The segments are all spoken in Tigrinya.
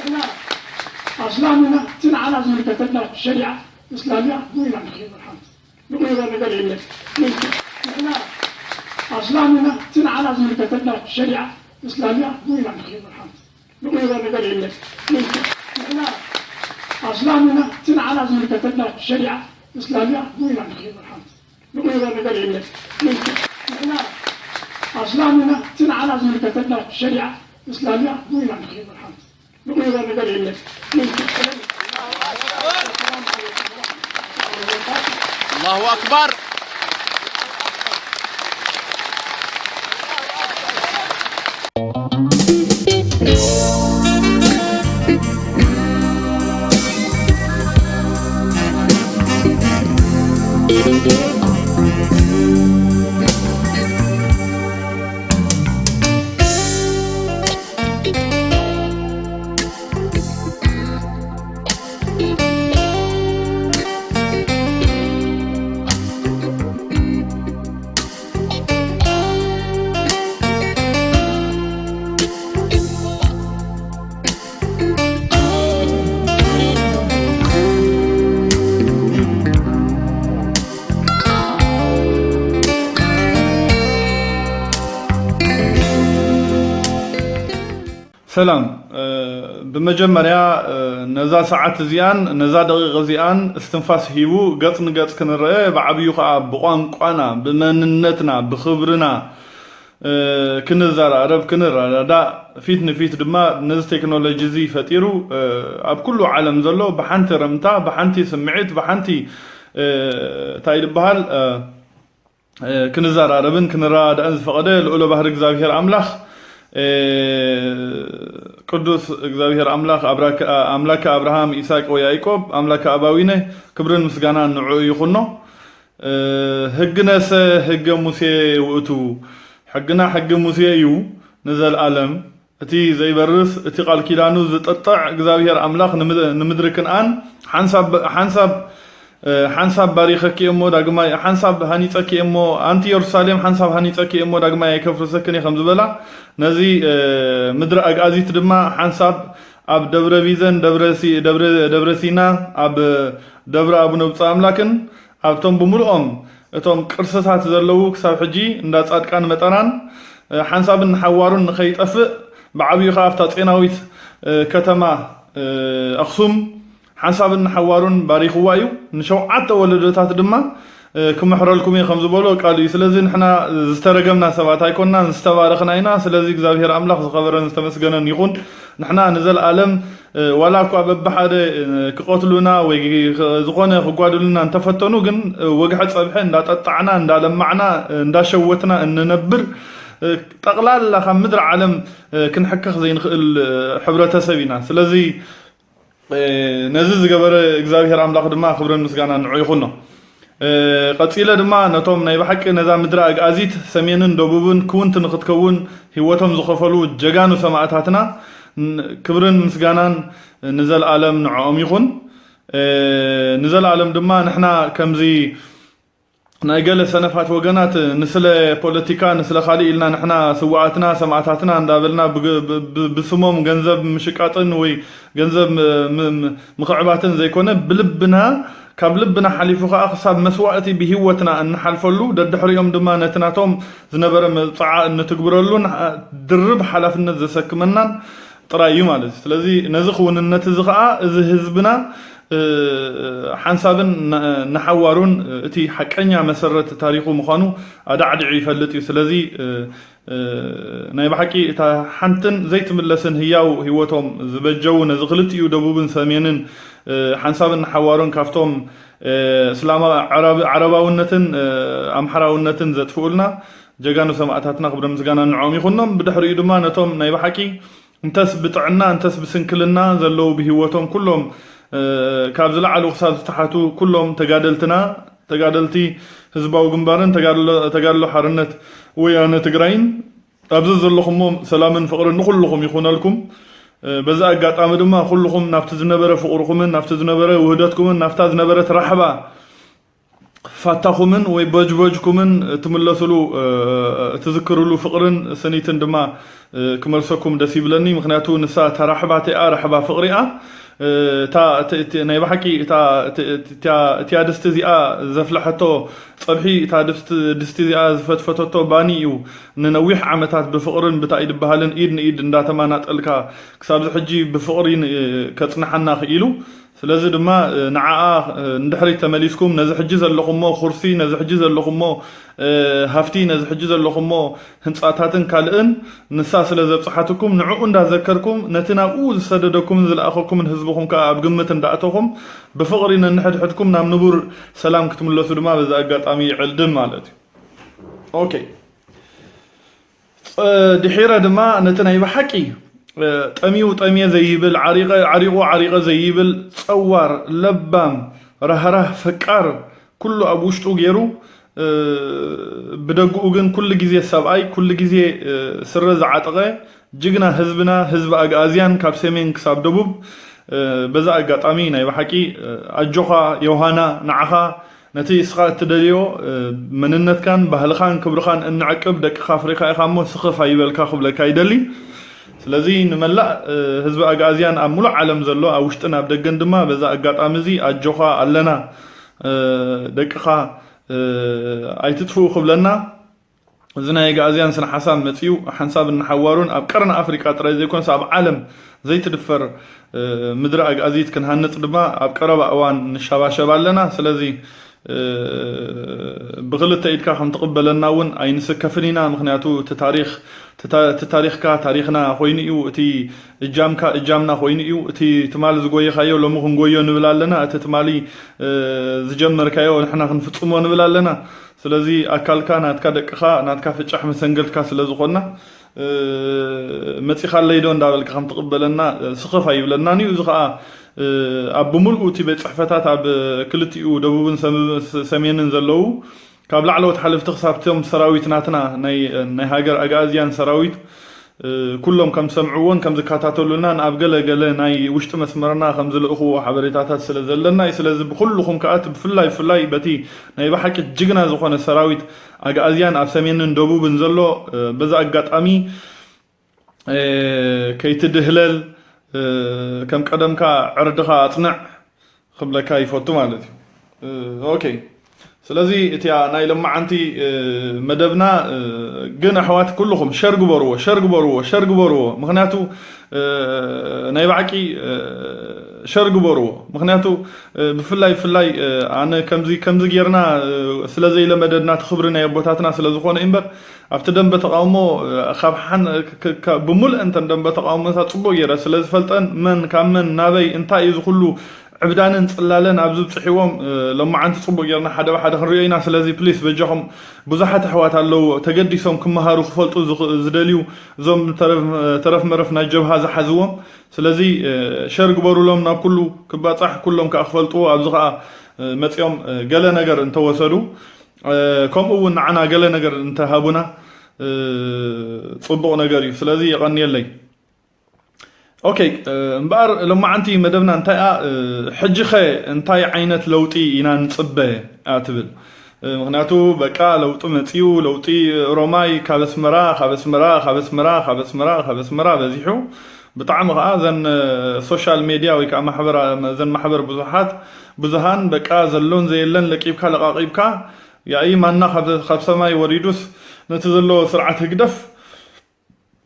ንሕና ኣስላም ኢና፣ እቲ ንዓና ዝምልከተና ሸሪዓ እስላምያ ብኡ ኢና ንኸይድ። ሓንቲ ንቕይሮ ነገር የለን። ንሕና ኣስላም ኢና፣ እቲ ንዓና ዝምልከተና ሸሪዓ እስላምያ ብኡ ኢና ንኸይድ። ሓንቲ ንቕይሮ ነገር የለን። ንሕና ኣስላም ኢና፣ እቲ ንዓና ዝምልከተና ሸሪዓ እስላምያ ብኡ ኢና ንኸይድ። ሓንቲ ንቕይሮ ነገር የለን። ንሕና ኣስላም ኢና፣ እቲ ንዓና ዝምልከተና ሸሪዓ እስላምያ ብኡ ኢና ንኸይድ። ሓንቲ ንቕይሮ ነገር የለን። الله أكبر. ሰላም፣ ብመጀመርያ ነዛ ሰዓት እዚኣን ነዛ ደቂቕ እዚኣን እስትንፋስ ሂቡ ገጽ ንገጽ ክንረአ፣ ብዓብዩ ኸኣ ብቋንቋና፣ ብመንነትና፣ ብኽብርና ክንዘራረብ፣ ክንረዳዳእ፣ ፊት ንፊት ድማ ነዚ ቴክኖሎጂ እዚ ፈጢሩ ኣብ ኩሉ ዓለም ዘሎ ብሓንቲ ረምታ፣ ብሓንቲ ስምዒት፣ ብሓንቲ እንታይ ድበሃል ክንዘራረብን ክንረዳዳእን ዝፈቐደ ልኡለ ባህሪ እግዚኣብሔር ኣምላኽ ቅዱስ እግዚኣብሔር ኣምላኽ ኣምላከ ኣብርሃም ይስሐቅ ወያዕቆብ ኣምላከ ኣባዊነ ክብርን ምስጋናን ንዕኡ ይኹኖ። ህግነሰ ህገ ሙሴ ውእቱ፣ ሕግና ሕጊ ሙሴ እዩ ንዘልኣለም። እቲ ዘይበርስ፣ እቲ ቃል ኪዳኑ ዝጥጥዕ እግዚኣብሔር ኣምላኽ ንምድሪ ክንኣን ሓንሳብ ሓንሳብ ባሪኸኪ እሞ ዳግማይ ሓንሳብ ሃኒጸኪ እሞ ኣንቲ የሩሳሌም ሓንሳብ ሃኒጸኪ እሞ ዳግማይ ኣይከፍርሰክን እየ ከም ዝበላ ነዚ ምድሪ ኣግኣዚት ድማ ሓንሳብ ኣብ ደብረ ቢዘን ደብረ ሲና ኣብ ደብረ ኣቡነ ብፁዕ ኣምላክን ኣብቶም ብምልኦም እቶም ቅርስታት ዘለዉ ክሳብ ሕጂ እንዳ ጻድቃን መጠናን ሓንሳብን ንሓዋሩን ንኸይጠፍእ ብዓብዩ ከኣ ኣብታ ጼናዊት ከተማ ኣኽሱም ሓንሳብን ንሓዋሩን ባሪኽዋ እዩ። ንሸውዓተ ወለዶታት ድማ ክምሕረልኩም እየ ከም ዝበሎ ቃሉ እዩ። ስለዚ ንሕና ዝተረገምና ሰባት ኣይኮንናን፣ ዝተባረኽና ኢና። ስለዚ እግዚኣብሔር ኣምላኽ ዝኸበረን ዝተመስገነን ይኹን። ንሕና ንዘልኣለም ዋላ እኳ በብሓደ ክቐትሉና ወይ ዝኾነ ክጓድሉና እንተፈተኑ ግን ወግሐ ጸብሐ እንዳጠጣዕና እንዳለማዕና እንዳሸወትና እንነብር ጠቕላላ ካብ ምድሪ ዓለም ክንሕከኽ ዘይንኽእል ሕብረተሰብ ኢና። ስለዚ ነዚ ዝገበረ እግዚኣብሔር ኣምላኽ ድማ ክብርን ምስጋና ንዑ ይኹኖ። ቀጺለ ድማ ነቶም ናይ ብሓቂ ነዛ ምድሪ ኣግኣዚት ሰሜንን ደቡብን ክውንቲ ንኽትከውን ህይወቶም ዝኸፈሉ ጀጋኑ ሰማእታትና ክብርን ምስጋናን ንዘልኣለም ንዕኦም ይኹን። ንዘልኣለም ድማ ንሕና ከምዚ ናይ ገለ ሰነፋት ወገናት ንስለ ፖለቲካ ንስለ ካልእ ኢልና ንሕና ስውኣትና ሰማእታትና እንዳበልና ብስሞም ገንዘብ ምሽቃጥን ወይ ገንዘብ ምኽዕባትን ዘይኮነ ብልብና ካብ ልብና ሓሊፉ ከዓ ክሳብ መስዋእቲ ብሂወትና እንሓልፈሉ ደድሕሪኦም ድማ ነቲ ናቶም ዝነበረ መብፅዓ እንትግብረሉን ድርብ ሓላፍነት ዘሰክመናን ጥራይ እዩ ማለት እዩ። ስለዚ ነዚ ክውንነት እዚ ከዓ እዚ ህዝብና ሓንሳብን ንሓዋሩን እቲ ሓቀኛ መሰረት ታሪኹ ምዃኑ ኣዳዕዲዑ ይፈልጥ እዩ። ስለዚ ናይ ብሓቂ እታ ሓንትን ዘይትምለስን ህያው ህይወቶም ዝበጀዉ ነዚ ክልቲኡ ደቡብን ሰሜንን ሓንሳብን ንሓዋሩን ካብቶም እስላማ ዓረባውነትን ኣምሓራውነትን ዘጥፍኡልና ጀጋኑ ሰማእታትና ክብረ ምስጋና ንዕኦም ይኹኖም። ብድሕሪኡ ድማ ነቶም ናይ ብሓቂ እንተስ ብጥዕና እንተስ ብስንክልና ዘለዉ ብህይወቶም ኩሎም ካብ ዝለዓሉ ክሳብ ዝተሓቱ ኩሎም ተጋደልትና ተጋደልቲ ህዝባዊ ግንባርን ተጋድሎ ሓርነት ወያነ ትግራይን ኣብዚ ዘለኹሞ ሰላምን ፍቕርን ንኹልኹም ይኹነልኩም። በዚ ኣጋጣሚ ድማ ኩልኹም ናብቲ ዝነበረ ፍቕርኹምን ናብቲ ዝነበረ ውህደትኩምን ናብታ ዝነበረት ራሕባ ፋታኹምን ወይ በጅበጅኩምን ትምለስሉ፣ እ፣ ትዝክርሉ ፍቕርን ስኒትን ድማ፣ እ፣ ክመልሰኩም ደስ ይብለኒ። ምኽንያቱ ንሳ እታ ራሕባ እቲኣ ራሕባ ፍቕሪ እያ። እ፣ እታ፣ እቲ፣ እቲ፣ ናይ ብሓቂ እታ፣ እቲ፣ እቲ፣ እቲኣ፣ እቲኣ ድስቲ እዚኣ ዘፍለሐቶ ጸብሒ፣ እታ ድስቲ፣ ድስቲ እዚኣ ዝፈትፈተቶ ባኒ እዩ ንነዊሕ ዓመታት ብፍቕርን ብታይ ድበሃልን ኢድ ንኢድ እንዳተማናጠልካ ክሳብዚ ሕጂ ብፍቕሪ ን-፣ ከጽንሓና ክኢሉ። ስለዚ ድማ፣ እ፣ ንዓኣ፣ እ፣ ንድሕሪት ተመሊስኩም ነዚ ሕጂ ዘለኹሞ ኩርሲ፣ ነዚ ሕጂ ዘለኹሞ፣ እ፣ ሃፍቲ፣ ነዚ ሕጂ ዘለኹሞ ህንጻታትን ካልእን ንሳ ስለ ዘብጽሓትኩም ንዕኡ እንዳዘከርኩም ነቲ ናብኡ ዝሰደደኩምን ዝለኣኸኩምን ህዝብኹም ከኣ ኣብ ግምት እንዳእተኹም ብፍቕሪ ነንሕድሕድኩም ናብ ንቡር ሰላም ክትምለሱ ድማ በዚ ኣጋጣሚ ይዕልድም ማለት እዩ። ኦኬ። ጸ-፣ ድሒረ ድማ ነቲ ናይ ብሓቂ፣ እ፣ ጠምዩ ጠምየ ዘይብል፣ ዓሪቐ፣ ዓሪቑ ዓሪቐ ዘይብል፣ ጸዋር፣ ለባም፣ ራህራህ፣ ፈቃር፣ ኩሉ ኣብ ውሽጡ ገይሩ፣ እ፣ ብደግኡ ግን ኩሉ ግዜ ሰብኣይ፣ ኩሉ ግዜ፣ እ፣ ስረ ዝዓጠቐ ጅግና ህዝብና፣ ህዝቢ ኣግኣዝያን ካብ ሰሜን ክሳብ ደቡብ፣ እ፣ በዛ ኣጋጣሚ ናይ ብሓቂ፣ እ፣ ኣጆኻ ዮሃና፣ ንዓኻ ነቲ እስኻ እትደልዮ፣ እ፣ መንነትካን ባህልኻን ክብርኻን እንዕቅብ ደቅኻ ኣፍሪኻ ኢኻ እሞ ስኽፍ ኣይበልካ ክብለካ ይደሊ። ስለዚ ንመላእ፣ እ፣ ህዝቢ ኣግኣዝያን ኣብ ሙሉእ ዓለም ዘሎ ኣብ ውሽጥን ኣብ ደገን ድማ በዛ ኣጋጣሚ እዚ ኣጆኻ ኣለና፣ እ፣ ደቅኻ፣ እ፣ ኣይትጥፍኡ ክብለና። እዚ ናይ ኣግኣዝያን ስነ ሓሳብ መጺኡ ሓንሳብ እናሓዋሩን ኣብ ቀርኒ ኣፍሪቃ ጥራይ ዘይኮነስ ኣብ ዓለም ዘይትድፈር፣ እ፣ ምድሪ ኣግኣዚት ክንሃንጽ ድማ ኣብ ቀረባ እዋን ንሻባሸብ ኣለና። ስለዚ፣ እ፣ ብኽልተ ኢድካ ከም ትቕበለና እውን ኣይንስከፍን ኢና። ምኽንያቱ እቲ ታሪኽ፣ እቲ ታ-፣ እቲ ታሪኽካ ታሪኽና ኮይኑ እዩ። እቲ እጃምካ እጃምና ኮይኑ እዩ። እቲ ትማሊ ዝጎየኻዮ ሎሚ ክንጎዮ ንብል ኣለና። እቲ ትማሊ፣ እ፣ ዝጀመርካዮ ንሕና ክንፍጽሞ ንብል ኣለና። ስለዚ ኣካልካ ናትካ፣ ደቅኻ ናትካ፣ ፍጫሕ መሰንገልትካ ስለ ዝኾንና፣ እ፣ መጺኻለይ ዶ እንዳበልካ ከም ትቕበለና፣ እ፣ ስኽፍ ኣይብለናን እዩ። እዚ ኸኣ፣ እ፣ ኣብ ብምልኡ እቲ ቤት ጽሕፈታት ኣብ ክልቲኡ ደቡብን ሰም-፣ ሰሜንን ዘለዉ ካብ ላዕለዎት ሓለፍቲ ክሳብ እቶም ሰራዊት ናትና ናይ፣ ናይ ሃገር ኣግኣዝያን ሰራዊት፣ እ፣ ኩሎም ከም ዝሰምዕዎን ከም ዝከታተሉናን ኣብ ገለ ገለ ናይ ውሽጢ መስመርና ከም ዝልእኽዎ ሓበሬታታት ስለ ዘለና እዩ። ስለዚ ብኹልኹም ከኣ እቲ ብፍላይ፣ ብፍላይ በቲ ናይ ብሓቂ ጅግና ዝኾነ ሰራዊት ኣግኣዝያን ኣብ ሰሜንን ደቡብን ዘሎ፣ እ፣ በዛ ኣጋጣሚ፣ እ፣ ከይትድህለል፣ እ፣ ከም ቀደምካ ዕርድኻ ኣጽንዕ ክብለካ ይፈቱ ማለት እዩ። እ፣ ኦኬ። ስለዚ እቲኣ ናይ ለማዓንቲ፣ እ፣ መደብና፣ እ፣ ግን ኣሕዋት ኩልኹም ሸር ግበርዎ፣ ሸር ግበርዎ፣ ሸር ግበርዎ። ምኽንያቱ፣ እ፣ ናይ ባዕቂ፣ እ፣ ሸር ግበርዎ። ምኽንያቱ፣ እ፣ ብፍላይ፣ ብፍላይ፣ እ፣ ኣነ ከምዚ፣ ከምዚ ጌርና፣ እ፣ ስለ ዘይለመደና እቲ ክብሪ ናይ ኣቦታትና ስለ ዝኾነ እምበር፣ ኣብቲ ደንበ ተቃውሞ፣ እ፣ ካብ ሓን-፣ ክ-፣ ክ-፣ ካብ ብምሉእ እንተን ደንበ ተቃውሞታት ጽቡቅ ጌረ ስለ ዝፈልጠን መን ካብ መን ናበይ እንታይ እዩ ዝኹሉ ዕብዳንን ጽላለን ኣብ ዝብጽሕዎም፣ እ፣ ሎማዓንቲ ጽቡቅ ጌርና ሓደ ብሓደ ክንሪኦ ኢና። ስለዚ ፕሊስ በጃኹም ብዙሓት ኣሕዋት ኣለዉ ተገዲሶም ክመሃሩ ክፈልጡ ዝኽ-፣ ዝደልዩ እዞም ተረፍ፣ ተረፍ መረፍ ናይ ጀብሃ ዝሓዝዎም። ስለዚ፣ እ፣ ሸር ግበሩሎም ናብ ኩሉ ክባጻሕ ኩሎም ከኣ ክፈልጥዎ ኣብዚ ከኣ፣ እ፣ መጺኦም፣ እ፣ ገለ ነገር እንተወሰዱ፣ እ፣ ከምኡ እውን ንዓና ገለ ነገር እንተሃቡና፣ እ፣ ጽቡቕ ነገር እዩ። ስለዚ የቐንየለይ። ኦኬ፣ እ፣ እምበኣር ሎማዓንቲ መደብና እንታይ እያ? እ፣ ሕጂኸ እንታይ ዓይነት ለውጢ ኢና ንጽበ እያ ትብል? እ፣ ምኽንያቱ በቃ ለውጢ መጺኡ፣ ለውጢ ሮማይ ካብ ኣስመራ፣ ካብ ኣስመራ፣ ካብ ኣስመራ፣ ካብ ኣስመራ፣ ካብ ኣስመራ በዚሑ። ብጣዕሚ ከኣ እዘን፣ እ፣ ሶሻል ሜድያ ወይ ከኣ ማሕበራ-፣ እዘን ማሕበር ብዙሓት፣ ብዙሃን በቃ ዘሎን ዘየለን ለቂብካ ለቃቂብካ፣ ያኢ ማና ካብ፣ ካብ ሰማይ ወሪዱስ ነቲ ዘሎ ስርዓት ህግደፍ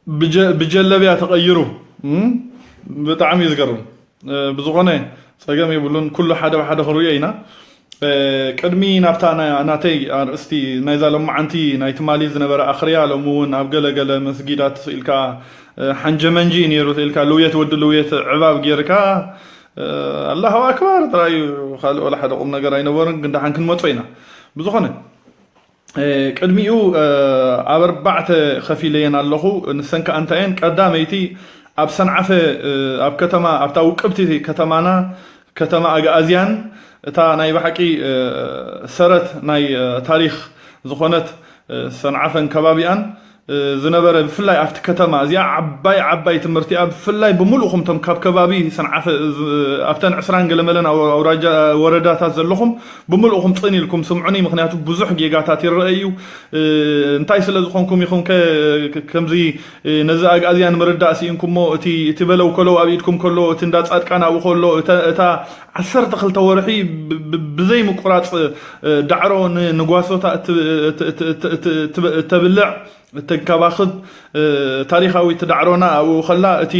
ብጀ-፣ ብጀለብያ ተቐይሩ። እም? ብጣዕሚ እዩ ዝገርም። እ፣ ብዝኾነ ጸገም የብሉን፣ ኩሉ ሓደ ብሓደ ክንሪኦ ኢና። እ፣ ቅድሚ ናብታ ና-፣ ናተይ ኣርእስቲ ናይዛ ሎማዓንቲ ናይ ትማሊ ዝነበረ ኣኽርያ፣ ሎሚ እውን ኣብ ገለ ገለ መስጊዳት ስኢልካ፣ እ፣ ሓንጀመንጂ እዩ ነይሩ ስኢልካ፣ ልውየት ወዲ ልውየት ዕባብ ጌርካ፣ እ፣ ኣላሁ ኣክባር ጥራይ እዩ፣ ካልእ ወላ ሓደ ቁም ነገር ኣይነበሩን፣ ግን ደሓን ክንመጾ ኢና። ብዝኾነ፣ እ፣ ቅድሚኡ፣ እ፣ ኣብ ኣርባዕተ ከፊለየን ኣለኹ። ንሰን ከኣ እንታይ እየን? ቀዳመይቲ ኣብ ሰንዓፈ፣ እ፣ ኣብ ከተማ፣ ኣብታ ውቅብቲ ከተማና፣ ከተማ ኣግኣዝያን፣ እታ ናይ ብሓቂ፣ እ፣ ሰረት ናይ፣ እ፣ ታሪኽ ዝኾነት፣ እ፣ ሰንዓፈን ከባቢኣን፣ ዝነበረ፣ ብፍላይ ኣብቲ ከተማ እዚኣ ዓባይ ዓባይ ትምህርቲ እያ። ብፍላይ ብምልኡኹም ቶም ካብ ከባቢ ሰንዓፈ፣ ኣብተን ዕስራን ገለመለን ኣውራጃ፣ ወረዳታት ዘለኹም፣ ብምልኡኹም ጽን ኢልኩም ስምዑኒ። ምክንያቱ ብዙሕ ጌጋታት ይረአ እዩ። እንታይ ስለ ዝኾንኩም ኢኹም ከ ከምዚ ነዚ ኣግኣዝያን ምርዳእ ስኢንኩሞ? እቲ በለው ከለው ኣብ ኢድኩም ከሎ፣ እቲ እንዳ ጻድቃን ኣብኡ ከሎ፣ እታ ዓሰርተ ክልተ ወርሒ ብዘይ ምቁራጽ ዳዕሮ ንጓሶታ እተብልዕ፣ እተንከባኽብ፣ ታሪኻዊ እቲ ዳዕሮና ኣብኡ ከላ፣ እቲ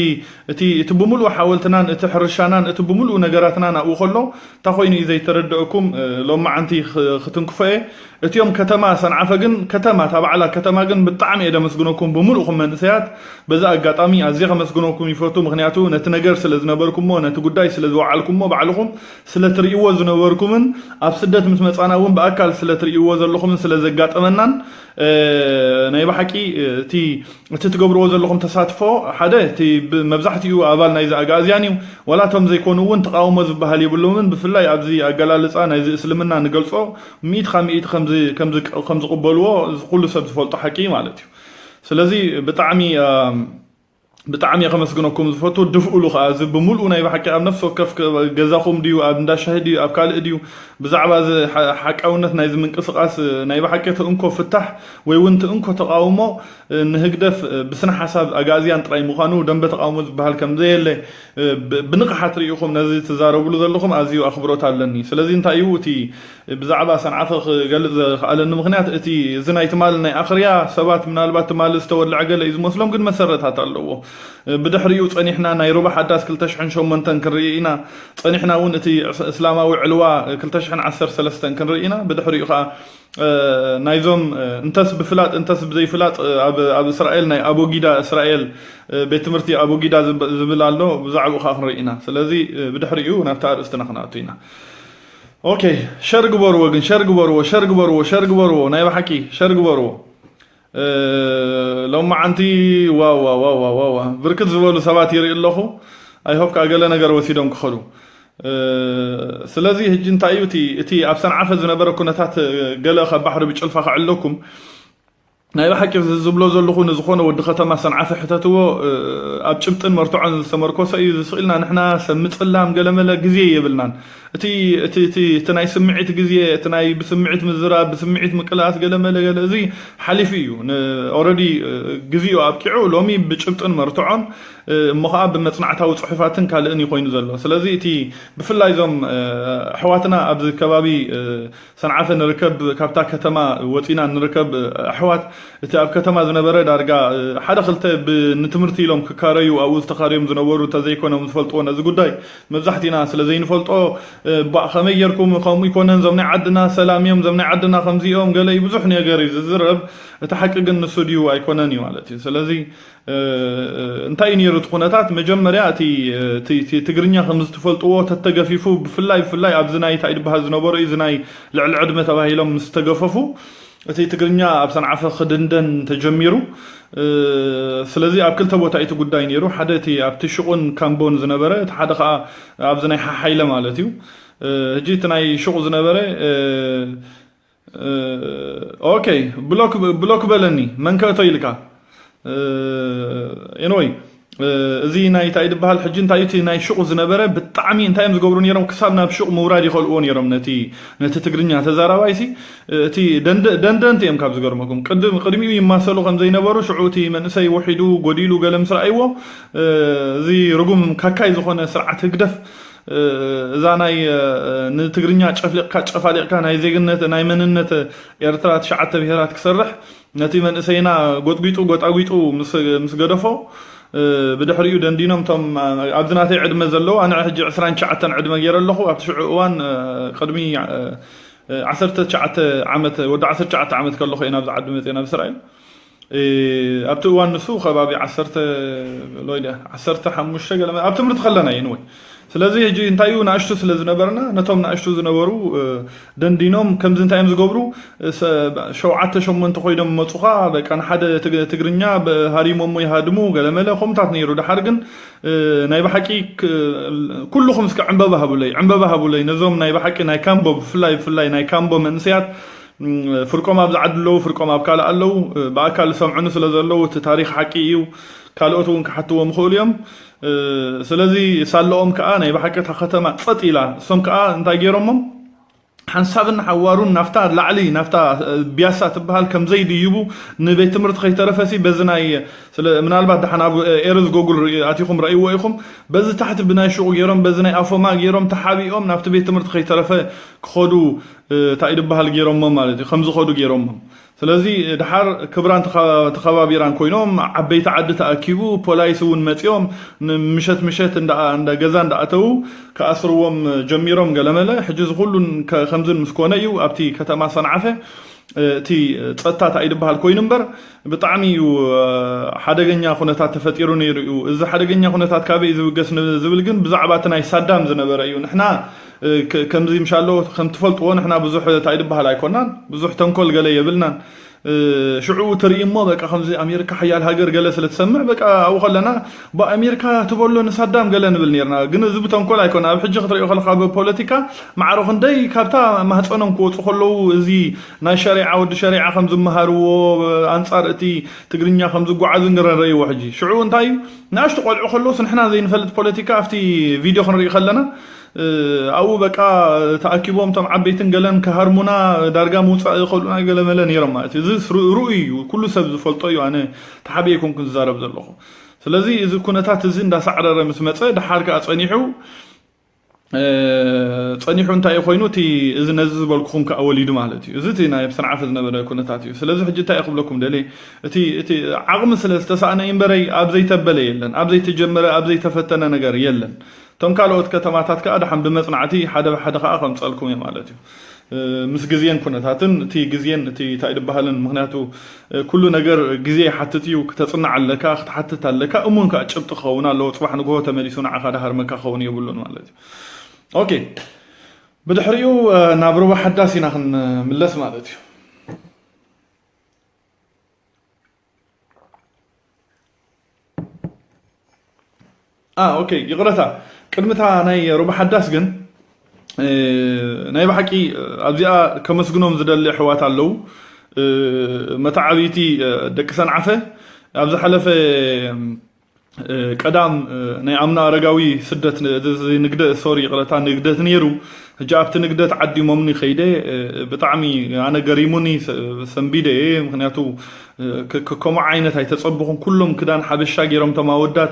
እቲ እቲ ብምሉእ ሓወልትናን እቲ ሕርሻናን እቲ ብምሉእ ነገራትናን ኣብኡ ከሎ፣ እንታይ ኮይኑ እዩ ዘይተረድአኩም? ሎማዓንቲ ክትንክፎ እየ። እቲኦም ከተማ ሰንዓፈ ግን፣ ከተማ፣ እታ ባዕላ ከተማ ግን ብጣዕሚ እየ ደመስግነኩም ብምሉእኩም መንእሰያት። በዚ ኣጋጣሚ ኣዝየ ከመስግነኩም ይፈቱ። ምክንያቱ ነቲ ነገር ስለ ዝነበርኩሞ፣ ነቲ ጉዳይ ስለ ዝወዓልኩሞ፣ ባዕልኹም ስለ ትርእይዎ ዝነበርኩምን ኣብ ስደት ምስ መጻና እውን ብኣካል ስለ ትርእይዎ ዘለኹምን ስለ ዘጋጠመናን፣ ናይ ብሓቂ እቲ እቲ ትገብርዎ ዘለኹም ተሳትፎ፣ ሓደ እቲ መብዛሕትኡ ኣባል ናይዚ ኣግኣዝያን እዩ። ዋላ እቶም ዘይኮኑ እውን ተቓውሞ ዝበሃል የብሎምን። ብፍላይ ኣብዚ ኣገላልጻ ናይዚ እስልምና ንገልጾ፣ ሚእቲ ካብ ሚእቲ ከም ዝቕበልዎ ኩሉ ሰብ ዝፈልጦ ሓቂ ማለት እዩ። ስለዚ ብጣዕሚ ብጣዕሚ ከመስግነኩም ዝፈቱ። ድፍኡሉ ከዓ እዚ ብምልኡ ናይ ብሓቂ ኣብ ነፍሲ ወከፍ ገዛኹም ድዩ፣ ኣብ እንዳ ሻሂ ድዩ፣ ኣብ ካልእ ድዩ፣ ብዛዕባ እዚ ሓቃውነት ናይዚ ምንቅስቃስ ናይ ብሓቂ እቲ እንኮ ፍታሕ ወይ እውን እቲ እንኮ ተቃውሞ ንህግደፍ ብስነ ሓሳብ ኣግኣዝያን ጥራይ ምዃኑ፣ ደንበ ተቃውሞ ዝበሃል ከም ዘየለ ብንቕሓት ርኢኹም ነዚ ትዛረብሉ ዘለኹም ኣዝዩ ኣኽብሮት ኣለኒ። ስለዚ እንታይ እዩ እቲ ብዛዕባ ሰንዓፈ ክገልጽ ዘኽኣለኒ ምኽንያት፣ እቲ እዚ ናይ ትማል ናይ ኣኽርያ ሰባት ምናልባት ትማል ዝተወልዐ ገለ እዩ ዝመስሎም፣ ግን መሰረታት ኣለዎ። ብድሕሪኡ ጸኒሕና ናይ ሩባ ሓዳስ ክልተ ሽሕን ሸሞንተን ክንርኢ ኢና። ጸኒሕና እውን እቲ እስላማዊ ዕልዋ ክልተ ሽሕን ዓሰርተ ሰለስተን ክንርኢ ኢና። ብድሕሪኡ ከዓ ናይዞም እንተስ ብፍላጥ እንተስ ብዘይፍላጥ ኣብ እስራኤል ናይ ኣቦጊዳ እስራኤል ቤት ትምህርቲ ኣቦጊዳ ዝብል ኣሎ። ብዛዕባኡ ከዓ ክንርኢ ኢና። ስለዚ ብድሕሪኡ ናብቲ ኣርእስትና ክንኣቱ ኢና። ኦኬ፣ ሸር ግበርዎ ግን፣ ሸር ግበርዎ፣ ሸር ግበርዎ፣ ሸር ግበርዎ፣ ናይ ብሓቂ ሸር ግበርዎ። ሎማዓንቲ ዋዋ ዋዋ ዋዋ ብርክት ዝበሉ ሰባት ይርኢ ኣለኹ። ኣይሆፕ ከዓ ገለ ነገር ወሲዶም ክኸዱ። ስለዚ ሕጂ እንታይ እዩ እቲ ኣብ ሰንዓፈ ዝነበረ ኩነታት፣ ገለ ካብ ባሕሪ ብጭልፋ ከዕለኩም። ናይ ብሓቂ ዝብሎ ዘለኹ ንዝኾነ ወዲ ከተማ ሰንዓፈ ሕተትዎ። ኣብ ጭብጥን መርትዖን ዝተመርኮሰ እዩ። ዝስኢልና ንሕና ሰብ ምጽላም ገለመለ ግዜ የብልናን። እቲ ናይ ስምዒት ግዜ፣ እቲ ናይ ብስምዒት ምዝራብ፣ ብስምዒት ምቅላስ ገለመለ ገለ፣ እዚ ሓሊፉ እዩ። ኦረዲ ግዜኡ ኣብቂዑ። ሎሚ ብጭብጥን መርትዖን እሞ ከዓ ብመጽናዕታዊ ጽሑፋትን ካልእን እዩ ኮይኑ ዘሎ። ስለዚ እቲ ብፍላይ እዞም ኣሕዋትና ኣብዚ ከባቢ ሰንዓፈ ንርከብ፣ ካብታ ከተማ ወፂና ንርከብ ኣሕዋት፣ እቲ ኣብ ከተማ ዝነበረ ዳርጋ ሓደ ክልተ ንትምህርቲ ኢሎም ክካረዩ ኣብኡ ዝተኻርዮም ዝነበሩ እንተዘይኮኖም ዝፈልጥዎ ነዚ ጉዳይ፣ መብዛሕቲና ስለ ዘይንፈልጦ፣ ባእ ከመይ ጌርኩም ከምኡ ይኮነን፣ እዞም ናይ ዓድና ሰላም እዮም፣ እዞም ናይ ዓድና ከምዚኦም ገለ እዩ፣ ብዙሕ ነገር እዩ ዝዝረብ። እቲ ሓቂ ግን ንሱ ድዩ ኣይኮነን እዩ ማለት እዩ። ስለዚ እንታይ እዩ ነይሩ እቲ ኩነታት? መጀመርያ እቲ ትግርኛ ከም ዝትፈልጥዎ ተተገፊፉ፣ ብፍላይ ብፍላይ ኣብዚ ናይ እንታይ ድበሃል ዝነበሩ እዩ፣ እዚ ናይ ልዕሊ ዕድመ ተባሂሎም ምስ ተገፈፉ፣ እቲ ትግርኛ ኣብ ሰንዓፈ ክድንደን ተጀሚሩ። ስለዚ ኣብ ክልተ ቦታ እቲ ጉዳይ ነይሩ። ሓደ እቲ ኣብቲ ሽቁን ካምቦን ዝነበረ፣ እቲ ሓደ ከዓ ኣብዚ ናይ ሓሓይለ ማለት እዩ። ሕጂ እቲ ናይ ሽቁ ዝነበረ ኦኬ፣ ብሎክ በለኒ፣ መን ከእቶ ኢልካ? ኤንወይ፣ እዚ ናይ እንታይ ድበሃል ሕጂ፣ እንታይ እቲ ናይ ሽቁ ዝነበረ ብጣዕሚ እንታይ እዮም ዝገብሩ ነይሮም? ክሳብ ናብ ሽቁ ምውራድ ይኸልእዎ ነይሮም ነቲ ትግርኛ ተዛራባይሲ። እቲ ደንደንቲ እዮም ካብ ዝገርመኩም። ቅድሚኡ ይማሰሉ ከም ዘይነበሩ፣ ሽዑ እቲ መንእሰይ ውሒዱ ጎዲሉ ገለ ምስ ረኣይዎ፣ እዚ ርጉም ካካይ ዝኾነ ስርዓት ህግደፍ እዛ ናይ ንትግርኛ ጨፍሊቕካ ጨፋሊቕካ ናይ ዜግነት ናይ መንነት ኤርትራ ትሽዓተ ብሄራት ክሰርሕ ነቲ መንእሰይና ጎጥጒጡ ጎጣጒጡ ምስ ገደፎ፣ ብድሕሪኡ ደንዲኖም ቶም ኣብዚ ናተይ ዕድመ ዘለዉ፣ ኣነ ሕጂ ዕስራን ትሽዓተን ዕድመ ገይረ ኣለኹ። ኣብቲ ሽዑ እዋን ቅድሚ ዓሰርተ ትሽዓተ ዓመት፣ ወዲ ዓሰርተ ትሽዓተ ዓመት ከለኹ እየ ናብዚ ዓዲ መፅየ፣ ናብ እስራኤል። ኣብቲ እዋን ንሱ ከባቢ ዓሰርተ ሎይደ ዓሰርተ ሓሙሽተ ገለ ኣብ ትምህርቲ ከለና እዩ ንወይ። ስለዚ ሕጂ እንታይ እዩ፣ ንኣሽቱ ስለ ዝነበርና ነቶም ንኣሽቱ ዝነበሩ ደንዲኖም ከምዚ እንታይ እዮም ዝገብሩ? ሸውዓተ ሸሞንተ ኮይዶም መፁኻ፣ በቃ ንሓደ ትግርኛ ሃሪሞሞ ይሃድሙ ገለመለ ከምታት ነይሩ። ድሓር ግን ናይ ብሓቂ ኩልኹም እስከ ዕንበባ ሃቡለይ፣ ዕንበባ ሃቡለይ ነዞም ናይ ብሓቂ ናይ ካምቦ፣ ብፍላይ ብፍላይ ናይ ካምቦ መንእሰያት ፍርቆም ኣብዚ ዓዲ ኣለዉ፣ ፍርቆም ኣብ ካልእ ኣለዉ። ብኣካል ዝሰምዑኒ ስለ ዘለዉ እቲ ታሪኽ ሓቂ እዩ። ካልኦት እውን ክሓትዎም ይኽእሉ እዮም። ስለዚ ሳለኦም ከዓ ናይ ብሓቂ እታ ከተማ ጸጥ ኢላ፣ እሶም ከዓ እንታይ ገይሮሞም? ሓንሳብን ሓዋሩን ናፍታ ላዕሊ ናፍታ ቢያሳ ትበሃል ከም ዘይድይቡ፣ ንቤት ትምህርቲ ከይተረፈሲ በዚ ናይ ስለ ምናልባት ደሓን ኣብ ኤርዝ ጎግል ኣቲኹም ረእይዎ ኢኹም። በዚ ታሕቲ ብናይ ሹቕ ገይሮም፣ በዚ ናይ ኣፎማ ገይሮም ተሓቢኦም ናብቲ ቤት ትምህርቲ ከይተረፈ ክኸዱ እንታይ ድበሃል ገይሮሞም ማለት እዩ፣ ከም ዝኸዱ ገይሮሞም። ስለዚ ድሓር ክብራን ተኸባቢራን ኮይኖም፣ ዓበይቲ ዓዲ ተኣኪቡ፣ ፖላይስ እውን መፂኦም፣ ምሸት ምሸት ገዛ እንዳኣተዉ ክኣስርዎም ጀሚሮም ገለመለ። ሕጂ እዚ ኩሉን ከምዝን ምስ ኮነ እዩ ኣብቲ ከተማ ሰንዓፈ እቲ ፀጥታ እንታይ ድበሃል ኮይኑ እምበር፣ ብጣዕሚ እዩ ሓደገኛ ኩነታት ተፈጢሩ ነይሩ እዩ። እዚ ሓደገኛ ኩነታት ካበይ እዩ ዝብገስ ዝብል ግን ብዛዕባ እቲ ናይ ሳዳም ዝነበረ እዩ። ንሕና ከምዚ ምሻሎ ከም ትፈልጥዎ ንሕና ብዙሕ እንታይ ድበሃል ኣይኮናን፣ ብዙሕ ተንኮል ገለ የብልናን። ሽዑ ትርኢ እሞ በቃ ከምዚ ኣሜሪካ ሓያል ሃገር ገለ ስለ ትሰምዕ በቃ ኣብኡ ከለና ብኣሜሪካ ትበሎ ንሳዳም ገለ ንብል ነርና። ግን እዚ ብተንኮል ኣይኮነ። ኣብ ሕጂ ክትሪኦ ከለካ ብፖለቲካ ማዕሮ ክንደይ ካብታ ማህፀኖም ክወፁ ከለዉ እዚ ናይ ሸሪዓ ወዲ ሸሪዓ ከም ዝመሃርዎ ኣንፃር እቲ ትግርኛ ከም ዝጓዓዙ ንረእይዎ። ሕጂ ሽዑ እንታይ እዩ ንኣሽቱ ቆልዑ ከለውስ ንሕና ዘይንፈልጥ ፖለቲካ ኣብቲ ቪድዮ ክንርኢ ከለና ኣብኡ በቃ ተኣኪቦም እቶም ዓበይትን ገለን ክሃርሙና ዳርጋ ምውፃእ ይኽእሉና ገለመለ ነይሮም ማለት እዩ። እዚ ርኡይ እዩ፣ ኩሉ ሰብ ዝፈልጦ እዩ። ኣነ ተሓቢኤ ኮንኩ ዝዛረብ ዘለኹ። ስለዚ እዚ ኩነታት እዚ እንዳሳዕረረ ምስ መፀ ድሓር ከዓ ፀኒሑ ጸኒሑ እንታይ እዩ ኮይኑ እቲ እዚ ነዚ ዝበልኩኹም ከዓ ወሊዱ ማለት እዩ። እዚ እቲ ናይ ሰንዓፈ ዝነበረ ኩነታት እዩ። ስለዚ ሕጂ እንታይ ክብለኩም ደልየ እቲ እቲ ዓቕሚ ስለ ዝተሳእነ እዩ እምበረይ ኣብ ዘይተበለ የለን፣ ኣብ ዘይተጀመረ ኣብ ዘይተፈተነ ነገር የለን። እቶም ካልኦት ከተማታት ከዓ ደሓን ብመጽናዕቲ ሓደ ብሓደ ከዓ ከምጸልኩም እየ ማለት እዩ። ምስ ግዜን ኩነታትን እቲ ግዜን እቲ እንታይ ድበሃልን ምክንያቱ ኩሉ ነገር ግዜ ይሓትት እዩ። ክተጽንዕ ኣለካ፣ ክትሓትት ኣለካ። እሙን ከዓ ጭብጢ ክኸውን ኣለዎ። ጽባሕ ንግሆ ተመሊሱ ንዓኻ ድሃርመካ ክኸውን የብሉን ማለት እዩ። ኦኬ፣ ብድሕሪኡ ናብ ሩባ ሓዳስ ኢና ክንምለስ ማለት እዩ። ኦኬ፣ ይቕረታ፣ ቅድምታ ናይ ሩባ ሓዳስ ግን ናይ ብሓቂ ኣብዚኣ ከመስግኖም ዝደሊ ኣሕዋት ኣለዉ። መተዓብይቲ ደቂ ሰንዓፈ ኣብ ዝሓለፈ ቀዳም ናይ ኣምና ኣረጋዊ ስደት ንግደ ሶሪ ይቕረታ ንግደት ነይሩ። ሕጂ ኣብቲ ንግደት ዓዲሞምኒ ከይደ ብጣዕሚ ኣነ ገሪሙኒ ሰንቢደ እየ። ምክንያቱ ከምኡ ዓይነት ኣይተፀብኹን። ኩሎም ክዳን ሓበሻ ገይሮም እቶም ኣወዳት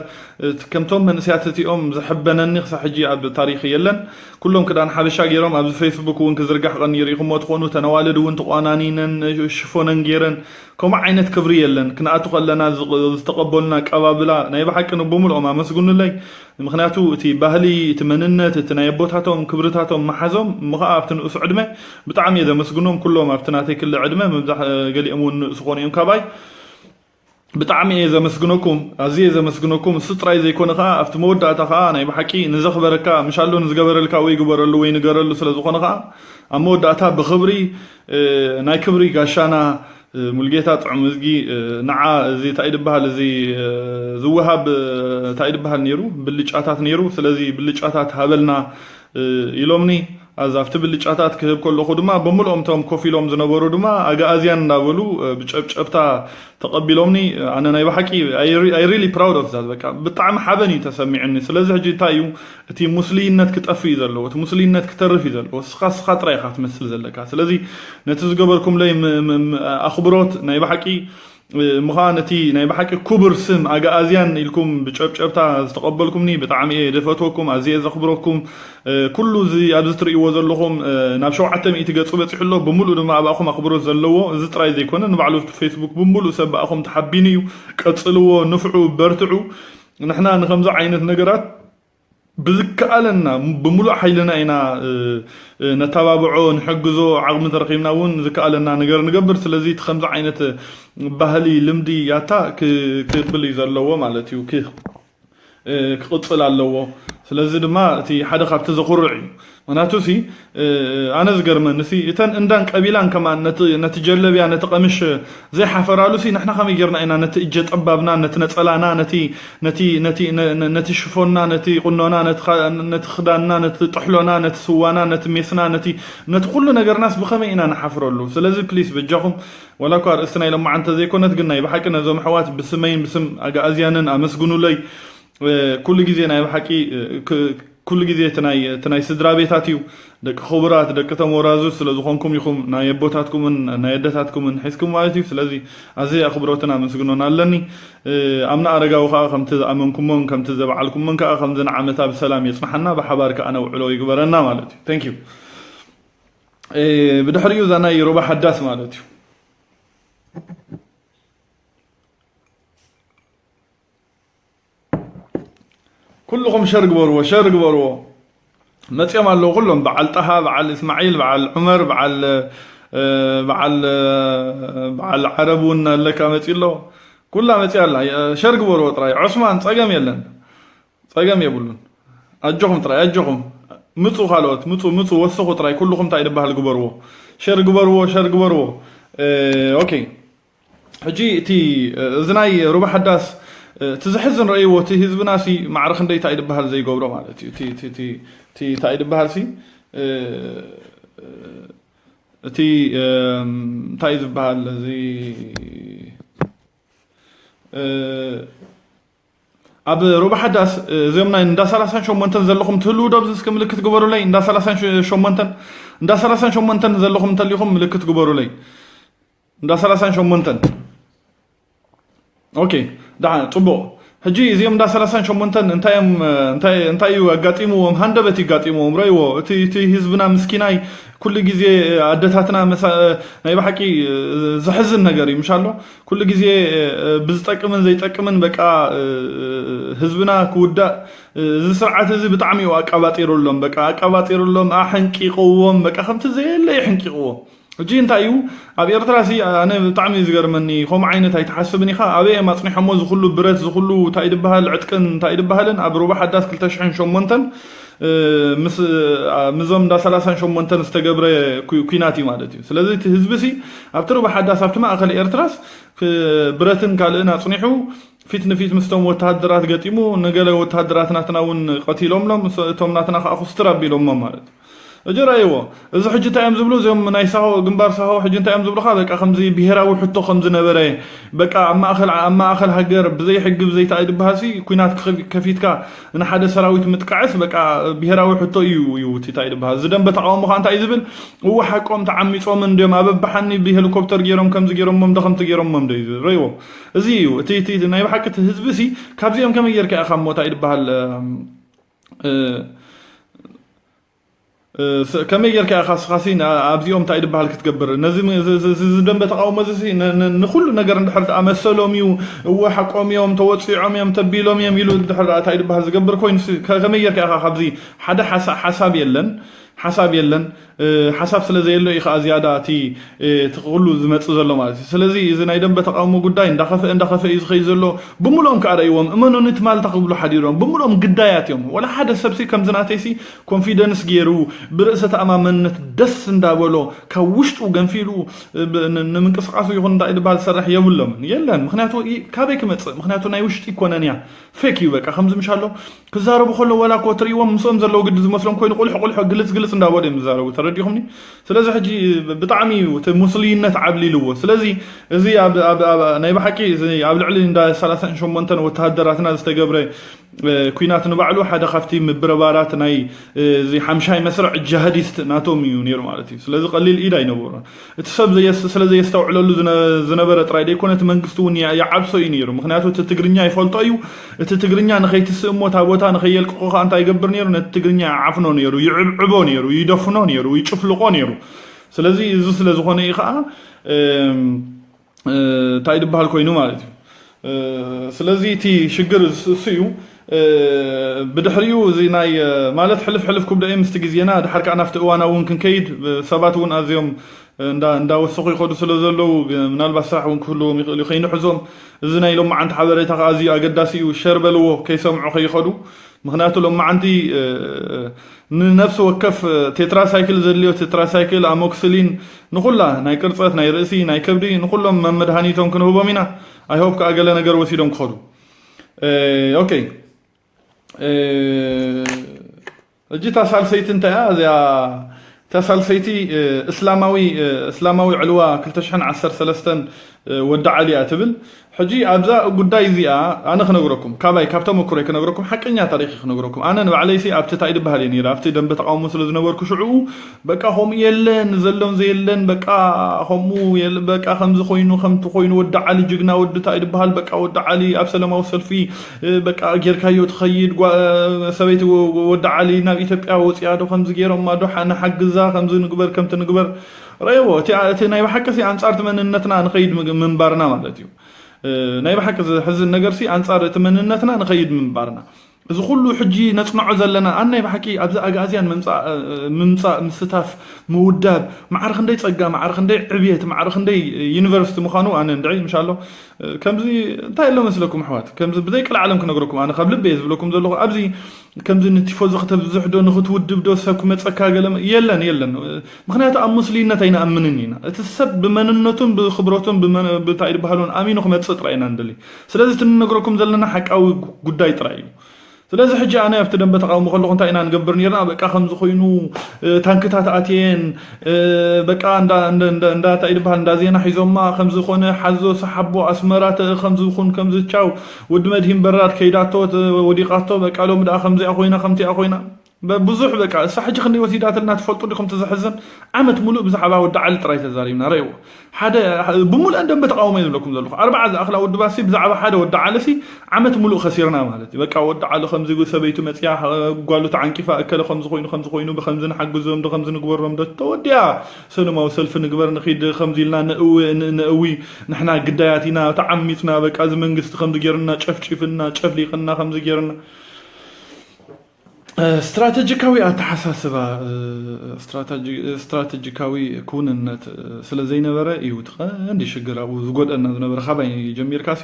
ከምቶም መንእስያት እቲኦም ዝሕበነኒ ክሳብ ሕጂ ኣብ ታሪክ የለን። ኩሎም ክዳን ሓበሻ ገይሮም ኣብዚ ፌስቡክ እውን ክዝርጋሕ ቀኒ ርኢኹሞ ትኾኑ። ተነዋልድ እውን ተቋናኒነን ሽፎነን ገይረን ከምኡ ዓይነት ክብሪ የለን። ክንኣቱ ከለና ዝተቐበሉና ኣቀባብላ ናይ ብሓቂ ንብምልኦም ኣመስግኑለይ። ምክንያቱ እቲ ባህሊ፣ እቲ መንነት፣ እቲ ናይ ኣቦታቶም ክብርታቶም መሓዞም እሞ ከዓ ኣብቲ ንእሱ ዕድመ ብጣዕሚ እየ ዘመስግኖም። ኩሎም ኣብቲ ናተይ ክሊ ዕድመ መብዛሕ ገሊኦም እውን ንእሱ ኮኑ እዮም ካባይ። ብጣዕሚ እየ ዘመስግነኩም፣ ኣዝየ ዘመስግነኩም። እሱ ጥራይ ዘይኮነ ከዓ ኣብቲ መወዳእታ ከዓ ናይ ብሓቂ ንዘኽበረካ ምሻሎ ንዝገበረልካ ወይ ግበረሉ ወይ ንገረሉ ስለ ዝኾነ ከዓ ኣብ መወዳእታ ብኽብሪ ናይ ክብሪ ጋሻና ሙልጌታ ጥዑም እዝጊ ንዓ እዚ እንታይ ድበሃል እዚ ዝወሃብ እንታይ ድበሃል ነይሩ ብልጫታት ነይሩ። ስለዚ ብልጫታት ሃበልና ኢሎምኒ። ኣዛ ኣብቲ ብልጫታት ክህብ ከለኹ ድማ ብምልኦም እቶም ኮፍ ኢሎም ዝነበሩ ድማ ኣግኣዝያን እንዳበሉ ብጨብጨብታ ተቐቢሎምኒ። ኣነ ናይ ብሓቂ I really proud of that። በቃ ብጣዕሚ ሓበን እዩ ተሰሚዕኒ። ስለዚ ሕጂ እንታይ እዩ እቲ ሙስሊነት ክጠፍእ እዩ ዘለዎ፣ እቲ ሙስሊነት ክተርፍ እዩ ዘለዎ። እስኻ እስኻ ጥራይ ኢኻ ትመስል ዘለካ። ስለዚ ነቲ ዝገበርኩምለይ ኣኽብሮት ናይ ብሓቂ ምዃን እቲ ናይ ብሓቂ ክቡር ስም ኣግኣዝያን ኢልኩም ብጨብጨብታ ዝተቐበልኩምኒ ብጣዕሚ እየ ደፈትወኩም፣ ኣዝየ ዘኽብረኩም። ኩሉ እዚ ኣብዚ ትርእይዎ ዘለኹም ናብ ሸውዓተ ሚእቲ ገጹ በጺሑ ኣሎ። ብምሉእ ድማ ኣባኹም ኣኽብሮት ዘለዎ እዚ ጥራይ ዘይኮነ ንባዕሉ ፌስቡክ ብምሉእ ሰብ ብኣኹም ተሓቢኑ እዩ። ቀጽልዎ፣ ንፍዑ፣ በርትዑ። ንሕና ንከምዚ ዓይነት ነገራት ብዝከኣለና ብምሉእ ሓይልና ኢና ነተባብዖ፣ ንሕግዞ፣ ዓቕሚ ተረኺብና እውን ዝከኣለና ነገር ንገብር። ስለዚ እቲ ከምዚ ዓይነት ባህሊ ልምዲ ያታ ክብል እዩ ዘለዎ ማለት እዩ፣ ክቕፅል ኣለዎ። ስለዚ ድማ እቲ ሓደ ካብቲ ዘኹርዕ እዩ። ምክንያቱ ሲ ኣነ ዝገርመኒ ሲ እተን እንዳን ቀቢላን ከማን ነቲ ጀለብያ ነቲ ቀምሽ ዘይሓፈራሉ ሲ ንሕና ከመይ ጌርና ኢና ነቲ እጀ ጠባብና ነቲ ነጸላና ነቲ ነቲ ነቲ ነቲ ሽፎና ነቲ ቁኖና ነቲ ክዳንና ነቲ ጥሕሎና ነቲ ስዋና ነቲ ሜስና ነቲ ነቲ ኩሉ ነገርናስ ብኸመይ ኢና ንሓፍረሉ? ስለዚ ፕሊስ በጃኹም ወላ እኳ ኣርእስትና ኢሎም መዓንተ ዘይኮነት ግን ናይ ብሓቂ ነዞም ኣሕዋት ብስመይን ብስም ኣጋኣዝያንን ኣመስግኑለይ። ኩሉ ግዜ ናይ ብሓቂ ኩሉ ግዜ እቲ ናይ ስድራ ቤታት እዩ። ደቂ ክቡራት ደቂ ተመራዙ ስለ ዝኾንኩም ኢኹም ናይ ኣቦታትኩምን ናይ ኣደታትኩምን ሒዝኩም ማለት እዩ። ስለዚ ኣዝየ ኣኽብሮትን ኣመስግኖን ኣለኒ። ኣምና ኣረጋዊ ከዓ ከምቲ ዝኣመንኩሞን ከምቲ ዘበዓልኩሞን ከዓ ከምዚ ንዓመታ ብሰላም የፅናሓና ብሓባር ከዓ ነውዕሎ ይግበረና ማለት እዩ። Thank you። ብድሕሪኡ እዛ ናይ ሮባ ሓዳስ ማለት እዩ። ኩልኹም ሸር ግበርዎ ሸር ግበርዎ። መፅኦም ኣለዉ ኩሎም በዓል ጣሃ በዓል እስማዒል በዓል ዑመር በዓል በዓል በዓል ዓረብ እውን ኣለካ መፂ ኣሎ። ኩላ መፂ ኣላ። ሸር ግበርዎ ጥራይ ዑስማን ፀገም የለን። ፀገም የብሉን። ኣጆኹም ጥራይ ኣጆኹም። ምፁ ካልኦት ምፁ ምፁ ወስኹ ጥራይ ኩልኹም እንታይ ድበሃል ግበርዎ። ሸር ግበርዎ ሸር ግበርዎ። ኦኬ። ሕጂ እቲ እዚ ናይ ሩባ ሓዳስ እቲ ዝሕዝን ረእይዎ እቲ ህዝብና ሲ ማዕረ ክንደይ እንታይ ድበሃል ዘይገብሮ ማለት እዩ። እቲ እንታይ ድበሃል ሲ እቲ እንታይ ዝበሃል እዚ ኣብ ሩባ ሓዳስ እዚኦም ናይ እንዳ ሰላሳን ሸሞንተን ዘለኹም ትህልዉ ዶ ኣብዚ እስኪ ምልክት ግበሩለይ። እንዳ ሰላሳን ሸሞንተን እንዳ ሰላሳን ሸሞንተን ዘለኹም እንተሊኹም ምልክት ግበሩለይ። እንዳ ሰላሳን ሸሞንተን ኦኬ። ደሓን ጽቡቕ። ሕጂ እዚኦም እንዳ ሰላሳን ሸሞንተን እንታይ እዮም እንታይ እንታይ እዩ ኣጋጢምዎም? ሃንደበት ይጋጢምዎም። ረእይዎ እቲ እቲ ህዝብና ምስኪናይ ኩሉ ግዜ ኣደታትና ናይ ብሓቂ ዘሕዝን ነገር እዩ ምሻሎ። ኩሉ ግዜ ብዝጠቅምን ዘይጠቅምን በቃ ህዝብና ክውዳእ እዚ ስርዓት እዚ ብጣዕሚ እዩ ኣቃባጢሩሎም። በቃ ኣቃባጢሩሎም ኣሕንቂቕዎም በቃ ከምቲ ዘየለ ይሕንቂቕዎም። ሕጂ እንታይ እዩ ኣብ ኤርትራ ሲ ኣነ ብጣዕሚ እዩ ዝገርመኒ። ከምኡ ዓይነት ኣይትሓስብን ኢኻ። ኣበይ እዮም ኣጽኒሖሞ ዝኩሉ ብረት ዝኩሉ እንታይ ድበሃል ዕጥቅን እንታይ ድበሃልን ኣብ ሩባ ሓዳስ ክልተ ሽሕን ሸሞንተን ምስ ምዞም እንዳ ሰላሳን ሸሞንተን ዝተገብረ ኩናት እዩ ማለት እዩ። ስለዚ እቲ ህዝቢ ሲ ኣብቲ ሩባ ሓዳስ ኣብቲ ማእከል ኤርትራስ ብረትን ካልእን ኣጽኒሑ ፊት ንፊት ምስቶም ወተሃደራት ገጢሙ ንገለ ወተሃደራት ናትና እውን ቀቲሎምሎም እቶም ናትና ከዓ ኩስትር ኣቢሎሞም ማለት እዩ። እጂ ረእይዎ። እዚ ሕጂ እንታይ እዮም ዝብሉ እዚኦም ናይ ሳሆ ግንባር ሳሆ ሕጂ እንታይ እዮም ዝብሉካ በቃ ከምዚ ብሄራዊ ሕቶ ከም ዝነበረ በቃ ኣብ ማእከል ኣብ ማእከል ሃገር ብዘይ ሕጊ ብዘይ እንታይ ድበሃል ሲ ኩናት ከፊትካ ንሓደ ሰራዊት ምጥቃዕስ በቃ ብሄራዊ ሕቶ እዩ እዩ እቲ እንታይ ድበሃል እዚ ደንበ ተቃውሞ ከዓ እንታይ እዩ ዝብል እወ ሓቆም ተዓሚጾም እንድዮም ኣበባሓኒ ብሄሊኮፕተር ገይሮም ከምዚ ገይሮሞም ዶ ከምቲ ገይሮሞም ዶ እዩ ዝብል ረእይዎ። እዚ እዩ እቲ ናይ ብሓቂ እቲ ህዝቢ ሲ ካብዚኦም ከመይ ጌርካ ኢኻ እሞ እንታይ ድበሃል ከመይ ጌርካ ኢኻ ስኻሲ ኣብዚኦም እንታይ ድበሃል ክትገብር ነዚ ደንበ ተቃውሞ እዚ ንኩሉ ነገር እንድሕር ደኣ መሰሎም እዩ እወ ሓቆም እዮም ተወፂዖም እዮም ተቢሎም እዮም ኢሉ እንድሕር እንታይ ድበሃል ዝገብር ኮይኑ ከመይ ጌርካ ኢኻ ካብዚ ሓደ ሓሳብ የለን ሓሳብ የለን ሓሳብ ስለ ዘየሎ እዩ ከዓ ዝያዳ እቲ እቲ ኩሉ ዝመፅእ ዘሎ ማለት እዩ። ስለዚ እዚ ናይ ደንበ ተቃውሞ ጉዳይ እንዳኸፍአ እንዳኸፍአ እዩ ዝኸይ ዘሎ። ብምሎም ከዓ ረእይዎም እመኑኒ ትማል እንታይ ክብሉ ሓዲሮም ብምሎም ግዳያት እዮም። ወላ ሓደ ሰብሲ ከምዚ ናተይሲ ኮንፊደንስ ገይሩ ብርእሰ ተኣማመንነት ደስ እንዳበሎ ካብ ውሽጡ ገንፊሉ ንምንቅስቃሱ ይኹን እንታይ ድበሃል ዝሰርሕ የብሎምን የለን። ምክንያቱ ካበይ ክመፅእ ምክንያቱ ናይ ውሽጢ ይኮነን እያ ፌክ እዩ በቃ ከምዚ ምሻሎ ክዛረቡ ከሎ ወላ እኮ ትርእይዎም ምስኦም ዘለዉ ግዲ ዝመስሎም ኮይኑ ቁልሕ ቁልሕ ግልፅ ግልፅ እንዳበሉ እዮም ዝዛረቡ ተረዲኹምኒ። ስለዚ ሕጂ ብጣዕሚ እዩ እቲ ሙስሊነት ዓብሊልዎ። ስለዚ እዚ ናይ ብሓቂ ኣብ ልዕሊ እንዳ ሰላሳን ሸሞንተን ወተሃደራትና ዝተገብረ ኩናት ንባዕሉ ሓደ ካብቲ ምብረባራት ናይ እዚ ሓምሻይ መስርዕ ጃሃዲስት ናቶም እዩ ነይሩ ማለት እዩ። ስለዚ ቀሊል ኢድ ኣይነበሮን። እቲ ሰብ ስለ ዘየስተውዕለሉ ዝነበረ ጥራይ ደይኮነ እቲ መንግስቲ እውን ይዓብሶ እዩ ነይሩ። ምክንያቱ እቲ ትግርኛ ይፈልጦ እዩ። እቲ ትግርኛ ንኸይትስእሞ እታ ቦታ ንኸየልቅቆ ከዓ እንታይ ይገብር ነይሩ? ነቲ ትግርኛ ይዓፍኖ ነይሩ፣ ይዕብዕቦ ነይሩ፣ ይደፍኖ ነይሩ፣ ይጭፍልቆ ነይሩ። ስለዚ እዚ ስለ ዝኾነ እዩ ከዓ እንታይ ድበሃል ኮይኑ ማለት እዩ። ስለዚ እቲ ሽግር እሱ እዩ። ብድሕሪኡ እዚ ናይ ማለት ሕልፍ ሕልፍ ክብሎ እየ ምስቲ ግዜና ድሓር ከዓ ናብቲ እዋና እውን ክንከይድ ሰባት እውን ኣዝዮም እንዳወሰኹ ይኸዱ ስለ ዘለዉ ምናልባት ስራሕ እውን ክህልዎም ይኽእል እዩ ከይንሕዞም። እዚ ናይ ሎማዓንቲ ሓበሬታ ከዓ ኣዝዩ ኣገዳሲ እዩ። ሸር በልዎ ከይሰምዑ ከይኸዱ። ምክንያቱ ሎማዓንቲ ንነፍሲ ወከፍ ቴትራሳይክል ዘድልዮ ቴትራሳይክል፣ ኣሞክስሊን፣ ንኩላ ናይ ቅርፀት፣ ናይ ርእሲ፣ ናይ ከብዲ፣ ንኩሎም መመድሃኒቶም ክንህቦም ኢና። ኣይሆፕ ከዓ ገለ ነገር ወሲዶም ክኸዱ። ኦኬ። እጂ እታ ሳልሰይቲ እንታይ እያ እዚኣ? እታ ሳልሰይቲ እስላማዊ እስላማዊ ዕልዋ ክልተ ሽሕን ዓሰርተ ሰለስተን ወዲ ዓሊ እያ ትብል። ሕጂ ኣብዛ ጉዳይ እዚኣ ኣነ ክነግረኩም፣ ካባይ ካብ ተመክሮይ ክነግረኩም፣ ሓቀኛ ታሪኽ ክነግረኩም። ኣነ ንባዕለይሲ ኣብቲ እንታይ ድበሃል እየ ነይረ፣ ኣብቲ ደንበ ተቃውሞ ስለ ዝነበርኩ ሽዕኡ በቃ ከምኡ የለን፣ ዘሎን ዘየለን በቃ ከምኡ በቃ ከምዚ ኮይኑ ከምቲ ኮይኑ፣ ወዲ ዓሊ ጅግና ወዲ እንታይ ድበሃል በቃ ወዲ ዓሊ ኣብ ሰላማዊ ሰልፊ በቃ ጌርካዮ ትኸይድ፣ ሰበይቲ ወዲ ዓሊ ናብ ኢትዮጵያ ወፂኣ ዶ ከምዚ ገይሮማ ዶ ንሓግዛ ከምዚ ንግበር ከምቲ ንግበር። ረእዎ እቲ ናይ ብሓቂ ሲ ኣንፃር እቲ መንነትና ንኸይድ ምንባርና ማለት እዩ። ናይ ብሓቂ ዘሕዝን ነገር ሲ ኣንፃር እቲ መንነትና ንኸይድ ምንባርና። እዚ ኩሉ ሕጂ ነፅንዖ ዘለና ኣን ናይ ብሓቂ ኣብዚ ኣግኣዝያን ምምፃእ ምስታፍ ምውዳብ ማዕረ ክንደይ ፀጋ ማዕረ ክንደይ ዕብየት ማዕረ ክንደይ ዩኒቨርሲቲ ምዃኑ ኣነ እንድዒ ምሻሎ ከምዚ እንታይ ኣሎ መስለኩም ኣሕዋት፣ ከምዚ ብዘይ ቀልዓለም ክነግረኩም ኣነ ካብ ልበየ ዝብለኩም ዘለኹ ኣብዚ ከምዚ ንቲፎዚ ክተብዝሕ ዶ ንክትውድብ ዶ ሰብ ክመፀካ ገለ የለን የለን። ምክንያቱ ኣብ ሙስሊነት ኣይንኣምንን ኢና። እቲ ሰብ ብመንነቱን ብክብረቱን ብታይ ዝበሃሉን ኣሚኑ ክመፅእ ጥራይ ኢና ንደሊ። ስለዚ እቲ ንነግረኩም ዘለና ሓቃዊ ጉዳይ ጥራይ እዩ። ስለዚ ሕጂ ኣነ ኣብቲ ደንበ ተቃውሞ ከለኹ እንታይ ኢና ንገብር ነርና? በቃ ከምዚ ኮይኑ ታንክታት ኣትየን በቃ እንታይ ዝበሃል እንዳ ዜና ሒዞማ ከምዝኾነ ሓዞ ሰሓቦ ኣስመራ ከምዝኹን ከምዝቻው ወዲ መድሂን በራድ ከይዳቶ ወዲቓቶ በቃ ሎሚ ደኣ ከምዚኣ ኮይና ከምቲኣ ኮይና ብዙሕ በቃ እሳ ሕጂ ክንደይ ወሲዳትልና ትፈልጡ ዲኹም? ትዝሕዝን ዓመት ሙሉእ ብዛዕባ ወዲ ዓሊ ጥራይ ተዛሪብና ረእዎ። ሓደ ብምሉአን ደንበ ተቃውሞ እየ ዝብለኩም ዘለኹ። ኣርባዓ ዝኣኽላ ውድባሲ ብዛዕባ ሓደ ወዲ ዓሊ ሲ ዓመት ሙሉእ ከሲርና ማለት እዩ። በቃ ወዲ ዓሊ ከምዚ ሰበይቱ መፅያ ጓሉ ተዓንቂፋ እከለ ከምዚ ኮይኑ ከምዚ ኮይኑ ብከምዚ ንሓግዞም ዶ ከምዚ ንግበሮም ዶ ተወዲኣ ሰለማዊ ሰልፊ ንግበር ንኺድ ከምዚ ኢልና ንእዊ ንእዊ ንሕና ግዳያት ኢና ተዓሚፅና በቃ እዚ መንግስቲ ከምዚ ገይሩና ጨፍጪፍና ጨፍሊቅና ከምዚ ገይሩና ስትራተጂካዊ ኣተሓሳስባ ስትራተጂካዊ ክውንነት ስለ ዘይነበረ እዩ እቲ ቀንዲ ሽግር ኣብኡ ዝጎድአና ዝነበረ ካባይ ጀሚርካሲ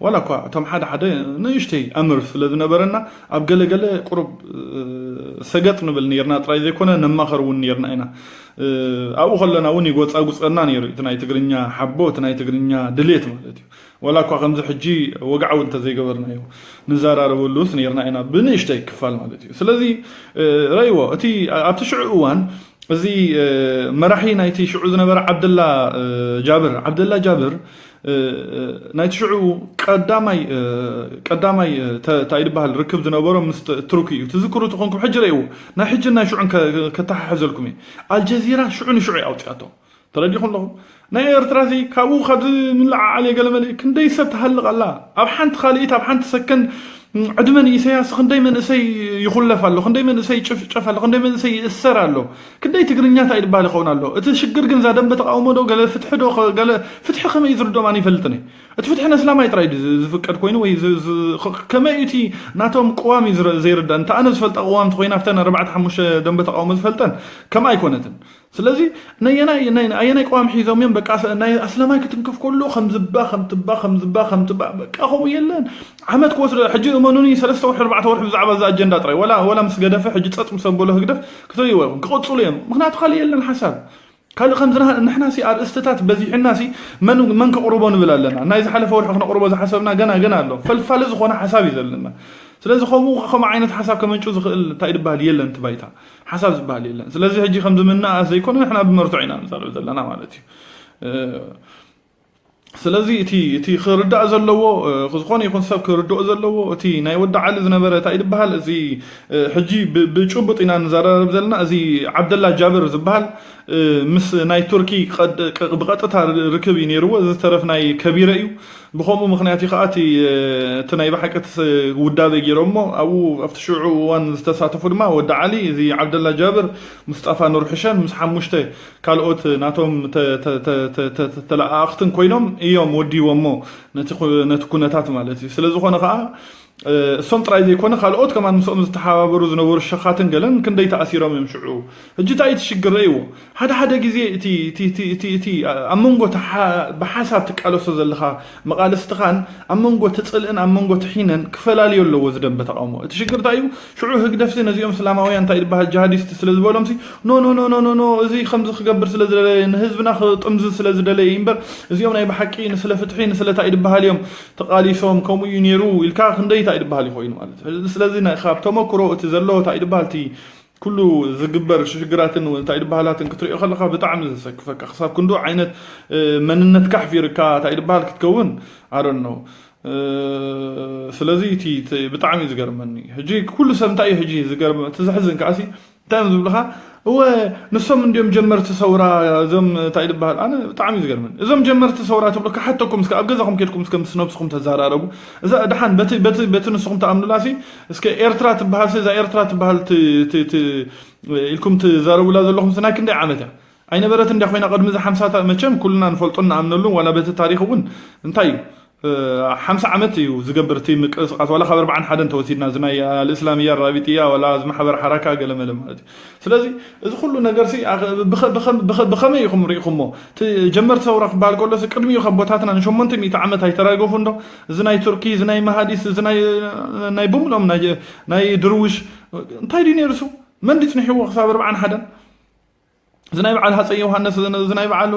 ዋላ እኳ እቶም ሓደ ሓደ ንእሽተይ ኣምር ስለ ዝነበረና ኣብ ገለገለ ቁሩብ ሰገጥ ንብል ነርና ጥራይ ዘይኮነ ነማኸር እውን ነርና ኢና ኣብኡ ከለና እውን ይጎፃጉፀና ነይሩ እቲ ናይ ትግርኛ ሓቦ እቲ ናይ ትግርኛ ድሌት ማለት እዩ ወላ እኳ ከምዚ ሕጂ ወግዓዊ እንተዘይገበርናዮ ንዘራረበሉስ ነርና ኢና ብንእሽተይ ክፋል ማለት እዩ ስለዚ ረእይዎ እቲ ኣብቲ ሽዑ እዋን እዚ መራሒ ናይቲ ሽዑ ዝነበረ ዓብደላ ጃብር ዓብደላ ጃብር ናይቲ ሽዑ ቀዳማይ ቀዳማይ እንታይ ዝበሃል ርክብ ዝነበሮ ምስ ትርኪ እዩ ትዝክሩ ትኾንኩም ሕጂ ረእይዎ ናይ ሕጂ ናይ ሽዑን ከተሓሕዘልኩም እዩ ኣልጀዚራ ሽዑ ንሽዑ ኣውፅኣቶ ተረዲኹም ኣለኹም ናይ ኤርትራ ሲ ካብኡ ካብዚ ምልዓዓል የገለመለ ክንደይ ሰብ ትሃልቕ ኣላ ኣብ ሓንቲ ካልኢት ኣብ ሓንቲ ሰከንድ ዕድመ ንኢሰያስ ክንደይ መንእሰይ ይኹለፍ ኣሎ ክንደይ መንእሰይ ይጭፍጨፍ ኣሎ ክንደይ መንእሰይ ይእሰር ኣሎ ክንደይ ትግርኛ እንታይ ይባል ይኸውን ኣሎ እቲ ሽግር ግን ዛ ደንበ ተቃውሞ ዶ ገለ ፍትሒ ዶ ገለ ፍትሒ ከመይ እዩ ዝርዶም ኣነ ይፈልጥን እቲ ፍትሒ ነስላማይ ጥራይ ዝፍቀድ ኮይኑ ወይ ከመይ እቲ ናቶም ቅዋም እዩ ዘይርዳእ እንተ ኣነ ዝፈልጣ ቅዋም ተኮይና ኣብተን ኣርባዕተ ሓሙሽተ ደንበ ተቃውሞ ዝፈልጠን ከምኣ ኣይኮነትን ስለዚ ነየናይ ናይ ኣየናይ ቀዋም ሒዞም እዮም በቃ ናይ ኣስለማይ ክትንክፍ ከሎ ከም ዝባ ከም ትባ ከም ዝባ ከም ትባ በቃ ከምኡ የለን ዓመት ክወስዶ ሕጂ እመኑኒ ሰለስተ ወርሒ ኣርባዕተ ወርሒ ብዛዕባ እዚ ኣጀንዳ ጥራይ ወላ ወላ ምስ ገደፈ ሕጂ ጸጥ ምስ ኣበሎ ህግደፍ ክትርእይዎ ኢኹም ክቕጽሉ እዮም ምክንያቱ ካልእ የለን ሓሳብ ካልእ ከም ንሕናሲ ኣርእስትታት በዚሕናሲ መን መን ከቕርቦ ንብል ኣለና ናይ ዝሓለፈ ወርሒ ክነቕርቦ ዝሓሰብና ገና ገና ኣሎ ፈልፋሊ ዝኾነ ሓሳብ እዩ ዘለና ስለዚ ከምኡ ከምኡ ዓይነት ሓሳብ ከመንጩ ዝኽእል እንታይ ድበሃል የለን እቲ ባይታ ሓሳብ ዝበሃል የለን ስለዚ ሕጂ ከምዚ ምንኣስ ዘይኮነ ንሕና ብመርትዖ ኢና ንዛረብ ዘለና ማለት እዩ ስለዚ እቲ እቲ ክርዳእ ዘለዎ ዝኾነ ይኹን ሰብ ክርድኦ ዘለዎ እቲ ናይ ወዲ ዓሊ ዝነበረ እንታይ ድበሃል እዚ ሕጂ ብጭቡጥ ኢና ንዘራረብ ዘለና እዚ ዓብደላ ጃብር ዝበሃል ምስ ናይ ቱርኪ ብቐጥታ ርክብ እዩ ነይርዎ እዚ ተረፍ ናይ ከቢረ እዩ ብኸምኡ ምኽንያት እዩ ከዓ እቲ ናይ ብሓቂ ውዳበ ገይሮሞ ኣብኡ ኣብቲ ሽዑ እዋን ዝተሳተፉ ድማ ወዲ ዓሊ እዚ ዓብደላ ጃብር ሙስጣፋ ኑር ሕሸን ምስ ሓሙሽተ ካልኦት ናቶም ተለኣኣኽትን ኮይኖም እዮም ወዲቦሞ ነቲ ኩነታት ማለት እዩ ስለዝኾነ ከዓ እሶም ጥራይ ዘይኮነ ካልኦት ከማን ምስኦም ዝተሓባበሩ ዝነበሩ ሸኻትን ገለን ክንደይ ተኣሲሮም እዮም ሽዑ። ሕጂ እንታይ እቲ ሽግር ረእይዎ። ሓደ ሓደ ግዜ እቲ እቲ እቲ እቲ እቲ ኣብ መንጎ እቲ ሓ- ብሓሳብ ትቃለሶ ዘለኻ መቓልስትኻን ኣብ መንጎ እቲ ጽልእን ኣብ መንጎ እቲ ሒነን ክፈላልዮ ኣለዎ እዚ ደንበ ተቓውሞ። እቲ ሽግር እንታይ እዩ? ሽዑ ህግደፍሲ ነዚኦም እስላማውያን እንታይ ዝበሃል ጂሃዲስት ስለ ዝበሎምሲ ኖ ኖ ኖ ኖ ኖ ኖ እዚ ከምዚ ክገብር ስለ ዝደለየ ንህዝብና ክጥምዝ ስለ ዝደለየ እዩ እምበር እዚኦም ናይ ብሓቂ ንስለ ፍትሒ ንስለ እንታይ ዝበሃል እዮም ተቓሊሶም ከምኡ እዩ ነይሩ ኢልካ ክንደይ እንታይ ዝበሃል ይኾይኑ ማለት እዩ። ስለዚ ናይ ካብ ተመክሮ እቲ ዘሎ እንታይ ዝበሃል እቲ ኩሉ ዝግበር ሽግራትን እንታይ ዝበሃላትን ክትሪኦ ከለካ ብጣዕሚ ዘሰክፈካ ክሳብ ክንዱ ዓይነት መንነትካ ኣሕፊርካ እንታይ ዝበሃል ክትከውን ኣረኖ። ስለዚ እቲ ብጣዕሚ እዩ ዝገርመኒ። ሕጂ ኩሉ ሰብ እንታይ እዩ ሕጂ ዝገርመ እቲ ዘሕዝን ከዓሲ እንታይ እዮም ዝብሉኻ? እወ ንሶም እንዲዮም ጀመርቲ ሰውራ እዞም እንታይ ዝበሃል ኣነ ብጣዕሚ እዩ ዝገርመኒ። እዞም ጀመርቲ ሰውራ ትብሉ ክሓተኩም እስከ ኣብ ገዛኹም ኬድኩም እስከ ምስ ነብስኹም ተዘራረቡ። እዛ ድሓን በቲ በቲ በቲ ንስኹም ተኣምኑላሲ እስከ ኤርትራ ትበሃል እዛ ኤርትራ ትበሃል ኢልኩም ትዛረቡላ ዘለኹም ናይ ክንደይ ዓመት እያ? ኣይነበረት እንዲያ ኮይና ቅድሚ እዚ ሓምሳታት መቸም ኩልና ንፈልጦን ንኣምነሉን ዋላ በቲ ታሪክ እውን እንታይ እዩ ሓምሳ ዓመት እዩ ዝገብር እቲ ምቅስቃስ ዋላ ካብ ኣርባዓን ሓደን ተወሲድና እዚ ናይ ኣልእስላምያ ራቢጥያ ዋላ እዚ ማሕበር ሓራካ ገለመለ ማለት እዩ። ስለዚ እዚ ኩሉ ነገር ሲ ብኸመይ ኢኹም ርኢኹሞ? እቲ ጀመርቲ ሰውራ ክበሃል ከሎ ቅድሚኡ ካብ ቦታትና ንሸሞንተ ሚእቲ ዓመት ኣይተራገፉ እንዶ እዚ ናይ ቱርኪ እዚ ናይ መሃዲስ እዚ ናይ ብምሎም ናይ ድርውሽ እንታይ ድዩ ነይሩ ሱ መን ድዩ ፅኒሕዎ ክሳብ ኣርባዓን ሓደን እዚ ናይ በዓል ሃፀይ ዮሃንስ እዚ ናይ በዓል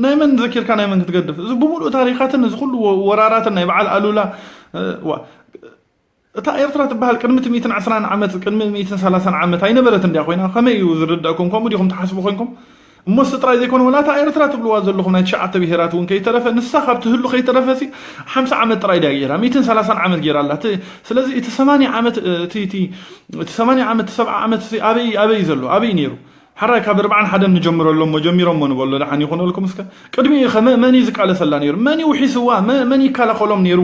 ናይ መን ዘኪርካ ናይ መን ክትገድፍ እዚ ብምሉእ ታሪኻትን እዚ ኩሉ ወራራትን ናይ በዓል ኣሉላ እታ ኤርትራ ትበሃል ቅድሚ እቲ ሚእትን ዕስራን ዓመት ቅድሚ ሚእትን ሰላሳን ዓመት ኣይነበረት እንዲያ ኮይና ከመይ እዩ ዝርዳእኩም ከምኡ ዲኹም ትሓስቡ ኮይንኩም እሞ ስጥራይ ዘይኮነ ወላ እታ ኤርትራ ትብልዋ ዘለኹም ናይ ትሽዓተ ብሄራት እውን ከይተረፈ ንሳ ካብ ትህሉ ከይተረፈ ሲ ሓምሳ ዓመት ጥራይ ድያ ገይራ ሚእትን ሰላሳን ዓመት ገይራ ኣላ ስለዚ እቲ ሰማንያ ዓመት እቲ ሰማንያ ዓመት ሰብዓ ዓመት ኣበይ ኣበይ ዘሎ ኣበይ ነይሩ ሓራይ ካብ ኣርባዓን ሓደን ንጀምረሎ እሞ ጀሚሮሞ ንበሎ ደሓን ይኾነልኩም እስከ ቅድሚኡ ከ መን እዩ ዝቃለሰላ ነይሩ መን እዩ ውሒስዋ መን ይከላኸሎም ነይሩ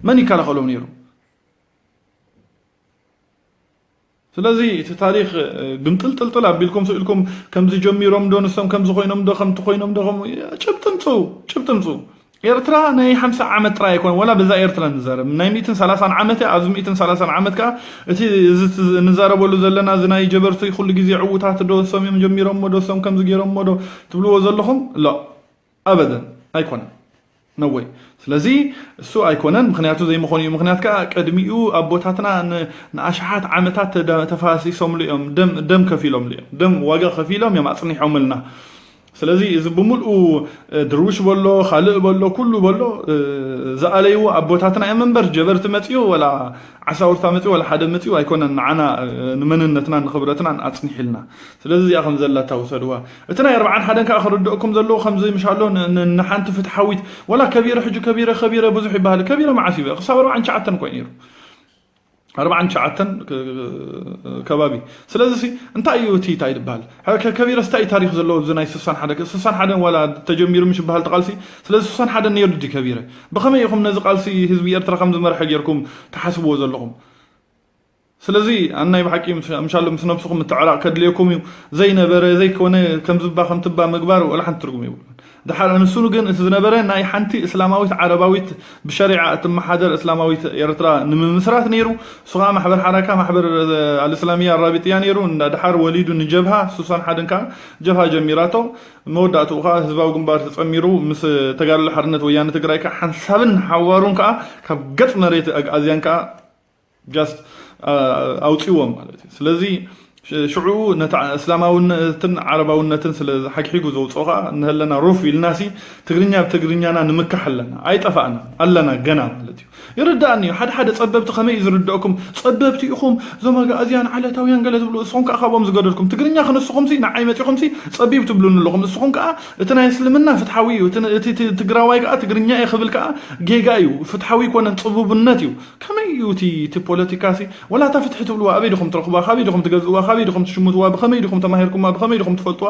መን ይከላኸሎም ነይሩ ስለዚ እቲ ታሪክ ግምጥልጥልጥል ኣቢልኩም ስኢልኩም ከምዚ ጀሚሮም ዶ ንሶም ከምዚ ኮይኖም ዶ ከምቲ ኮይኖም ዶ ጭብጥምፁ ጭብጥምፁ ኤርትራ ናይ ሓምሳ ዓመት ጥራይ ኣይኮነ ወላ በዛ ኤርትራ ንዛረብ ናይ ሚእትን ሰላሳን ዓመት ኣብዚ ሚእትን ሰላሳን ዓመት ከዓ እቲ ንዛረበሉ ዘለና እዚ ናይ ጀበርቲ ኩሉ ግዜ ዕውታት ዶ ሶም እዮም ጀሚሮሞ ዶ ሶም ከምዚ ገይሮሞ ዶ ትብልዎ ዘለኹም ሎ ኣበደን ኣይኮነን ነወይ ስለዚ እሱ ኣይኮነን ምክንያቱ ዘይምኾኑ እዩ ምክንያት ከዓ ቅድሚኡ ኣቦታትና ንኣሽሓት ዓመታት ተፋሲሶምሉ እዮም ደም ከፊሎምሉ እዮም ደም ዋጋ ከፊሎም እዮም ኣፅኒሖምልና ስለዚ እዚ ብምልኡ ድርውሽ በሎ ካልእ በሎ ኩሉ በሎ ዝኣለይዎ ኣቦታትና እዮም እምበር ጀበርቲ መፅኡ ወላ ዓሳውርታ መፅኡ ወላ ሓደ መፅኡ ኣይኮነን ንዓና ንመንነትና ንክብረትናን ኣፅኒሕልና ስለዚ እዚኣ ከም ዘላታ ውሰድዋ እቲ ናይ ኣርባዓን ሓደን ከዓ ክርድእኩም ዘለዎ ከምዚ ምሻሎ ንሓንቲ ፍትሓዊት ወላ ከቢረ ሕጂ ከቢረ ከቢረ ብዙሕ ይበሃል ከቢረ መዓስ ይበ ክሳብ ኣርባዓን ትሽዓተን ኮይ ነይሩ ኣርባዓን ትሽዓተን ከባቢ ስለዚ እንታይ እዩ እቲ እንታይ ዝበሃል ከቢረስ እንታይ ታሪክ ዘለዎ እዚ ናይ ስሳን ሓደ ስሳን ሓደን ዋላ ተጀሚሩ ምሽ በሃል ቃልሲ ስለዚ ስሳን ሓደን ነይሩ ድዩ ከቢረ ብኸመይ ኢኹም ነዚ ቃልሲ ህዝቢ ኤርትራ ከም ዝመርሐ ጌርኩም ትሓስብዎ ዘለኹም ስለዚ ኣናይ ብሓቂ ምሻሎ ምስ ነብስኹም ምትዕራቕ ከድልየኩም እዩ ዘይነበረ ዘይኮነ ከምዝባ ከምትባ ምግባር ወላ ሓንቲ ትርጉም ይብሉን ድሓር ንሱ ግን እቲ ዝነበረ ናይ ሓንቲ እስላማዊት ዓረባዊት ብሸሪዓ እትመሓደር እስላማዊት ኤርትራ ንምምስራት ነይሩ እሱ ከዓ ማሕበር ሓራካ ማሕበር ኣልእስላሚያ ኣራቢጥያ ነይሩ እንዳ ድሓር ወሊዱ ንጀብሃ ሱሳን ሓደን ከዓ ጀብሃ ጀሚራቶ መወዳእትኡ ከዓ ህዝባዊ ግንባር ተፀሚሩ ምስ ተጋድሎ ሓርነት ወያነ ትግራይ ከዓ ሓንሳብን ሓዋሩን ከዓ ካብ ገፅ መሬት ኣግኣዝያን ከዓ just ኣውፅዎም ማለት እዩ ስለዚ ሽዑ ነቲ እስላማውነትን ዓረባውነትን ስለ ሓግሒጉ ዘውፅኦ ከዓ እንሀለና ሩፍ ኢልናሲ ትግርኛ ብትግርኛና ንምካሕ ኣለና ኣይጠፋእና ኣለና ገና ማለት እዩ ይርዳእኒ እዩ ሓደ ሓደ ፀበብቲ ከመይ እዩ ዝርድእኩም ፀበብቲ ኢኹም እዞም ኣግኣዝያን ዓለታውያን ገለ ዝብሉ እስኹም ከዓ ካብኦም ዝገደድኩም ትግርኛ ክንስኹምሲ ንዓይ መፂኹምሲ ፀቢብ ትብሉኒ ኣለኹም እስኹም ከዓ እቲ ናይ እስልምና ፍትሓዊ እዩ እቲ ትግራዋይ ከዓ ትግርኛ እየ ክብል ከዓ ጌጋ እዩ ፍትሓዊ ይኮነን ፅቡብነት እዩ ከመይ እዩ እቲ እቲ ፖለቲካ ሲ ወላ እታ ፍትሒ ትብልዋ ኣበይ ዲኹም ትረኽቡዋ ካበይ ዲኹም ትገዝእዋ ካበይ ዲኹም ትሽምትዋ ብኸመይ ዲኹም ተማሂርኩማ ብኸመይ ዲኹም ትፈልጥዋ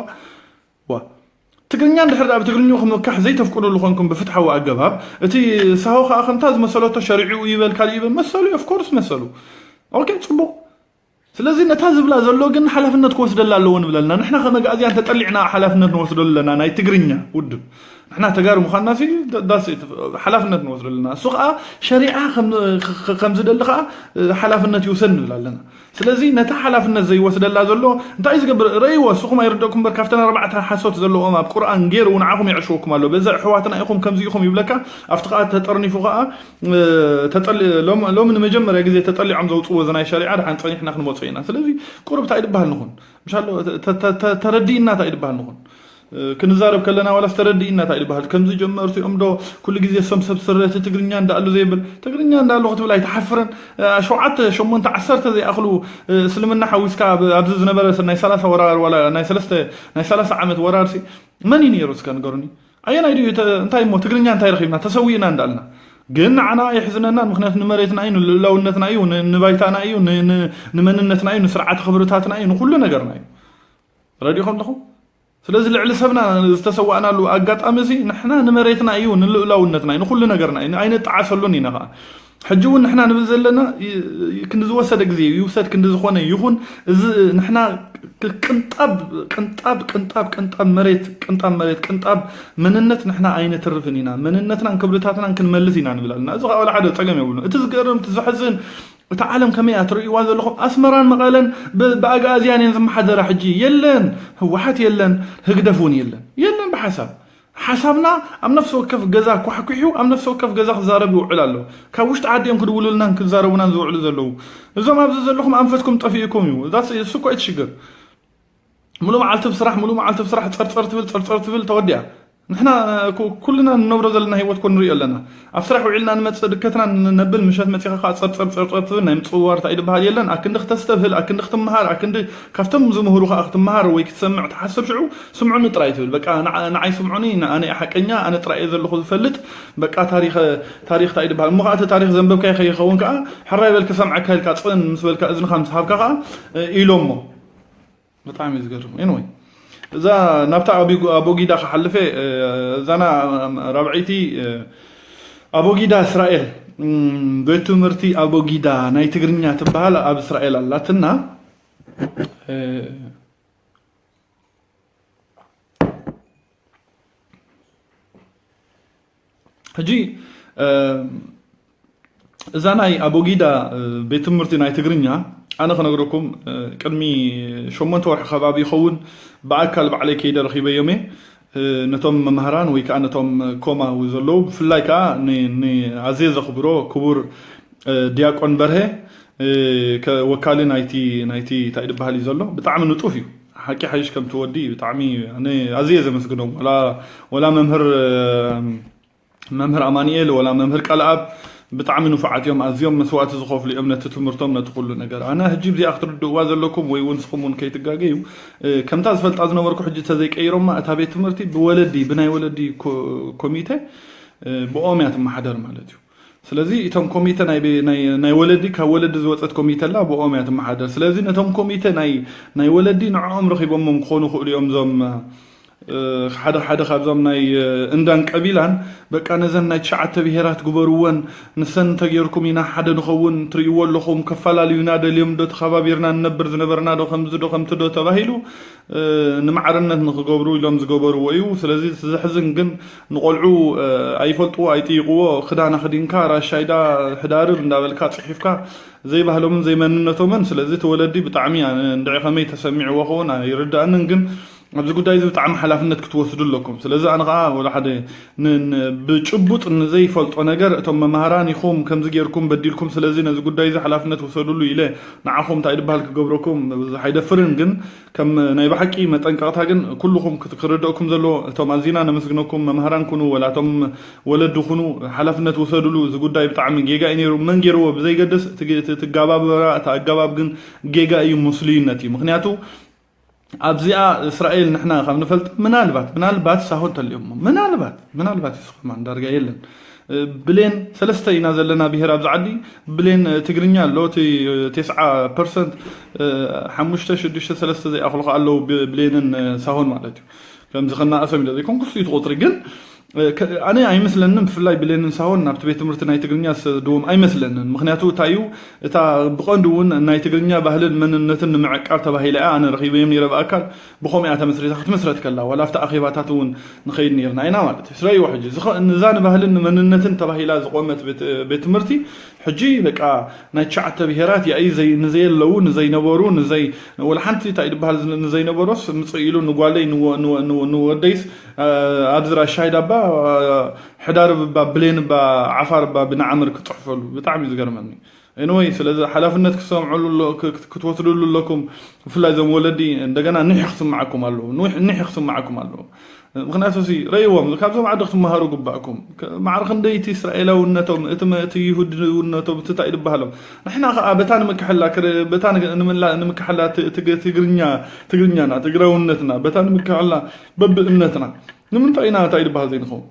ዋ ትግርኛ እንድሕር ዳኣ ብትግርኛ ክምካሕ ዘይተፍቅዱሉ ኮንኩም ብፍትሓዊ ኣገባብ እቲ ሳሆ ከዓ ከምታ ዝመሰለቶ ሸሪዑ ይበል ካልእ ይበል መሰሉ ኦፍኮርስ መሰሉ ኦኬ ፅቡቅ ስለዚ ነታ ዝብላ ዘሎ ግን ሓላፍነት ክወስደላ ኣለዎ ንብለልና ንሕና ከመጋእዝያን ተጠሊዕና ሓላፍነት ንወስደሉ ኣለና ናይ ትግርኛ ውድብ ንሕና ተጋሩ ምዃንና ሲ ዳስ ሓላፍነት ንወስደሉ ኣለና። እሱ ከዓ ሸሪዓ ከም ዝደሊ ከዓ ሓላፍነት ይውሰድ ንብል ኣለና። ስለዚ ነታ ሓላፍነት ዘይወስደላ ዘሎ እንታይ እዩ ዝገብር? ረእይዎ፣ እስኹም ኣይርደእኩም እምበር ካብተን ኣርባዕተ ሓሶት ዘለዎም ኣብ ቁርኣን ገይሩ ንዓኹም የዕሽወኩም ኣሎ። በዚ ኣሕዋትና ኢኹም ከምዚ ኢኹም ይብለካ፣ ኣብቲ ከዓ ተጠርኒፉ ከዓ ሎሚ ንመጀመርያ ግዜ ተጠሊዖም ዘውፅዎ እዚ ናይ ሸሪዓ ድሓን ፀኒሕና ክንመፁ ኢና። ስለዚ ቁሩብ እንታይ ድበሃል ንኹን ምሻሎ ተረዲእና እንታይ ድበሃል ንኹን ክንዛረብ ከለና ዋላስ ተረዲእና እንታይ ድበሃል ከምዚ ጀመርቲኦም ዶ ኩሉ ግዜ ሰም ሰብ ስረ እቲ ትግርኛ እንዳኣሉ ዘይብል ትግርኛ እንዳኣሉ ክትብል ኣይትሓፍርን? ሸውዓተ ሸሞንተ ዓሰርተ ዘይኣኽሉ እስልምና ሓዊስካ ኣብዚ ዝነበረ ናይ ሰላሳ ወራር ዋላ ናይ ሰለስተ ናይ ሰላሳ ዓመት ወራርሲ መን እዩ ነይሩ እስከ ንገሩኒ? ኣየናይ ድዩ እንታይ እሞ ትግርኛ እንታይ ረኺብና ተሰዊእና እንዳልና ግን ንዓና የሕዝነና። ምክንያቱ ንመሬትና እዩ፣ ንልእላውነትና እዩ፣ ንባይታና እዩ፣ ንመንነትና እዩ፣ ንስርዓተ ክብርታትና እዩ፣ ንኩሉ ነገርና እዩ። ረዲኹም ኣለኹም። ስለዚ ልዕሊ ሰብና ዝተሰዋእናሉ ኣጋጣሚ እዚ ንሕና ንመሬትና እዩ፣ ንልእላውነትና እዩ፣ ንኩሉ ነገርና እዩ፣ ኣይነጣዓሰሉን ኢና ከዓ። ሕጂ እውን ንሕና ንብል ዘለና ክንዲ ዝወሰደ ግዜ ይውሰድ ክንዲ ዝኾነ ይኹን እዚ ንሕና ቅንጣብ ቅንጣብ ቅንጣብ ቅንጣብ መሬት ቅንጣብ መሬት ቅንጣብ መንነት ንሕና ኣይነትርፍን ኢና። መንነትናን ክብርታትናን ክንመልስ ኢና ንብል ኣለና። እዚ ከዓ ሓደ ፀገም የብሉ። እቲ ዝገርም እቲ ዘሕዝን እታ ዓለም ከመይ እያ ትርእይዋ ዘለኹም? ኣስመራን መቐለን ብኣግኣዝያን እየን ዝመሓደራ። ሕጂ የለን ህወሓት የለን ህግደፍ እውን የለን የለን ብሓሳብ ሓሳብና ኣብ ነፍሲ ወከፍ ገዛ ኳሕኩሑ ኣብ ነፍሲ ወከፍ ገዛ ክዛረብ ይውዕል ኣሎ። ካብ ውሽጢ ዓዲ እዮም ክድውሉልናን ክዛረቡናን ዝውዕሉ ዘለዉ። እዞም ኣብዚ ዘለኹም ኣንፈትኩም ጠፊእኩም እዩ። እሱ እኮ እቲ ሽግር። ሙሉ መዓልቲ ብስራሕ ሙሉ መዓልቲ ብስራሕ ፀርፀር ትብል ፀርፀር ትብል ተወዲኣ። ንሕና ኩልና ንነብሮ ዘለና ህይወት ኮ ንሪኦ ኣለና። ኣብ ስራሕ ውዒልና ንመፅእ ድከትና ነብል ምሸት መፂኻ ከዓ ፀርፀር ፀርፀር ትብል ናይ ምፅውዋር እንታይ ድበሃል የለን። ኣክንዲ ክተስተብህል ኣክንዲ ክትመሃር ኣክንዲ ካብቶም ዝምህሩ ከዓ ክትመሃር ወይ ክትሰምዕ ትሓስብ ሽዑ ስምዑኒ ጥራይ ትብል በቃ ንዓይ ስምዑኒ ኣነ ሓቀኛ ኣነ ጥራይ እየ ዘለኹ ዝፈልጥ በቃ ታሪኽ እንታይ ድበሃል እሞ ከዓ እቲ ታሪኽ ዘንበብካዮ ከይኸውን ከዓ ሕራይ በል ክሰምዐካ ኢልካ ፅን ምስ በልካ እዝንኻ ምስ ሃብካ ከዓ ኢሎሞ ብጣዕሚ እዩ ዝገርም። Anyway እዛ ናብታ ኣቦጊዳ ክሓልፈ እዛና ራብዐይቲ ኣቦጊዳ እስራኤል ቤት ትምህርቲ ኣቦጊዳ ናይ ትግርኛ ትበሃል ኣብ እስራኤል ኣላትና። ሕጂ እዛ ናይ ኣቦጊዳ ቤት ትምህርቲ ናይ ትግርኛ ኣነ ክነግረኩም ቅድሚ ሸሞንተ ወርሒ ከባቢ ይኸውን ብኣካል ባዕለይ ከይደ ረኺበዮም እየ። ነቶም መምሃራን ወይ ከዓ ነቶም ኮማ ዘለዉ ብፍላይ ከዓ ኣዝየ ዘኽብሮ ክቡር ዲያቆን በርሀ ወካሊ ናይቲ ናይቲ እንታይ ድበሃል እዩ ዘሎ ብጣዕሚ ንጡፍ እዩ። ሓቂ ሓይሽ ከምቲ ወዲ ብጣዕሚ ኣዝየ ዘመስግኖም ወላ መምህር መምህር ኣማኒኤል ወላ መምህር ቃልኣብ ብጣዕሚ ንፉዓት እዮም። ኣዝዮም መስዋእቲ ዝኸፍሉ እዮም ነቲ ትምህርቶም ነቲ ኩሉ ነገር። ኣነ ሕጂ ብዚኣ ክትርድእዋ ዘለኩም ወይ እውን ንስኹም እውን ከይትጋገዩ ከምታ ዝፈልጣ ዝነበርኩ ሕጂ ተዘይቀይሮማ እታ ቤት ትምህርቲ ብወለዲ ብናይ ወለዲ ኮሚተ ብኦም እያ ትመሓደር ማለት እዩ። ስለዚ እቶም ኮሚተ ናይ ወለዲ ካብ ወለዲ ዝወፀት ኮሚተ ላ ብኦም እያ ትመሓደር። ስለዚ ነቶም ኮሚተ ናይ ወለዲ ንዕኦም ረኺቦሞም ክኾኑ ክእሉ እዮም እዞም ሓደ ሓደ ካብዞም ናይ እንዳን ቀቢላን በቃ ነዘን ናይ ትሽዓተ ብሄራት ግበርወን ንሰን እንተጌርኩም ኢና ሓደ ንኸውን ትርእይዎ ኣለኹም ከፈላለዩና ደልዮም ዶ ተኸባቢርና ንነብር ዝነበርና ዶ ከምዚ ዶ ከምቲ ዶ ተባሂሉ ንማዕርነት ንክገብሩ ኢሎም ዝገበርዎ እዩ። ስለዚ እቲ ዘሕዝን ግን ንቆልዑ ኣይፈልጥዎ ኣይጥይቅዎ ክዳን ኣክዲንካ ራሻይዳ ሕዳርብ እንዳበልካ ፅሒፍካ ዘይባህሎምን ዘይመንነቶምን ስለዚ እቲ ወለዲ ብጣዕሚ እንድዒ ከመይ ተሰሚዕዎ ከውን ኣይርዳእንን ግን ኣብዚ ጉዳይ እዚ ብጣዕሚ ሓላፍነት ክትወስዱ ኣለኩም። ስለዚ ኣነ ከዓ ወላ ሓደ ብጭቡጥ ንዘይፈልጦ ነገር እቶም መምሃራን ኢኹም ከምዚ ጌርኩም በዲልኩም ስለዚ ነዚ ጉዳይ እዚ ሓላፍነት ውሰዱሉ ኢለ ንዓኹም እንታይ ድበሃል ክገብረኩም ብዙሕ ኣይደፍርን ግን ከም ናይ ብሓቂ መጠንቀቕታ ግን ኩልኹም ክርደእኩም ዘለዎ እቶም ኣዚና ነመስግነኩም መምሃራን ኩኑ ወላ እቶም ወለዲ ኩኑ ሓላፍነት ውሰዱሉ እዚ ጉዳይ ብጣዕሚ ጌጋ እዩ ነይሩ መን ገይርዎ ብዘይገድስ ትጋባበራ እቲ ኣገባብ ግን ጌጋ እዩ ሙስልይነት እዩ ምክንያቱ ኣብዚኣ እስራኤል ንሕና ካብ ንፈልጥ ምናልባት ምናልባት ሳሆን ተልዮሞ ምናልባት ምናልባት ይስኸማ ዳርጋ የለን ብሌን ሰለስተ ኢና ዘለና ብሄር ኣብዚ ዓዲ ብሌን ትግርኛ ኣሎ እቲ ቴስዓ ፐርሰንት ሓሙሽተ ሽዱሽተ ሰለስተ ዘይኣኽሉ ከ ኣለዉ ብሌንን ሳሆን ማለት እዩ ከምዚ ከናእሶም ኢለ ዘይኮንኩ ስዩ ትቆፅሪ ግን ኣነ ኣይመስለንን፣ ብፍላይ ብሌንን ሳሆን ናብቲ ቤት ትምህርቲ ናይ ትግርኛ ዝሰድዎም ኣይመስለንን። ምክንያቱ እንታይ እዩ፣ እታ ብቐንዱ እውን ናይ ትግርኛ ባህልን መንነትን ንምዕቃብ ተባሂላ እያ ኣነ ረኺበዮም ነይረ ብኣካል። ብኸምኡ እያ ተመስሪታ፣ ክትምስረት ከላ ዋላ ኣብቲ ኣኼባታት እውን ንኸይድ ነይርና ኢና ማለት እዩ። ስረይዎ ሕጂ ንዛ ንባህልን ንመንነትን ተባሂላ ዝቆመት ቤት ትምህርቲ ሕጂ በቃ ናይ ትሽዓተ ብሄራት ያኢ ንዘየለዉ ንዘይነበሩ ንዘይ ወላ ሓንቲ እንታይ ዝበሃል ንዘይነበሮስ ምፅእ ኢሉ ንጓለይ ንወደይስ ኣብዚ ራሻይዳ ባ ሕዳር ባ ብሌን ባ ዓፋር ባ ብንዓምር ክፅሕፈሉ ብጣዕሚ እዩ ዝገርመኒ። Anyway ስለዚ ሓላፍነት ክትሰምዐሉ ክትወስድሉ ኣለኩም። ብፍላይ እዞም ወለዲ እንደገና ኒሕ ክስምዓኩም ኣለዎ፣ ኒሕ ክስምዓኩም ኣለዎ። ምክንያቱ ሲ ረእይዎም፣ ካብዞም ዓዲ ክትመሃሩ ግባእኩም። ማዕረ ክንደይ እቲ እስራኤላውነቶም እቲ ይሁድውነቶም እቲ እንታይ ዝበሃሎም፣ ንሕና ከዓ በታ ንምክሐላ በታ ንምክሐላ ትግርኛ ትግርኛና ትግራውነትና በታ ንምክሐላ በብእምነትና ንምንታይ ኢና እንታይ ዝበሃል ዘይንኸውን?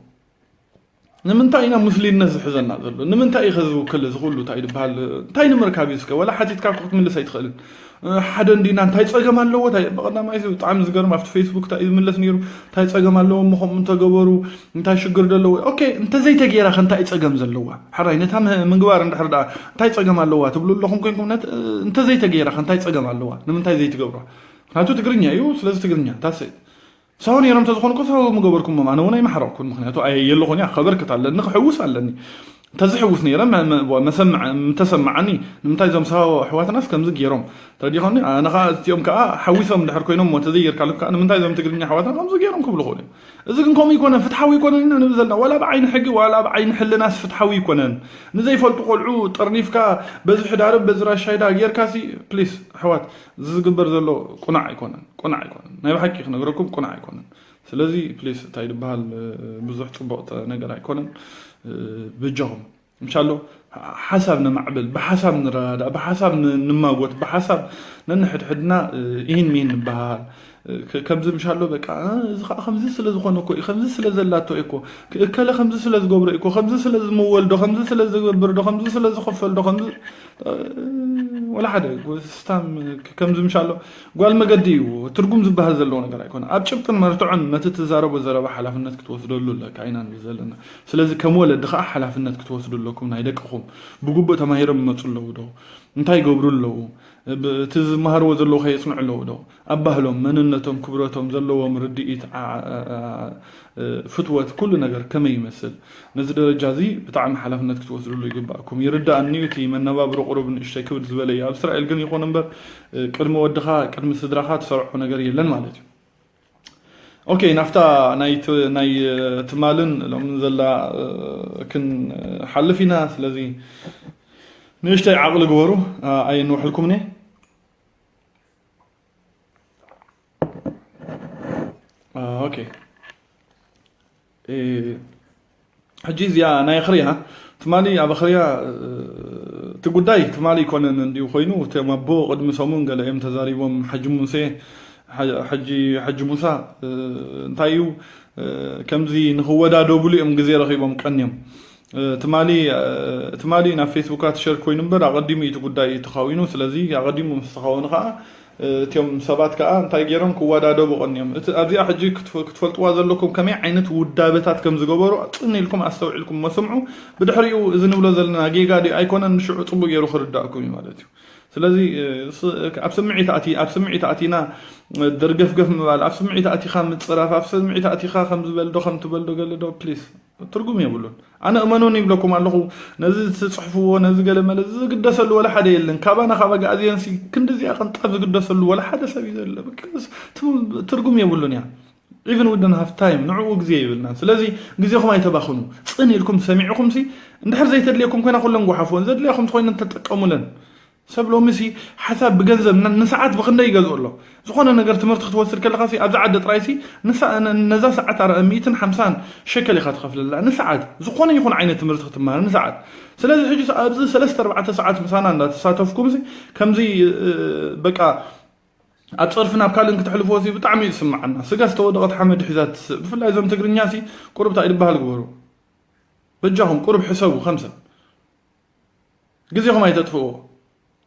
ንምንታይ ኢና ሙስሊምነት ዝሕዘና ዘሎ? ንምንታይ እዩ ከዝውክል እዚ ኩሉ እንታይ ዝበሃል እንታይ ንምርካብ እዩ እስከ? ወላ ሓቲትካ እኮ ክትምልስ ኣይትኽእልን። ሓደ እንዲና እንታይ ፀገም ኣለዎ? ብቐዳማይ ብጣዕሚ ዝገርም ኣብቲ ፌስቡክ እንታይ ዝምለስ ነይሩ? እንታይ ፀገም ኣለዎ? ምኸም እንተገበሩ እንታይ ሽግር ዘለዎ? ኦኬ እንተዘይተገይራ ከ እንታይ ፀገም ዘለዋ? ሕራይ ነታ ምግባር እንድሕር ደኣ እንታይ ፀገም ኣለዋ ትብሉ ኣለኹም ኮይንኩም እንተዘይተገይራ ከ እንታይ ፀገም ኣለዋ? ንምንታይ ዘይትገብሯ? ምክንያቱ ትግርኛ እዩ። ስለዚ ትግርኛ ታሰይ ሰው ነይሮም ተዝኾኑ እኮ ሰው ምገበርኩሞም ኣነ እውን ኣይመሓረቕኩን። ምክንያቱ ኣየ የለኹን እያ ከበርክት ኣለኒ ክሕውስ ኣለኒ። እንተዝሕውስ ነይረ ምተሰማዓኒ ንምንታይ እዞም ሰው ኣሕዋትናስ ከምዚ ገይሮም ተረዲኾኒ። ኣነ ከዓ እዚኦም ከዓ ሓዊሶም ድሕር ኮይኖም እሞ ተዘይጌርካሎም ከዓ ንምንታይ እዞም ትግርኛ ኣሕዋትና ከምዚ ገይሮም ክብሉ ክእሉ እዮም። እዚ ግን ከምኡ ይኮነን ፍትሓዊ ይኮነን ኢና ንብል ዘለና ዋላ ብዓይኒ ሕጊ ዋላ ብዓይኒ ሕልናስ ፍትሓዊ ይኮነን። ንዘይፈልጡ ቆልዑ ጠርኒፍካ በዚ ሕዳርብ በዚ ራሻይዳ ጌርካሲ ፕሊስ ኣሕዋት እዚ ዝግበር ዘሎ ቁናዕ ኣይኮነን ቁናዕ ኣይኮነን ናይ ብሓቂ ክነግረኩም ቁናዕ ኣይኮነን። ስለዚ ፕሊስ እንታይ ዝበሃል ብዙሕ ፅቡቕ ነገር ኣይኮነን። ብጃኹም እንሻሎ ሓሳብ ነማዕብል ብሓሳብ ንረዳዳ ብሓሳብ ንማጎት ብሓሳብ ነንሕድሕድና ይህን ሚህን ንበሃል። ከምዚ ምሻሎ በቃ እዚ ከዓ ከምዚ ስለ ዝኾነ እኮ እዩ ከምዚ ስለ ዘላቶ እዩ እኮ እከለ ከምዚ ስለ ዝገብሮ እዩ እኮ ከምዚ ስለ ዝምወልዶ ከምዚ ስለ ዝገብርዶ ከምዚ ስለ ዝኽፈልዶ ከምዚ ወላ ሓደ ስታም ከምዚ ምሻሎ ጓል መገዲ እዩ። ትርጉም ዝበሃል ዘለዎ ነገር ኣይኮነ ኣብ ጭብጥን መርትዖን ነቲ ትዛረቦ ዘረባ ሓላፍነት ክትወስደሉ ኣለካ ኢና ንብል ዘለና። ስለዚ ከም ወለዲ ከዓ ሓላፍነት ክትወስዱ ኣለኩም ናይ ደቅኹም ብግቡእ ተማሂሮም ይመፁ ኣለዉ ዶ እንታይ ይገብሩ ኣለዉ እቲ ዝመሃርዎ ዘለዉ ከየፅንዑ ኣለዉ ዶ ኣብ ባህሎም መንነቶም ክብረቶም ዘለዎም ርድኢት ፍትወት ኩሉ ነገር ከመይ ይመስል ነዚ ደረጃ እዚ ብጣዕሚ ሓላፍነት ክትወስድሉ ይግባእኩም። ይርዳእኒ እዩ እቲ መነባብሮ ቁሩብ ንእሽተይ ክብድ ዝበለ እዩ ኣብ እስራኤል ግን ይኹን እምበር ቅድሚ ወድኻ ቅድሚ ስድራኻ ትሰርዖ ነገር የለን ማለት እዩ። ኦኬ ናፍታ ናይ ትማልን ሎም ዘላ ክንሓልፍ ኢና። ስለዚ ንእሽተይ ዓቕሊ ግበሩ። ኣየንውሕልኩምኒ። ኦኬ ሕጂ እዚኣ ናይ ኣኽርያ ትማሊ ኣብ ኣኽርያ እቲ ጉዳይ ትማሊ ይኮነን እንዲሁ ኮይኑ እቶም ኣቦ ቅድሚ ሰሙን ገለ እዮም ተዛሪቦም ሓጂ ሙሴ ሓጂ ሙሳ እንታይ እዩ ከምዚ ንክወዳደቡሉ እዮም ግዜ ረኺቦም ቀንዮም ትማሊ ትማሊ ናብ ፌስቡካት ሸር ኮይኑ እምበር ኣቐዲሙ እዩ እቲ ጉዳይ ተኻዊኑ ስለዚ ኣቐዲሙ ምስ ተኻወኑ ከዓ እቲኦም ሰባት ከዓ እንታይ ገይሮም ክወዳደቡ ቀንዮም ኣብዚኣ ሕጂ ክትፈልጥዋ ዘለኩም ከመይ ዓይነት ውዳበታት ከም ዝገበሩ ፅን ኢልኩም ኣስተውዒልኩም መስምዑ። ብድሕሪኡ እዚ ንብሎ ዘለና ጌጋ ድዩ ኣይኮነን ንሽዑ ፅቡቅ ገይሩ ክርዳእኩም እዩ ማለት እዩ። ስለዚ ኣብ ስምዒት ኣቲ ኣብ ስምዒት ኣቲና ደርገፍገፍ ምባል ኣብ ስምዒት ኣቲኻ ምፅራፍ ኣብ ስምዒት ኣቲኻ ከም ዝበልዶ ከም ትበልዶ ገለዶ ፕሊስ ትርጉም የብሉን። ኣነ እመኑን ይብለኩም ኣለኹ ነዚ ትፅሕፍዎ ነዚ ገለ መለ ዝግደሰሉ ወላ ሓደ የለን ካባና ካብ ኣግኣዝየንሲ ክንዲ እዚኣ ቅንጣብ ዝግደሰሉ ወላ ሓደ ሰብ እዩ ዘለ ትርጉም የብሉን እያ። Even we don't have time ንዕኡ ግዜ የብልናን ስለዚ ግዜኹም ኣይተባኽኑ። ፅን ኢልኩም ሰሚዕኹም ሲ እንድሕር ዘይተድልየኩም ኮይና ኩለን ጓሓፍወን ዘድልያኹም ኮይነን ተጠቀሙለን። ሰብ ሎሚ ሲ ሓሳብ ብገንዘብ ንሰዓት ብክንደይ ይገዝኦ ኣሎ። ዝኾነ ነገር ትምህርቲ ክትወስድ ከለካ ሲ ኣብዚ ዓዲ ጥራይ ሲ ነዛ ሰዓት ኣረ ሚእትን ሓምሳን ሸከል ኢካ ትኸፍለላ ንሰዓት ዝኾነ ይኹን ዓይነት ትምህርቲ ክትመሃር ንሰዓት። ስለዚ ሕጂ ኣብዚ ሰለስተ ኣርባዕተ ሰዓት ምሳና እንዳተሳተፍኩም ሲ ከምዚ በቃ ኣብ ፀርፊ ናብ ካልእን ክትሕልፍዎ ሲ ብጣዕሚ እዩ ዝስምዓና። ስጋ ዝተወደቐት ሓመድ ሒዛ ትስእ። ብፍላይ እዞም ትግርኛ ሲ ቁሩብ እንታይ ድበሃል ግበሩ። በጃኹም ቁሩብ ሕሰቡ ከም ሰብ። ግዜኹም ኣይተጥፍእዎ።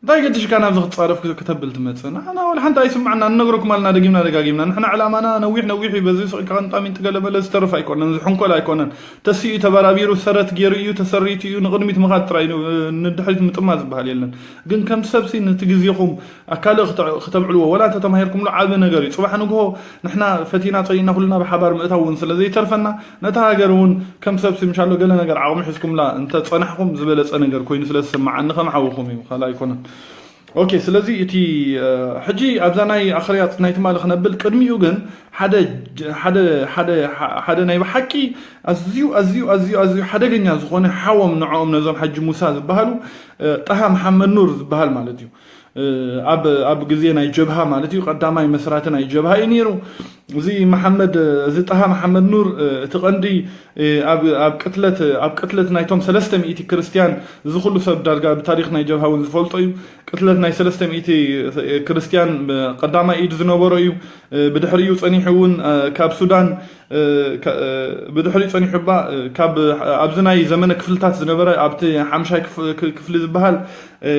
እንታይ ገድሽካ ናብዚ ክትጻረፍ ክተብል ትመጽእ? ንዓና ወላ ሓንቲ ኣይስምዓና፣ ንነግረኩም ኣለና ደጊምና ደጋጊምና። ንሕና ዕላማና ነዊሕ ነዊሕ እዩ፣ በዚ ስቕ ኢልካ ቀንጣሚንጥ ገለ መለ ዝተርፍ ኣይኮነን፣ ዝሕንኮል ኣይኮነን። ተሲኡ ተበራቢሩ ሰረት ገይሩ እዩ፣ ተሰሪቱ እዩ፣ ንቕድሚት ምኻድ ጥራይ እዩ፣ ንድሕሪት ምጥማት ዝበሃል የለን። ግን ከም ሰብሲ ነቲ ግዜኹም ኣብ ካልእ ክተ-፣ ክተብዕልዎ፣ ወላ እንተተማሂርኩምሉ ዓቢ ነገር እዩ። ጽባሕ ንግሆ ንሕና ፈቲና ጸሊእና ኩልና ብሓባር ምእታው እውን ስለ ዘይተርፈና፣ ነታ ሃገር እውን ከም ሰብሲ ምሻሎ ገለ ነገር ዓቕሚ ሒዝኩምላ እንተ ጸናሕኩም ዝበለጸ ነገር ኮይኑ ስለ ዝስምዓኒ ከም ሓውኹም እዩ፣ ካልእ ኣይኮነን። ኦኬ፣ ስለዚ እቲ፣ እ፣ ሕጂ ኣብዛ ናይ ኣኽርያ ናይ ትማሊ ክነብል ቅድሚኡ ግን ሓደ ጀ-፣ ሓደ፣ ሓደ፣ ሓ-፣ ሓደ ናይ ብሓቂ ኣዝዩ፣ ኣዝዩ፣ ኣዝዩ፣ ኣዝዩ ሓደገኛ ዝኾነ ሓዎም ንዕኦም ነዞም ሓጂ ሙሳ ዝበሃሉ፣ እ፣ ጣሃ መሓመድ ኑር ዝበሃል ማለት እዩ። እ፣ ኣብ፣ ኣብ ግዜ ናይ ጀብሃ ማለት እዩ፣ ቀዳማይ መስራቲ ናይ ጀብሃ እዩ ነይሩ። እዚ መሓመድ፣ እዚ ጣሃ መሓመድ ኑር፣ እ፣ እቲ ቀንዲ፣ እ፣ ኣብ፣ ኣብ ቅትለት፣ ኣብ ቅትለት ናይቶም ሰለስተ ሚእቲ ክርስትያን፣ እዚ ኩሉ ሰብ ዳርጋ ብታሪኽ ናይ ጀብሃ እውን ዝፈልጦ እዩ። ቅትለት ናይ ሰለስተ ሚእቲ ክርስትያን ቀዳማይ ኢድ ዝነበሮ እዩ። ብድሕሪኡ ጸኒሑ እውን፣ እ፣ ካብ ሱዳን፣ እ፣ ከ-፣ እ፣ ብድሕሪኡ ጸኒሑ እባ፣ እ፣ ካብ ኣብዚ ናይ ዘመነ ክፍልታት ዝነበረ ኣብቲ ሓምሻይ ክፍ-፣ ክ-፣ ክፍሊ ዝበሃል፣ እ፣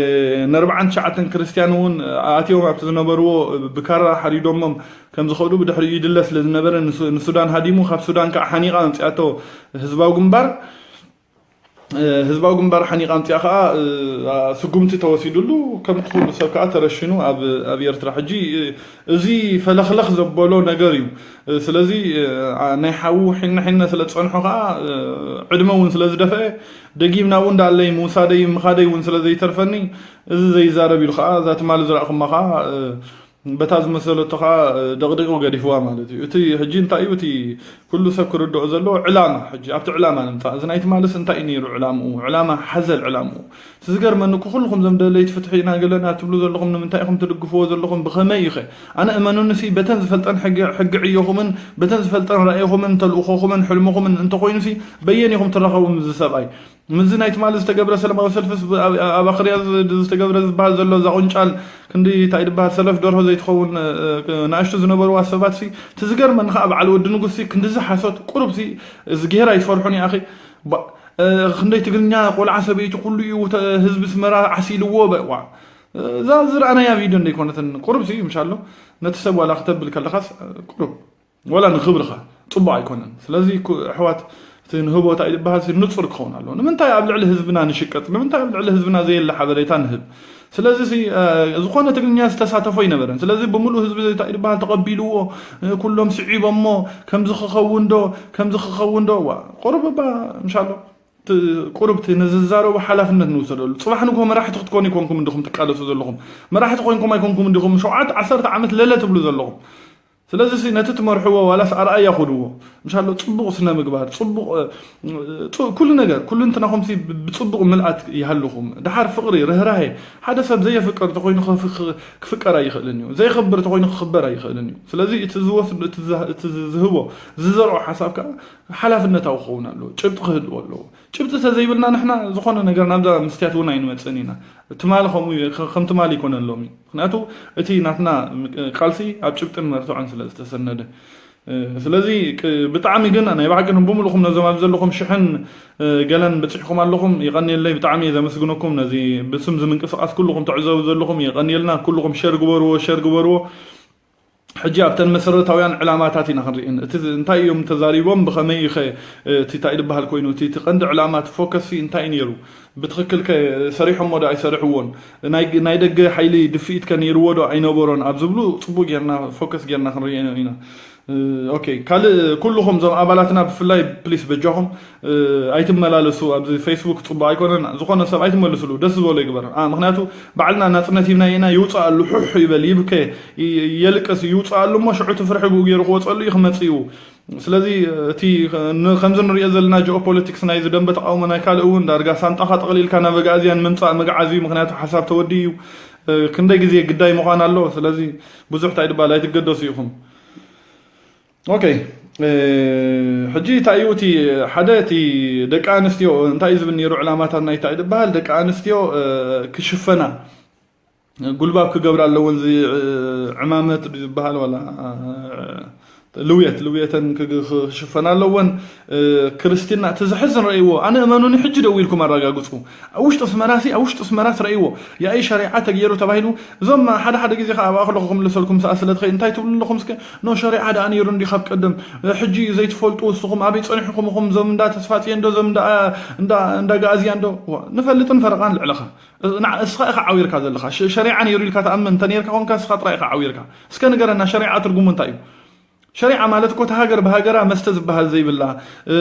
ንኣርባዓን ትሽዓተን ክርስትያን እውን ኣትዮም ኣብቲ ዝነበርዎ ብካራ ሓሪዶሞም ከም ዝኸዱ ብድሕሪኡ ይድለ ስለ ዝነበረ ንሱ-፣ ንሱዳን ሃዲሙ፣ ካብ ሱዳን ከዓ ሓኒቓ ኣምጺኣቶ ህዝባዊ ግንባር። እ፣ ህዝባዊ ግንባር ሓኒቓ ኣምጺኣ ከኣ፣ እ፣ ኣ፣ ስጉምቲ ተወሲዱሉ፣ ከምቲ ኩሉ ሰብ ከኣ ተረሽኑ ኣብ፣ ኣብ ኤርትራ። ሕጂ፣ እ፣ እዚ ፈለኽለኽ ዘበሎ ነገር እዩ። እ፣ ስለዚ፣ እ፣ ኣ፣ ናይ ሓዉ ሒነ ሒነ ስለ ዝጸንሖ ከኣ፣ እ፣ ዕድመ እውን ስለ ዝደፍአ፣ ደጊም ናብኡ እንዳኣለይ ምውሳደይ ምኻደይ እውን ስለ ዘይተርፈኒ፣ እዚ ዘይዛረብ ኢሉ ከኣ፣ እዛ ትማሊ ዝረኣኹማ ከኣ፣ እ፣ በታ ዝመሰለቶ ኸዓ ደቕዲቑ ገዲፍዋ ማለት እዩ። እቲ ሕጂ እንታይ እዩ እቲ ኩሉ ሰብ ክርድኦ ዘለዎ ዕላማ፣ ሕጂ ኣብቲ ዕላማ ንምጻእ። እዚ ናይ ትማልስ እንታይ እዩ ነይሩ ዕላምኡ? ዕላማ ሓዘል ዕላምኡ። እቲ ዝገርመኒ እኮ ኩልኹም ዘም ደለይቲ ፍትሒ ኢና ገለና ትብሉ ዘለኹም ንምንታይ ኢኹም ትድግፍዎ ዘለኹም? ብኸመይ እዩ ኸ? ኣነ እመኑኒ ሲ በተን ዝፈልጠን ሕጊ፣ ሕጊ ዕዮኹምን በተን ዝፈልጠን ራእይኹምን ተልእኾኹምን ሕልምኹምን እንተኾይኑ ሲ በየን ኢኹም ትራኸቡ ምስዚ ሰብኣይ? ምስዚ ናይ ትማሊ ዝተገብረ ሰላማዊ ሰልፍስ ብ-፣ ኣብ፣ ኣብ ኣኽርያ ዝ-፣ ዝተገብረ ዝበሃል ዘሎ እዛ ቁንጫል ክንዲ እንታይ ድበሃል ሰለፍ ደርሆ ዘይትኸውን፣ እ፣ እ፣ ንኣሽቱ ዝነበርዋ ሰባትሲ፣ እቲ ዝገርመኒ ኸዓ በዓል ወዲ ንጉስሲ ክንድዚ ሓሶት ቁሩብሲ እዚ ጌራ ኣይትፈርሑን ኢኺ። ባ-፣ እ፣ ክንደይ ትግርኛ ቆልዓ ሰበይቲ ኩሉ እዩ ተ-፣ ህዝቢ ስመራ ዓሲልዎ በ-፣ ዋ። እዛ ዝረኣናያ ቪድዮ እንደይኮነትን ቁሩብሲ ምሻሎ ነቲ ሰብ ዋላ ክተብል ከለኻስ ቁሩብ ወላ ንኽብርኻ ጽቡቕ ኣይኮነን። ስለዚ ኩ-፣ ኣሕዋት፣ እቲ ንህቦ እንታይ ዝበሃል ሲ ንጹር ክኸውን ኣለዎ። ንምንታይ ኣብ ልዕሊ ህዝብና ንሽቀጥ? ንምንታይ ኣብ ልዕሊ ህዝብና ዘየለ ሓበሬታ ንህብ? ስለዚ ሲ፣ እ፣ ዝኾነ ትግርኛ ዝተሳተፎ ኣይነበረን። ስለዚ ብምሉእ ህዝቢ እንታይ ዝበሃል ተቐቢልዎ፣ እ፣ ኩሎም ስዒቦሞ፣ ከምዚ ክኸውን ዶ፣ ከምዚ ክኸውን ዶ? ዋ፣ ቁሩብ እባ፣ ምሻሎ፣ ት-፣ ቁሩብ እቲ ንዝዛረቦ ሓላፍነት ንውሰደሉ። ጽባሕ ንግሆ መራሕቲ ክትኮኑ ኣይኮንኩም እንዲኹም ትቃለሱ ዘለኹም። መራሕቲ ኮይንኩም ኣይኮንኩም እንዲኹም ሸውዓተ ዓሰርተ ዓመት ለለ ትብሉ ዘለኹም። ስለዚ ሲ ነቲ ትመርሕዎ ዋላስ ኣርኣያ ኹድዎ። ምሻሎ ጽቡቕ ስነ ምግባር፣ ጽቡቕ፣ እ፣ ጽ-፣ ኩሉ ነገር፣ ኩሉ እንትናኹም ሲ ብ-፣ ብጽቡቕ ምልኣት ይሃልኹም። ደሓር ፍቕሪ፣ ርህራሄ፣ ሓደ ሰብ ዘየፍቅር ተኾይኑ ክፍ-፣ ክፍ-፣ ክፍቀር ኣይኽእልን እዩ። ዘየኽብር ተኾይኑ ክኽበር ኣይኽእልን እዩ። ስለዚ እቲ ዝወስድ፣ እቲ ዝህ-፣ እቲ ዝህቦ፣ ዝዘርኦ ሓሳብ ከኣ ሓላፍነታዊ ክኸውን ኣለዎ። ጭብጢ ክህልዎ ኣለዎ። ጭብጢ ተዘይብልና ንሕና ዝኾነ ነገር ናብዛ መስትያት እውን ኣይንመጽእን ኢና። ትማሊ ከምኡ እዩ፣ ከ-፣ ከም ትማሊ ኣይኮነን ሎሚ። ምኽንያቱ እቲ ናትና ቃልሲ ኣብ ጭብጥን መርትዖን ስለ ዝተሰነደ። እ፣ ስለዚ ቅ-፣ ብጣዕሚ ግን ናይ ብሓቂ ንብምልኹም ነዞም ኣብ ዘለኹም ሽሕን፣ እ፣ ገለን በጺሕኩም ኣለኹም። የቐንየለይ፣ ብጣዕሚ እየ ዘመስግነኩም። ነዚ ብስም እዚ ምንቅስቓስ ኩልኹም ትዕዘቡ ዘለኹም የቐንየልና። ኩልኹም ሸር ግበርዎ፣ ሸር ግበርዎ። ሕጂ ኣብተን መሰረታውያን ዕላማታት ኢና ክንርእን። እቲ እንታይ እዮም ተዛሪቦም፣ ብኸመይ እዩ ኸ፣ እቲ እንታይ ዝበሃል ኮይኑ፣ እቲ፣ እቲ ቀንዲ ዕላማ፣ እቲ ፎከስ እንታይ እዩ ነይሩ? ብትኽክል ከ ሰሪሖሞ ዶ ኣይሰርሕዎን? ናይ፣ ናይ ደገ ሓይሊ ድፍኢት ከ ነይርዎ ዶ ኣይነበሮን? ኣብ ዝብሉ ጽቡቕ ጌርና፣ ፎከስ ጌርና ክንርእዮ ኢና። እ፣ ኦኬ፣ ካልእ ኩልኹም እዞም ኣባላትና ብፍላይ ፕሊስ በጃኹም፣ እ፣ ኣይትመላለሱ። ኣብዚ ፌስቡክ ጽቡቕ ኣይኮነን። ዝኾነ ሰብ ኣይትመልስሉ፣ ደስ ዝበሎ ይግበር። አ፣ ምኽንያቱ ባዕልና ናጽነት ሂብና ኢና፣ ይውጻእ ኣሉ፣ ሑሕ ይበል፣ ይብከ፣ ይ-፣ የልቅስ፣ ይውጻእ ኣሉ እሞ ሽዑ እቲ ፍርሒ ብኡ ገይሩ ክወጸሉ እዩ ክመጽእ እዩ። ስለዚ እቲ ን-፣ ከምዚ ንሪኦ ዘለና ጂኦፖለቲክስ ናይዚ ደንበ ተቃውሞ ናይ ካልእ እውን ዳርጋ ሳንጣኻ ጠቕሊልካ ናብ ኣግኣዝያን ምምጻእ ምግዓዝ እዩ። ምኽንያቱ ሓሳብ ተወዲኡ እዩ። እ፣ ክንደይ ግዜ ግዳይ ምዃን ኣሎ። ስለዚ ብዙሕ እንታይ ድባል ኣይትገደሱ ኢኹም። ኦኬ፣ እ፣ ሕጂ እንታይ እዩ እቲ ሓደ፣ እቲ ደቂ ኣንስትዮ እንታይ እዩ ዝብል ነይሩ ዕላማታት ናይ እንታይ ዝበሃል ደቂ ኣንስትዮ፣ እ፣ ክሽፈና፣ ጉልባብ ክገብራ ኣለወን፣ እዚ፣ እ፣ ዕማመት ድዩ ዝበሃል ዋላ፣ እ፣ ልውየት ልውየተን ክግ- ክሽፈና ኣለወን። እ፣ ክርስትና እቲ ዘሕዝን ረእይዎ። ኣነ እመኑኒ፣ ሕጂ ደው ኢልኩም ኣረጋግፁ። ኣብ ውሽጢ ኣስመራሲ ኣብ ውሽጢ ኣስመራስ ረእይዎ። ያኢ ሸሪዓ ተገይሩ ተባሂሉ። እዞም ሓደ ሓደ ግዜ ከዓ ኣብኣ ከለኹ ክምልሰልኩም ሰኣ ስለ ትኸይድ እንታይ ትብሉ ኣለኹም እስከ? ኖ ሸሪዓ ደኣ ነይሩ እንዲ ካብ ቀደም። ሕጂ ዘይትፈልጡ እስኹም ኣበይ ጸኒሕኩም ኢኹም? እዞም እንዳ ተስፋጽዮን ዶ እዞም እንዳ እንዳ እንዳ ጋእዝያን ዶ? ዋ፣ ንፈልጥን ፈረቓን ልዕለኻ። ንዓ- እስኻ ኢኻ ዓዊርካ ዘለኻ። ሸ- ሸሪዓ ነይሩ ኢልካ ትኣምን እንተ ነይርካ ኮንካ እስኻ ጥራይ ኢኻ ዓዊርካ። እስከ ንገረና ሸሪዓ ትርጉሙ እንታይ እዩ? ሸሪዓ ማለት እኮ እታ ሃገር ብሃገራ መስተ ዝበሃል ዘይብላ፣ እ፣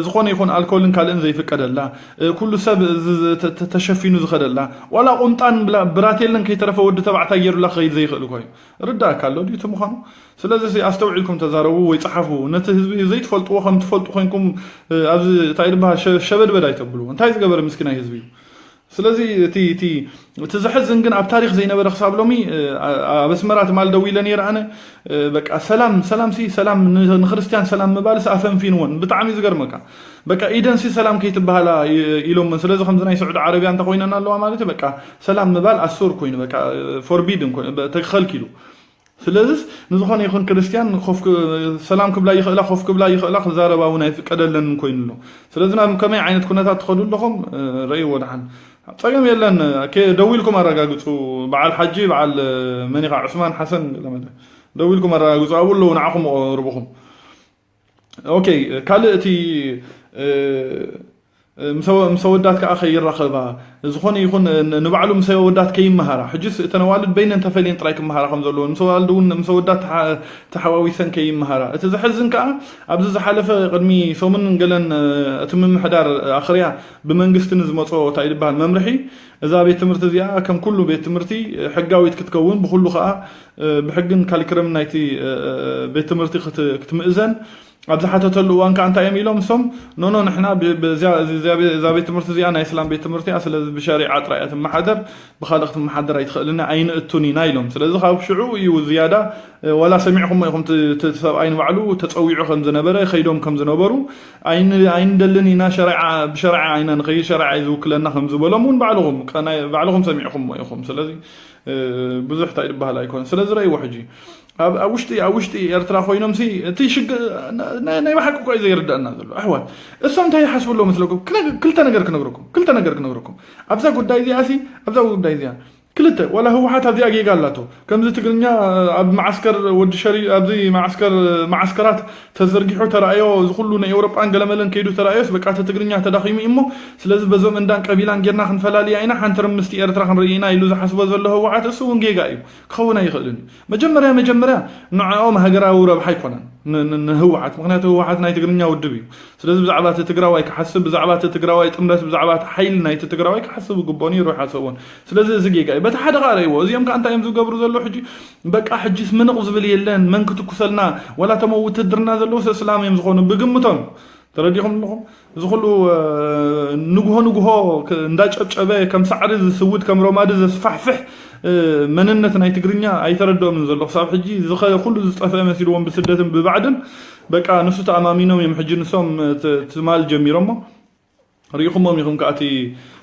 ዝኾነ ይኹን ኣልኮልን ካልእን ዘይፍቀደላ፣ እ፣ ኩሉ ሰብ ዝ- ዝ- ተ- ተ- ተሸፊኑ ዝኸደላ፣ ዋላ ቁምጣን ብላ- ብራቴልን ከይተረፈ ወዲ ተባዕታይ ገይሩላ ክኸይድ ዘይኽእል እኮ እዩ። ርዳእካ ኣሎ ድዩ እቲ ምዃኑ? ስለዚ እዚ ኣስተውዒልኩም ተዛረቡ ወይ ጸሓፉ። ነቲ ህዝቢ ዘይትፈልጥዎ ከም ትፈልጡ ኮይንኩም፣ እ፣ ኣብዚ እንታይ ዝበሃል ሸ- ሸበድበድ ኣይተብልዎ። እንታይ ዝገበረ ምስኪናይ ህዝቢ እዩ? ስለዚ እቲ እቲ እቲ ዘሕዝን ግን ኣብ ታሪኽ ዘይነበረ ክሳብ ሎሚ፣ እ፣ ኣ- ኣብ ኣስመራ ትማል ደው ኢለ ነይረ ኣነ። እ፣ በቃ ሰላም ሰላም ሲ ሰላም ን- ንክርስትያን ሰላም ምባል ሲ ኣፈንፊንዎን። ብጣዕሚ ዝገርመካ በቃ ኢደን ሲ ሰላም ከይትበሃላ ይ- ኢሎምን። ስለዚ ከምዚ ናይ ስዑዲ ዓረብያ እንተኮይነን ኣለዋ ማለት እዩ። በቃ ሰላም ምባል ኣሱር ኮይኑ በቃ ፎርቢድን ኮይኑ በ- ተከልኪሉ። ስለዚስ ንዝኾነ ይኹን ክርስትያን ኮፍ ክ- ሰላም ክብላ ይኽእላ፣ ኮፍ ክብላ ይኽእላ፣ ክዛረባ እውን ኣይፍቀደለንን ኮይኑ ኣሎ። ስለዚ ናብ ከመይ ዓይነት ኩነታት ትኸዱ ኣለኹም? እ፣ ረእይዎ ደሓን። ጸገም የለን። ከ- ደዊልኩም ኣረጋግጹ። በዓል ሓጂ፣ በዓል፣ እ፣ መን ኢኻ? ዑስማን ሓሰን ገለመለ። ደዊልኩም ኣረጋግጹ። ኣብኡ ኣለዉ፣ ንዓኹም ኣቕርብኹም። ኦኬ፣ ካልእ እቲ፣ እ፣ ምስ ኣወ- ምስ ኣወዳት ከኣ ከይራኸባ፣ ዝኾነ ይኹን ን- ንባዕሉ ምስ ኣወዳት ከይመሃራ። ሕጅስ እተን ኣዋልድ በይነን ተፈልየን ጥራይ ክመሃራ ከም ዘለወን፣ ምስ ኣዋልድ እውን ምስ ኣወዳት ተሓ- ተሓዋዊሰን ከይመሃራ። እቲ ዘሕዝን ከኣ ኣብዚ ዝሓለፈ ቅድሚ ሰሙን ገለን፣ እ፣ እቲ ምምሕዳር ኣኽርያ ብመንግስቲ ንዝመጾ እንታይ ዝበሃል መምርሒ፣ እዛ ቤት ትምህርቲ እዚኣ ከም ኩሉ ቤት ትምህርቲ ሕጋዊት ክትከውን፣ ብኩሉ ከኣ፣ እ፣ ብሕግን ካልክረምን ናይቲ፣ እ፣ እ፣ ቤት ትምህርቲ ክት- ክትምእዘን ኣብ ዝሓተተሉ እዋን ከኣ እንታይ እዮም ኢሎም እሶም? ኖኖ ንሕና ብ- ብ- እዚኣ- እዚ- እዚኣ ቤ- እዛ ቤት ትምህርቲ እዚኣ ናይ እስላም ቤት ትምህርቲ እያ፣ ስለዚ ብሸሪዓ ጥራይ እያ ትመሓደር፣ ብኻልእ ክትመሓደር ኣይትኽእልን እያ፣ ኣይንእቱን ኢና ኢሎም። ስለዚ ካብ ሽዑ እዩ ዝያዳ፣ እ፣ ዋላ ሰሚዕኹሞ ኢኹም እቲ እቲ ሰብኣይ ንባዕሉ ተጸዊዑ ከም ዝነበረ፣ ከይዶም ከም ዝነበሩ፣ ኣይን- ኣይንደልን ኢና፣ ሸሪዓ ብሸሪዓ ኢና ንኸይድ፣ ሸሪዓ እዩ ዝውክለና ከም ዝበሎም እውን ባዕልኹም ቀናይ- ባዕልኹም ሰሚዕኹሞ ኢኹም። ስለዚ እ፣ ብዙሕ እንታይ ዝበሃል ኣይኮነን። ስለዚ ረእይዎ ሕጂ ኣብ ኣብ ውሽጢ ኣብ ውሽጢ ኤርትራ ኮይኖም ሲ እቲ ሽግ ናይ ናይ ብሓቂ እኮ እዩ ዘይርዳእና ዘሎ ኣሕዋት። እሶም እንታይ ይሓስቡ ኣለዉ መስለኩም? ክነ- ክልተ ነገር ክነግረኩም ክልተ ነገር ክነግረኩም ኣብዛ ጉዳይ እዚኣ ሲ ኣብዛ ጉዳይ እዚኣ ክልተ ዋላ ህወሓት ኣብዚኣ ጌጋ ኣላቶ። ከምዚ ትግርኛ ኣብ መዓስከር ወዲ ሸሪ ኣብዚ መዓስከር መዓስከራት ተዘርጊሑ ተራእዮ፣ እዚ ኩሉ ናይ ኤውሮጳን ገለመለን ከይዱ ተራእዮስ በቃ እቲ ትግርኛ ተዳኺሙ እዩ እሞ ስለዚ በዞም እንዳን ቀቢላን ጌርና ክንፈላልያ ኢና ሓንቲ ርምስቲ ኤርትራ ክንርኢ ኢና ኢሉ ዝሓስቦ ዘሎ ህወሓት እሱ እውን ጌጋ እዩ። ክኸውን ኣይኽእልን እዩ። መጀመርያ መጀመርያ ንዕኦም ሃገራዊ ረብሓ ኣይኮነን ን- ን- ንህወሓት፣ ምክንያቱ ህወሓት ናይ ትግርኛ ውድብ እዩ። ስለዚ ብዛዕባ እቲ ትግራዋይ ክሓስብ፣ ብዛዕባ እቲ ትግራዋይ ጥምረት፣ ብዛዕባ እቲ ሓይሊ ናይቲ ትግራዋይ ክሓስብ ይግብኦ ነይሩ ኣይሓሰቦን። ስለዚ እዚ ጌጋ እዩ። በቲ ሓደ ከዓ ረእይዎ። እዚኦም ከዓ እንታይ እዮም ዝገብሩ ዘለዉ ሕጂ? በቃ ሕጂስ ምንቕ ዝብል የለን፣ መን ክትኩሰልና? ዋላ እቶም ኣብ ውትድርና ዘለዉ ሰስላም እዮም ዝኾኑ ብግምቶም። ተረዲኹም ኣለኹም? እዚ ኩሉ፣ እ፣ ንግሆ ንግሆ ክ- እንዳጨብጨበ ከም ሳዕሪ ዝስውድ ከም ሮማዲ ዘስፋሕፍሕ፣ እ፣ መንነት ናይ ትግርኛ ኣይተረድኦምን ዘሎ። ክሳብ ሕጂ ዝኸ- ኩሉ ዝጠፍአ መሲልዎም ብስደትን ብባዕድን በቃ ንሱ ተኣማሚኖም እዮም ሕጂ ንሶም፣ እ፣ ት- ትማል ጀሚሮሞ። ርኢኹሞም ኢኹም ከኣ እቲ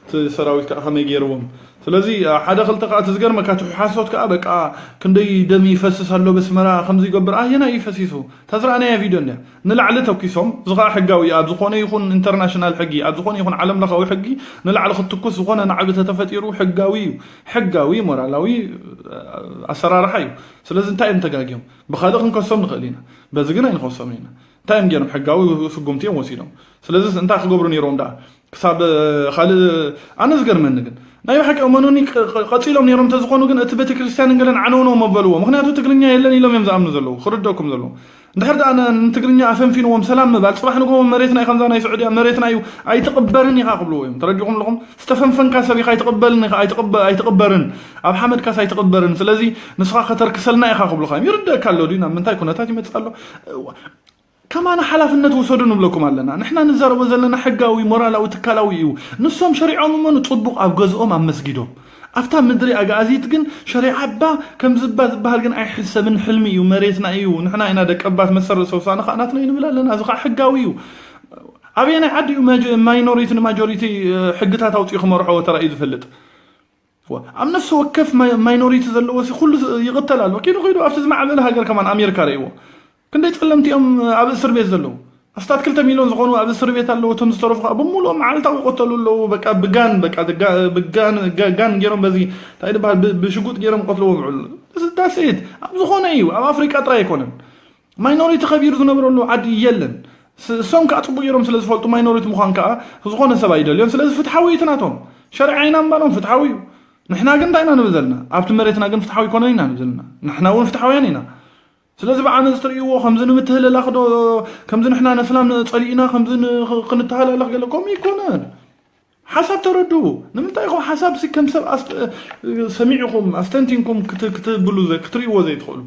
እቲ ሰራዊት ከኣ ከመይ ገይርዎም። ስለዚ፣ እ፣ ሓደ ክልተ ከኣ እቲ ዝገርመካ እቲ ሓሶት ከኣ በቃ ክንደይ ደም ይፈስስ ኣሎ በስመራ ከምዚ ይገብር ኣየናይ እዩ ፈሲሱ? እታ ዝረኣናያ ቪድዮ እንድያ። ንላዕሊ ተኩሶም፣ እዚ ኸኣ ሕጋዊ እዩ። ኣብ ዝኾነ ይኹን ኢንተርናሽናል ሕጊ፣ ኣብ ዝኾነ ይኹን ዓለም ለኻዊ ሕጊ ንላዕሊ ክትትኩስ ዝኾነ ናዕቢ ተተፈጢሩ ሕጋዊ እዩ። ሕጋዊ፣ ሞራላዊ፣ እ፣ ኣሰራርሓ እዩ። ስለዚ እንታይ እዮም ተጋግዮም? ብኻልእ ክንከሶም ንኽእል ኢና። በዚ ግን ኣይንኸሶም ኢና። እንታይ እዮም ገይሮም? ሕጋዊ ስጉምቲ እዮም ወሲዶም። ስለዚ እንታይ ክገብሩ ነይሮም ደኣ? ክሳብ፣ እ፣ ካልእ ኣነ ዝገርመኒ ግን ናይ ብሓቂ እመኑኒ ቀ- ቀ- ቀጺሎም ነይሮም እንተዝኾኑ ግን እቲ ቤተክርስትያንን ገለን ዓነውነው መበልዎ። ምክንያቱ ትግርኛ የለን ኢሎም እዮም ዝኣምኑ ዘለዉ። ክርደኩም ዘለዉ። እንድሕር ደኣ ነ- ንትግርኛ ኣፈንፊንዎም ሰላም ምባል፣ ጽባሕ ንግሆ መሬትና እዩ፣ ከምዛ ናይ ስዑድያ መሬትና እዩ፣ ኣይትቕበርን ኢኻ ክብልዎ እዮም። ተረዲኹም ኣለኹም? ዝተፈንፈንካ ሰብ ኢኻ፣ ኣይትቕበልን ኢኻ፣ ኣይትቕበ- ኣይትቕበርን። ኣብ ሓመድካስ ኣይትቕበርን። ስለዚ ንስኻ ከተርክሰልና ኢኻ ክብሉኻ እዮም። ይርደእካ ኣሎ ድዩ? ናብ ምንታይ ኩነታት ይመጽእ ኣሎ? ከማን ሓላፍነት ውሰዱ ንብለኩም ኣለና። ንሕና ንዛረቦ ዘለና ሕጋዊ፣ ሞራላዊ፣ ትካላዊ እዩ። ንሶም ሸሪዖም እሞ ንጽቡቕ ኣብ ገዝኦም ኣብ መስጊዶም። ኣብታ ምድሪ ኣግኣዚት ግን ሸሪዓ እባ ከምዚ እባ ዝበሃል ግን ኣይሕሰብን፣ ሕልሚ እዩ፣ መሬትና እዩ፣ ንሕና ኢና ደቀባት መሰረት ሰውሳነ ከዓ ናትና እዩ ንብል ኣለና። እዚ ከዓ ሕጋዊ እዩ። ኣበየናይ ዓዲ እዩ ማጆ- ማይኖሪቲ ንማጆሪቲ፣ እ፣ ሕግታት ኣውፂኡ ክመርሖ ተራእዩ ዝፈልጥ? ዋ፣ ኣብ ነፍሲ ወከፍ ማይ- ማይኖሪቲ ዘለዎ ሲ ኩሉ ስ- ይቕተል ኣሎ። ኪዱ ኪዱ ኣብቲ ዝማዕበለ ሃገር ከማን ኣሜሪካ ረእይዎ። ክንደይ ጸለምቲ እዮም ኣብ እስር ቤት ዘለዉ? ኣስታት ክልተ ሚልዮን ዝኾኑ ኣብ እስር ቤት ኣለዉ። እቶም ዝተረፉ ከዓ ብምሉኦም መዓልታዊ ይቆተሉ ኣለዉ። በቃ ብጋን፣ በቃ ብጋ-፣ ብጋን፣ ጋ-፣ ጋን ገይሮም በዚ እንታይ ይበሃል? ብ-፣ ብሽጉጥ ገይሮም ይቆትልዎም ይውዕሉ። That's it። ኣብ ዝኾነ እዩ። ኣብ ኣፍሪቃ ጥራይ ኣይኮነን። ማይኖሪቲ ከቢሩ ዝነብረሉ ዓዲ የለን። ስ-፣ እሶም ከዓ ጽቡቅ ገይሮም ስለ ዝፈልጡ ማይኖሪቲ ምዃን ከዓ ዝኾነ ሰብ ኣይደልዮን። ስለዚ ፍትሓዊ እዩ እቲ ናቶም። ሸሪዓ ኢና እምባሎም ፍትሓዊ እዩ። ንሕና ግን እንታይ ኢና ንብል ዘለና? ኣብቲ መሬትና ግን ፍትሓዊ ኣይኮነን ኢና ንብል ዘለና። ንሕና እውን ፍትሓውያን ኢና። ስለዚ ብዓመጽ ትርእይዎ ከምዚ ንምትህልላኽ ዶ፣ ከምዚ ንሕና ነስላም ጸሊእና ከምዚ ን-፣ ክንተሃላለኽ ገለ ከምኡ ኣይኮነን። ሓሳብ ተረድኡ። ንምንታይ ኢኹም ሓሳብ ሲ ከም ሰብ ኣስተ-፣ ሰሚዕኹም ኣስተንቲንኩም ክት-፣ ክትብሉ ዘ-፣ ክትርእይዎ ዘይትኽእሉ?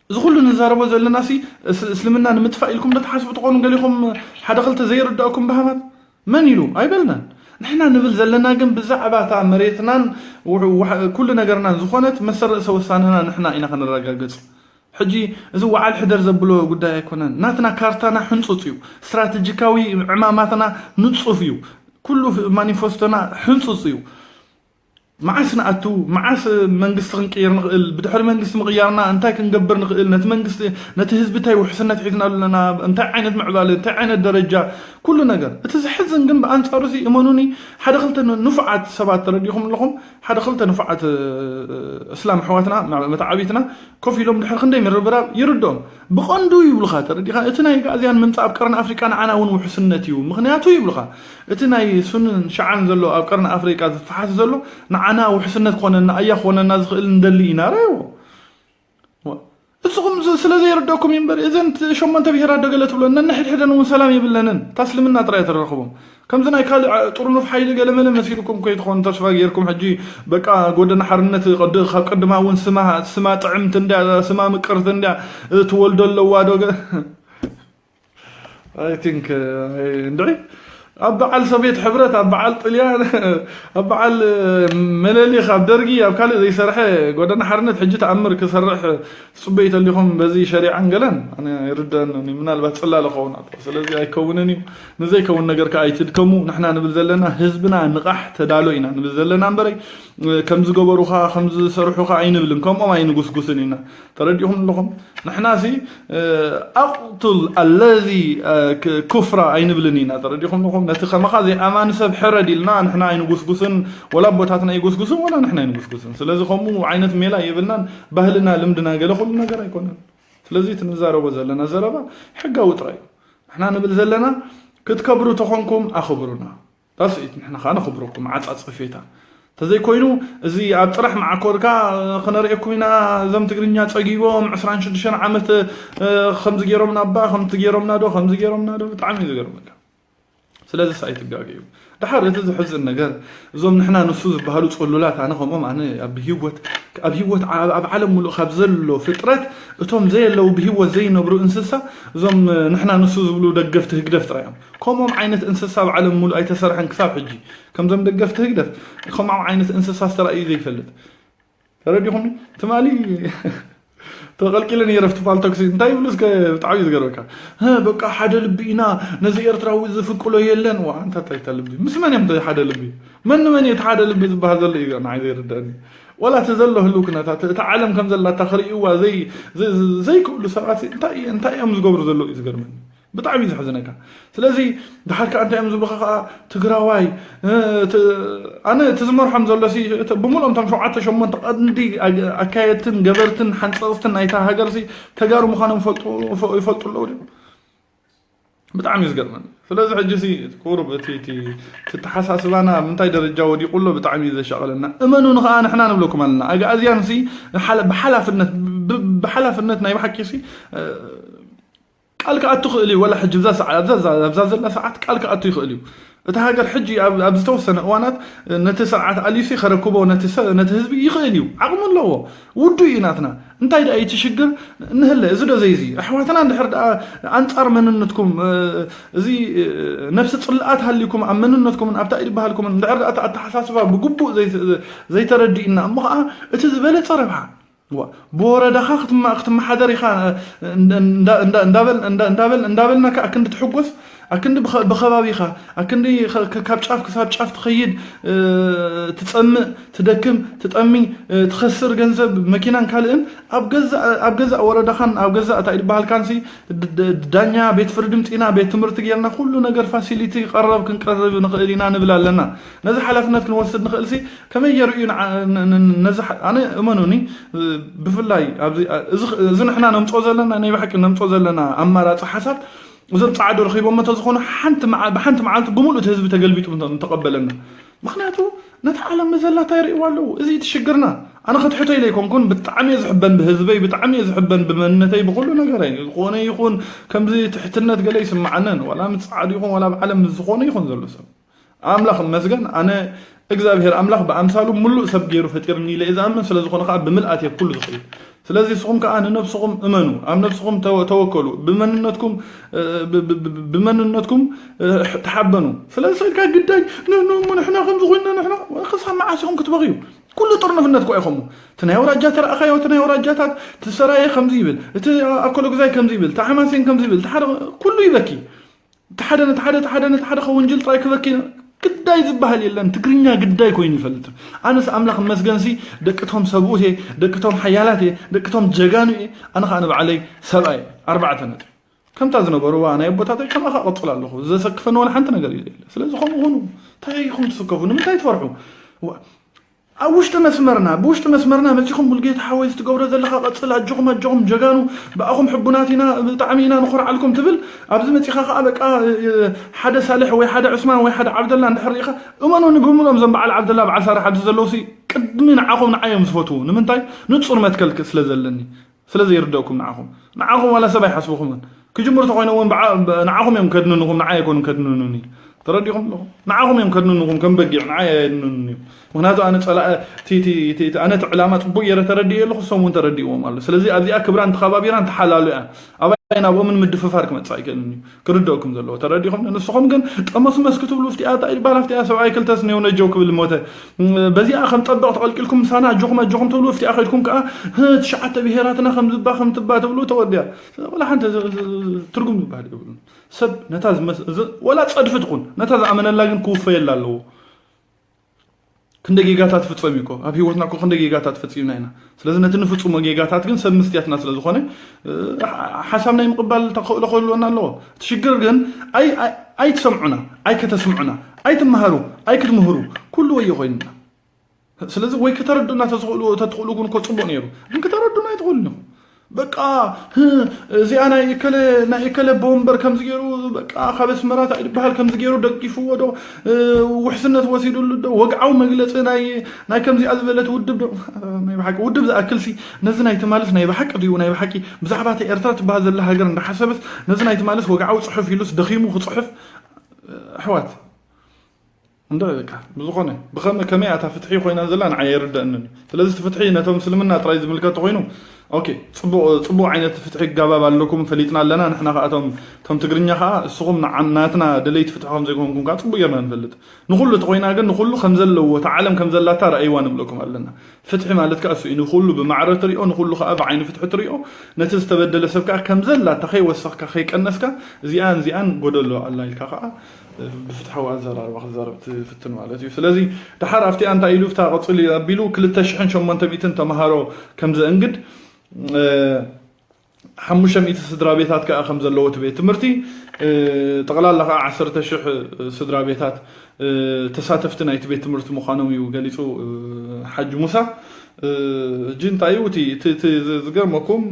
እዚ ኩሉ ንዛረቦ ዘለና ሲ እስ-፣ እስልምና ንምጥፋእ ኢልኩም ዶ ትሓስቡ ትኾኑ? ገሊኹም ሓደ ክልተ ዘይርዳእኩም ባህማት መን ኢሉ ኣይበልናን። ንሕና ንብል ዘለና ግን ብዛዕባ እታ መሬትናን ውሕ-፣ ዋሕ-፣ ኩሉ ነገርናን ዝኾነት መሰል ርእሰ ውሳነና ንሕና ኢና ከነረጋግጽ። ሕጂ እዚ ወዓል ሕደር ዘብሎ ጉዳይ ኣይኮነን። ናትና ካርታና ሕንጹጽ እዩ። ስትራተጂካዊ ዕማማትና ንጹፍ እዩ። ኩሉ ፍ-፣ ማኒፌስቶና ሕንጹጽ እዩ። መዓስ ንኣቱ፣ መዓስ መንግስቲ ክንቅይር ንኽእል፣ ብድሕሪ መንግስቲ ምቕያርና እንታይ ክንገብር ንኽእል፣ ነቲ መንግስቲ፣ ነቲ ህዝቢ እንታይ ውሕስነት ሒዝናሉ ኣለና፣ እንታይ ዓይነት ምዕባለ፣ እንታይ ዓይነት ደረጃ፣ ኩሉ ነገር። እቲ ዘሕዝን ግን ብኣንጻሩ እዚ እመኑኒ፣ ሓደ ክልተ ን-፣ ንፉዓት ሰባት ተረዲኹም ኣለኹም፣ ሓደ ክልተ ንፉዓት፣ እ፣ እስላም ኣሕዋትና፣ መ-፣ መተዓቢትና ኮፍ ኢሎም ድሕሪ ክንደይ ምርብራብ ይርድኦም። ብቐንዱ ይብሉኻ፣ ተረዲኻ፣ እቲ ናይ ጋእዝያን ምምጻእ ኣብ ቀርኒ ኣፍሪቃ ንዓና እውን ውሕስነት እዩ። ምኽንያቱ ይብሉኻ፣ እቲ ናይ ሱንን ሸዓን ዘሎ ኣብ ቀርኒ ኣፍሪቃ ዝፈሓስ ዘሎ ንዓና ውሕስነት ክኾነና፣ ኣያ ክኾነና ዝኽእል እንደሊ ኢና። ረኣይዎ። ዋ-፣ እስኹም ዝ-፣ ስለ ዘይርደኩም እዩ እምበር፣ እዘን ት-፣ ሸሞንተ ብሄራት ዶ ገለ ትብሎ፣ ነንሕድሕደን እውን ሰላም የብለንን። እታ እስልምና ጥራይ ተረኽቦም። ከምዚ ናይ ካልእ ዓ-፣ ጥርኑፍ ሓይሊ ገለ መለ መሲልኩም ከይትኾኑ ተስፋ ጌርኩም፣ ሕጂ በቃ ጎደና ሓርነት ቀድ-፣ ካብ ቀድማ እውን ስማ፣ ስማ ጥዕምቲ እንድያ፣ ስማ ምቅርቲ እንድያ፣ ትወልዶ ኣለዋ ዶ ገ-፣ I think፣ እ፣ እንድዒ ኣብ በዓል ሶቪየት ሕብረት፣ ኣብ በዓል ጥልያን፣ ኣብ በዓል፣ እ፣ መለሊኽ፣ ኣብ ደርጊ፣ ኣብ ካልእ ዘይሰርሐ ጎደና ሓርነት ሕጂ ተኣምር ክሰርሕ ጽበዩ ተሊኹም በዚ ሸሪዓን ገለን ኣነ ይርደኣኒ። ምናልባት ጽላለ ክኸውን ኣቶ። ስለዚ ኣይከውንን እዩ። ንዘይከውን ነገር ከኣ ኣይትድከሙ። ንሕና ንብል ዘለና ህዝብና ንቓሕ ተዳሎ ኢና ንብል ዘለና እምበረይ፣ እ፣ ከም ዝገበሩኻ፣ ከም ዝሰርሑኻ ኣይንብልን። ከምኦም ኣይንጉስጉስን ኢና። ተረዲኹም ኣለኹም? ንሕና ሲ፣ እ፣ ኣቕቱል ኣለዚ፣ እ፣ ክ-፣ ኩፍራ ኣይንብልን ኢና። ተረዲኹም ኣለኹም? ነቲ ከማኻ ዘይኣማኒ ሰብ ሕረድ ኢልና ንሕና ኣይንጉስጉስን፣ ወላ ኣቦታትና ኣይጉስጉስን፣ ወላ ንሕና ኣይንጉስጉስን። ስለዚ ከምኡ ዓይነት ሜላ የብልናን። ባህልና፣ ልምድና፣ ገለ ኩሉ ነገር ኣይኮነን። ስለዚ እቲ ንዛረቦ ዘለና ዘረባ ሕጋዊ ጥራይ እዩ። ንሕና ንብል ዘለና ክትከብሩ ተኾንኩም ኣኽብሩና። ዳስኢት ንሕና ኸዓ ነኽብረኩም። ዓጻጽፊታ እንተዘይኮይኑ፣ እዚ ኣብ ጥራሕ መዓኮርካ፣ እ፣ ክነርእየኩም ኢና፣ እዞም ትግርኛ ጸጊቦም፣ ዕስራን ሽዱሽተን ዓመት፣ እ፣ ከምዚ ገይሮምና እባ፣ ከምዚ ገይሮምና ዶ፣ ከምዚ ገይሮምና ዶ፣ ብጣዕሚ እዩ ዝገርመካ። ስለዚ ሳ ኣይትጋገዩ። ደሓር እቲ ዝሕዝን ነገር፣ እዞም ንሕና ንሱ ዝበሃሉ ጽሉላት፣ ኣነ ከምኦም፣ ኣነ ኣብ ህይወት፣ ኣብ ህይወት ዓ-፣ ኣብ ዓለም ሙሉእ ካብ ዘሎ ፍጥረት፣ እቶም ዘየለዉ ብህይወት ዘይነብሩ እንስሳ፣ እዞም፣ እ፣ ንሕና ንሱ ዝብሉ ደገፍቲ ህግደፍ ጥራይ እዮም። ከምኦም ዓይነት እንስሳ ኣብ ዓለም ሙሉእ ኣይተሰርሐን ክሳብ ሕጂ። ከምዞም ደገፍቲ ህግደፍ፣ ከምኦም ዓይነት እንስሳ ዝተራእዩ ዘይፈልጥ። ተረዲኹም? ትማሊ ተቐልቂለ ነይረ ኣብቲ ፓልቶክሲ። እንታይ ይብሉ እስከ ብጣዕሚ እዩ ዝገርመካ። "ህ፣ በቃ ሓደ ልቢ ኢና፣ ነዚ ኤርትራዊ ዝፍቅሎ የለን." ዋ፣ ኣንታ እንታይ እታ ልቢ? ምስ መን እዮም እቲ ሓደ ልቢ? መን ንመን እዩ እቲ ሓደ ልቢ ዝበሃል ዘሎ እዩ ንዓይ ዘይርደኣኒ። ወላ እቲ ዘሎ ህልው ኩነታት፣ እታ ዓለም ከም ዘላታ ክርእይዋ ዘይ-፣ ዘ-፣ ዘ-፣ ዘይክእሉ ሰባት እንታይ፣ እንታይ እዮም ዝገብሩ ዘለዉ እዩ ዝገርመኒ። ብጣዕሚ እዩ ዘሕዝነካ። ስለዚ ድሓር ከኣ እንታይ እዮም ዝብሉኻ ከኣ ትግራዋይ፣ እ፣ ት-፣ ኣነ እቲ ዝመርሖም ዘሎ ሲ፣ እቲ ብምልኦም እቶም ሸውዓተ ሸሞንተ ቀንዲ ኣግ-፣ ኣካየድትን ገበርትን ሓንጸጽትን ናይታ ሃገር ሲ ተጋሩ ምዃኖም ይፈልጡ፣ ይፈ-፣ ይፈልጡ ኣለዉ ድዮም? ብጣዕሚ እዩ ዝገርመኒ። ስለዚ ሕጂ ሲ ቁሩብ እቲ፣ እቲ፣ እቲ ኣተሓሳስባና ኣብ ምንታይ ደረጃ ወዲቑ ኣሎ ብጣዕሚ እዩ ዘሻቕለና። እመኑኒ ከኣ ንሕና ንብለኩም ኣለና። ኣግኣዝያን ሲ ሓላ-፣ ብሓላፍነት፣ ብ-፣ ብሓላፍነት ናይ ብሓቂ ሲ፣ እ፣ ቃል ክኣቱ ይኽእል እዩ። ወላ ሕጂ ኣብዛ ሰዓ-፣ ኣብዛ፣ ኣብዛ፣ ኣብዛ ዘላ ሰዓት ቃል ክኣቱ ይኽእል እዩ። እታ ሃገር ሕጂ ኣብ፣ ኣብ ዝተወሰነ እዋናት ነቲ ስርዓት ኣልዩሲ ከረክቦ ነቲ ሰ-፣ ነቲ ህዝቢ ይኽእል እዩ። ዓቕሚ ኣለዎ። ውዱእ እዩ ናትና። እንታይ ደኣ እቲ ሽግር እንህለ፣ እዚ ዶ ዘይዚ? ኣሕዋትና እንድሕር ደኣ ኣንጻር መንነትኩም፣ እ፣ እዚ፣ እ፣ ነብሲ ጽልኣት ሃልዩኩም ኣብ መንነትኩምን ኣብታ ኢድ በሃልኩምን እንድሕር ደኣ እቲ ኣተሓሳስባ ብግቡእ ዘይ-፣ ዘይተረዲእና እሞ ኸኣ እቲ ዝበለጸ ረብሓ። ዋ፣ ብወረዳኻ ክትማ-፣ ክትመሓደር ኢኻ፣ እንዳ-፣ እንዳ-፣ እንዳ-፣ እንዳበል-፣ እንዳ-፣ እንዳበል-፣ እንዳበልና ከኣ ክንዲ ትሕጎስ፣ ኣክንዲ ብኸ- ብኸባቢኻ ኣክንዲ ኸ- ከ- ካብ ጫፍ ክሳብ ጫፍ ትኸይድ፣ እ፣ ትጸምእ፣ ትደክም፣ ትጠሚ፣ እ፣ ትኸስር ገንዘብ፣ መኪናን ካልእን ኣብ ገዛእ ኣብ ገዛእ ወረዳኻን ኣብ ገዛእ እንታይ ዝበሃልካንሲ ድ- ድ- ዳኛ፣ ቤት ፍርዲ ምጺና፣ ቤት ትምህርቲ ጌርና፣ ኩሉ ነገር ፋሲሊቲ ቀረብ ክንቀርብ ንኽእል ኢና ንብል ኣለና። ነዚ ሓላፍነት ክንወስድ ንኽእልሲ ከመይ ገይሩ እዩ ንዓ- ን- ን- ነዚ ሓ- ኣነ እመኑኒ፣ እ፣ ብፍላይ ኣብዚ እዚ እዚ ንሕና ነምጾ ዘለና ናይ ብሓቂ ነምጾ ዘለና ኣማራጺ ሓሳብ እዞም ጻዕዶ ረኺቦም እንተዝኾኑ ሓንቲ መዓ- ብሓንቲ መዓልቲ ብምሉእ እቲ ህዝቢ ተገልቢጡ እንተ- እንተቐበለና። ምኽንያቱ ነቲ ዓለም መዘላታ ይርእይዋ ኣለዉ። እዚ እቲ ሽግርና። ኣነ ክትሕቶ ኢለ ኣይኮንኩን፣ ብጣዕሚ እየ ዝሕበን ብህዝበይ፣ ብጣዕሚ እየ ዝሕበን ብመንነተይ፣ ብኹሉ ነገረይ። ዝኾነ ይኹን ከምዚ ትሕትነት ገለ ይስምዓንን፣ ዋላ ምስ ጻዕዱ ይኹን ዋላ ኣብ ዓለም ምስ ዝኾነ ይኹን ዘሎ ሰብ። ኣምላኽ ይመስገን፣ ኣነ እግዚኣብሔር ኣምላኽ ብኣምሳሉ ምሉእ ሰብ ገይሩ ፈጢርኒ ኢለ እየ ዝኣምን። ስለ ዝኾነ ከዓ ብምልኣት እየ ኩሉ ዝኽእል። ስለዚ ንስኹም ከዓ ንነብስኹም እመኑ፣ ኣብ ነብስኹም ተወ- ተወከሉ። ብመንነትኩም እ፣ ብ- ብ- ብ- ብመንነትኩም እ፣ ተሓበኑ። ስለዚ ሰልካ ግዳይ ን- ን- እሞ ንሕና ከምዚ ኮይና ንሕና ክሳብ መዓስ ኢኹም ክትበኽዩ? ኩሉ ጥርንፍነት እኮ ኢኹም። እቲ ናይ ኣውራጃ ተረኣኻዮ፣ እቲ ናይ ኣውራጃታት፣ እቲ ሰራየ ከምዚ ይብል፣ እቲ ኣኮሎግዛይ ከምዚ ይብል፣ እቲ ሓማሴን ከምዚ ይብል፣ እቲ ሓደ ኩሉ ይበኪ። እቲ ሓደ ነቲ ሓደ እቲ ሓደ ነቲ ሓደ ከወንጅል ጥራይ ክበኪ ግዳይ ዝበሃል የለን። ትግርኛ ግዳይ ኮይኑ ይፈልጥ። ኣነስ ኣምላኽ መስገንሲ ደቅቶም ሰብኡት እየ፣ ደቅቶም ሓያላት እየ፣ ደቅቶም ጀጋኑ እየ። ኣነ ከዓ ንባዕለይ ሰብኣይ ኣርባዕተ ነጥቢ ከምታ ዝነበርዋ ናይ ኣቦታተይ ከምኣ ከዓ ቀፅል ኣለኹ። ዘሰክፈኒ ዋላ ሓንቲ ነገር የለ። ስለዚ ከምኡ ኹኑ። እንታይ ኢኹም ትስከፉ? ንምንታይ ትፈርሑ? ዋ- ኣብ ውሽጢ መስመርና ብውሽጢ መስመርና መፂኹም ሙልጌታ ሓወይ ዝትገብሮ ዘለኻ ቀፅል፣ ኣጆኹም ኣጆኹም ጀጋኑ፣ ብኣኹም ሕቡናት ኢና፣ ብጣዕሚ ኢና ንኾርዓልኩም ትብል። ኣብዚ መፂኻ ከዓ በቃ ሓደ ሳልሕ ወይ ሓደ ዑስማን ወይ ሓደ ዓብደላ እንድሕር ርኢኻ፣ እመኑኒ ብምሎም እዞም በዓል ዓብደላ በዓል ሳልሕ ኣብዚ ዘለውሲ ቅድሚ ንዓኹም ንዓዮም ዝፈትዉ። ንምንታይ? ንፁር መትከል ስለ ዘለኒ። ስለ ዘይርደእኩም ንዓኹም ንዓኹም ዋላ ሰብ ኣይሓስብኹምን። ክጅምሩ ተኮይነ እውን ንዓኹም እዮም ከድንንኹም፣ ንዓይ ኣይኮኑን ከድንኑኒ። ተረዲኹም ኣለኹም? ንዓኹም እዮም ከድንንኹም ከም በጊዕ፣ ንዓይ ኣየድንኑን እዮም። ምክንያቱ ኣነ ፀላእ ኣነ እቲ ዕላማ ፅቡቅ ገይረ ተረዲእ ኣለኹ፣ እሶም እውን ተረዲእዎም ኣሎ። ስለዚ ኣብዚኣ ክብራን ተኸባቢራን ተሓላሉ እያ። ኣባይ ናብኦምን ምድፍፋር ክመፅእ ኣይክእልን እዩ። ክርደእኩም ዘለዎ ተረዲኹም። ንስኹም ግን ጠመስመስ ክትብሉ፣ ፍቲኣ እንታይ ይባሃል፣ ፍቲኣ ሰብኣይ ክልተ ስኒው ነጀው ክብል ሞተ። በዚኣ ከም ጠበቕ ተቐልቂልኩም ምሳና ኣጆኹም ኣጆኹም ትብሉ፣ ፍቲኣ ከድኩም ከዓ ትሽዓተ ብሄራትና ከም ዝባ ከም ትባ ትብሉ ተወዲያ። ወላ ሓንቲ ትርጉም ዝበሃል የብሉን። ሰብ ነታ ወላ ፀድፊ ትኹን ነታ ዝኣመነላ ግን ክውፈየላ ኣለዎ። ክንደ ጌጋታት ፍፀም እኮ ኣብ ህይወትና እኮ ክንደ ጌጋታት ፈፂምና ኢና። ስለዚ ነቲ ንፍፁሞ ጌጋታት ግን ሰብ ምስትያትና ስለ ዝኾነ ሓሳብ ናይ ምቕባል ተኽእሎ ክህልወና ኣለዎ። እቲ ሽግር ግን ኣይትሰምዑና፣ ኣይከተስምዑና፣ ኣይትመሃሩ፣ ኣይክትምህሩ፣ ኩሉ ወዮ ኮይንና። ስለዚ ወይ ከተረዱና ተትኽእሉ ተትኽእሉ ግን እኮ ፅቡቅ ነይሩ፣ ግን ከተረዱና ኣይትኽእሉን ኢኹም። በቃ እዚኣ ናይ እከለ ናይ እከለ ቦምበር ከምዚ ገይሩ በቃ ካብ ኣስመራ እንታይ ዝበሃል ከምዚ ገይሩ ደጊፍዎ ዶ ውሕስነት ወሲዱሉ ዶ ወግዓዊ መግለፂ ናይ ናይ ከምዚኣ ዝበለት ውድብ ዶ ናይ ብሓቂ ውድብ ዝኣክል ሲ ነዚ ናይ ትማልስ ናይ ብሓቂ ድዩ ናይ ብሓቂ ብዛዕባ እታ ኤርትራ ትበሃል ዘላ ሃገር እንዳሓሰበስ ነዚ ናይ ትማልስ ወግዓዊ ፅሑፍ ኢሉስ ደኺሙ ክፅሕፍ ኣሕዋት እንደ በቃ ብዝኾነ ብኸመ ከመይ ኣታ ፍትሒ ኮይና ዘላ ንዓይ ኣይርደእንን እዩ። ስለዚ እቲ ፍትሒ ነቶም እስልምና ጥራይ ዝምልከት ኮይኑ ኦኬ ጽቡቕ ጽቡቕ ዓይነት ፍትሒ ጋባብ ኣለኩም ፈሊጥና ኣለና ንሕና ከኣቶም ቶም ትግርኛ ከኣ እስኹም ናትና ደለይቲ ፍትሒ ከም ዘይኮንኩም ከኣ ጽቡቕ ጌርና ንፈልጥ። ንኹሉ ተኾይና ግን ንኹሉ ከም ዘለዎ እታ ዓለም ከም ዘላታ ረኣይዋ ንብለኩም ኣለና። ፍትሒ ማለት ከኣ እሱ እዩ። ንኹሉ ብማዕረ ትሪኦ ንኹሉ ከኣ ብዓይኒ ፍትሒ ትሪኦ ነቲ ዝተበደለ ሰብ ከኣ ከም ዘላታ ከይወሰኽካ ከይቀነስካ እዚኣን እዚኣን ጎደሎ ኣላ ኢልካ ከኣ ብፍትሓዊ ኣዘራርባ ክዛረብ ትፍትን ማለት እዩ። ስለዚ ደሓር ኣብቲኣ እንታይ ኢሉ ፍታ ቅፅል ኣቢሉ ክልተ ሽሕን ሸሞንተ ሚእትን ተምሃሮ ከም ዘእንግድ ሓሙሽተ ሚእቲ ስድራ ቤታት ከዓ ከም ዘለዎ እቲ ቤት ትምህርቲ ጠቕላላ ከዓ ዓሰርተ ሽሕ ስድራ ቤታት ተሳተፍቲ ናይቲ ቤት ትምህርቲ ምዃኖም እዩ ገሊፁ ሓጂ ሙሳ። ሕጂ እንታይ እዩ እቲ ዝገርመኩም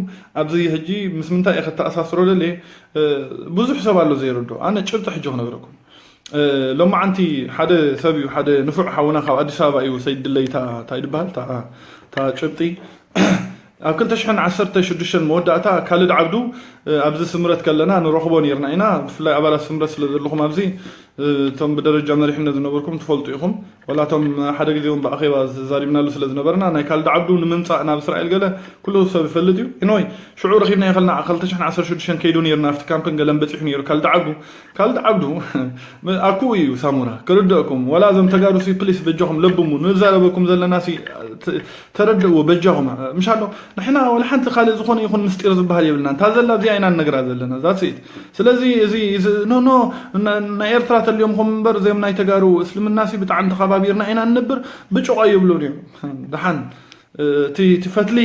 ኣብዚ ሕጂ ምስ ምንታይ እየ ከተኣሳስሮ ደልየ ብዙሕ ሰብ ኣሎ ዘይርዶ ኣነ ጭብጢ ሕጂ ክነግረኩም ሎማዓንቲ ሓደ ሰብ እዩ ሓደ ንፉዕ ሓውና ካብ ኣዲስ ኣበባ እዩ ሰይድ ድለይታ እንታይ ድበሃል እታ ጭብጢ ኣብ ክልተ ሽሕን ዓሰርተ ሽዱሽተን መወዳእታ ካልድ ዓብዱ ኣብዚ ስምረት ከለና ንረኽቦ ነርና ኢና ብፍላይ ኣባላት ስምረት ስለ ዘለኹም ኣብዚ እቶም ብደረጃ መሪሕነት ዝነበርኩም ትፈልጡ ኢኹም። ዋላ እቶም ሓደ ግዜ እውን ብኣኼባ ተዛሪብናሉ ስለ ዝነበርና፣ ናይ ካልድ ዓብዱ ንምምጻእ ናብ እስራኤል ገለ ኩሉ ሰብ ይፈልጥ እዩ። ኢኖይ ሽዑ ረኺብና ይኸልና ክልተ ሽሕን ዓሰርተ ሽዱሽተን ከይዱ ነይርና ኣብቲ ካምፕን ገለን በጺሑ ነይሩ ካልድ ዓብዱ። ካልድ ዓብዱ ኣኩኡ እዩ ሳሙራ ክርደእኩም። ዋላ እዞም ተጋሩ ሲ ፕሊስ በጃኹም ለብሙ ንዛረበኩም ዘለና ሲ ተረድእዎ በጃኹም። ምሻሎ ንሕና ወላ ሓንቲ ካልእ ዝኾነ ይኹን ምስጢር ዝበሃል የብልና። እንታ ዘላ እዚኣ ኢና ንነግራ ዘለና። ዛት ስኢት ስለዚ እዚ እዚ ኖ ኖ ናይ ኤርትራ ተልዮም ኹም እምበር እዚኦም ናይ ተጋሩ እስልምና ሲ ብጣዕሚ ተኸባቢርና ኢና ንነብር። ብጭቆ ይብሉን እዮም። ደሓን እቲ እቲ ፈትሊ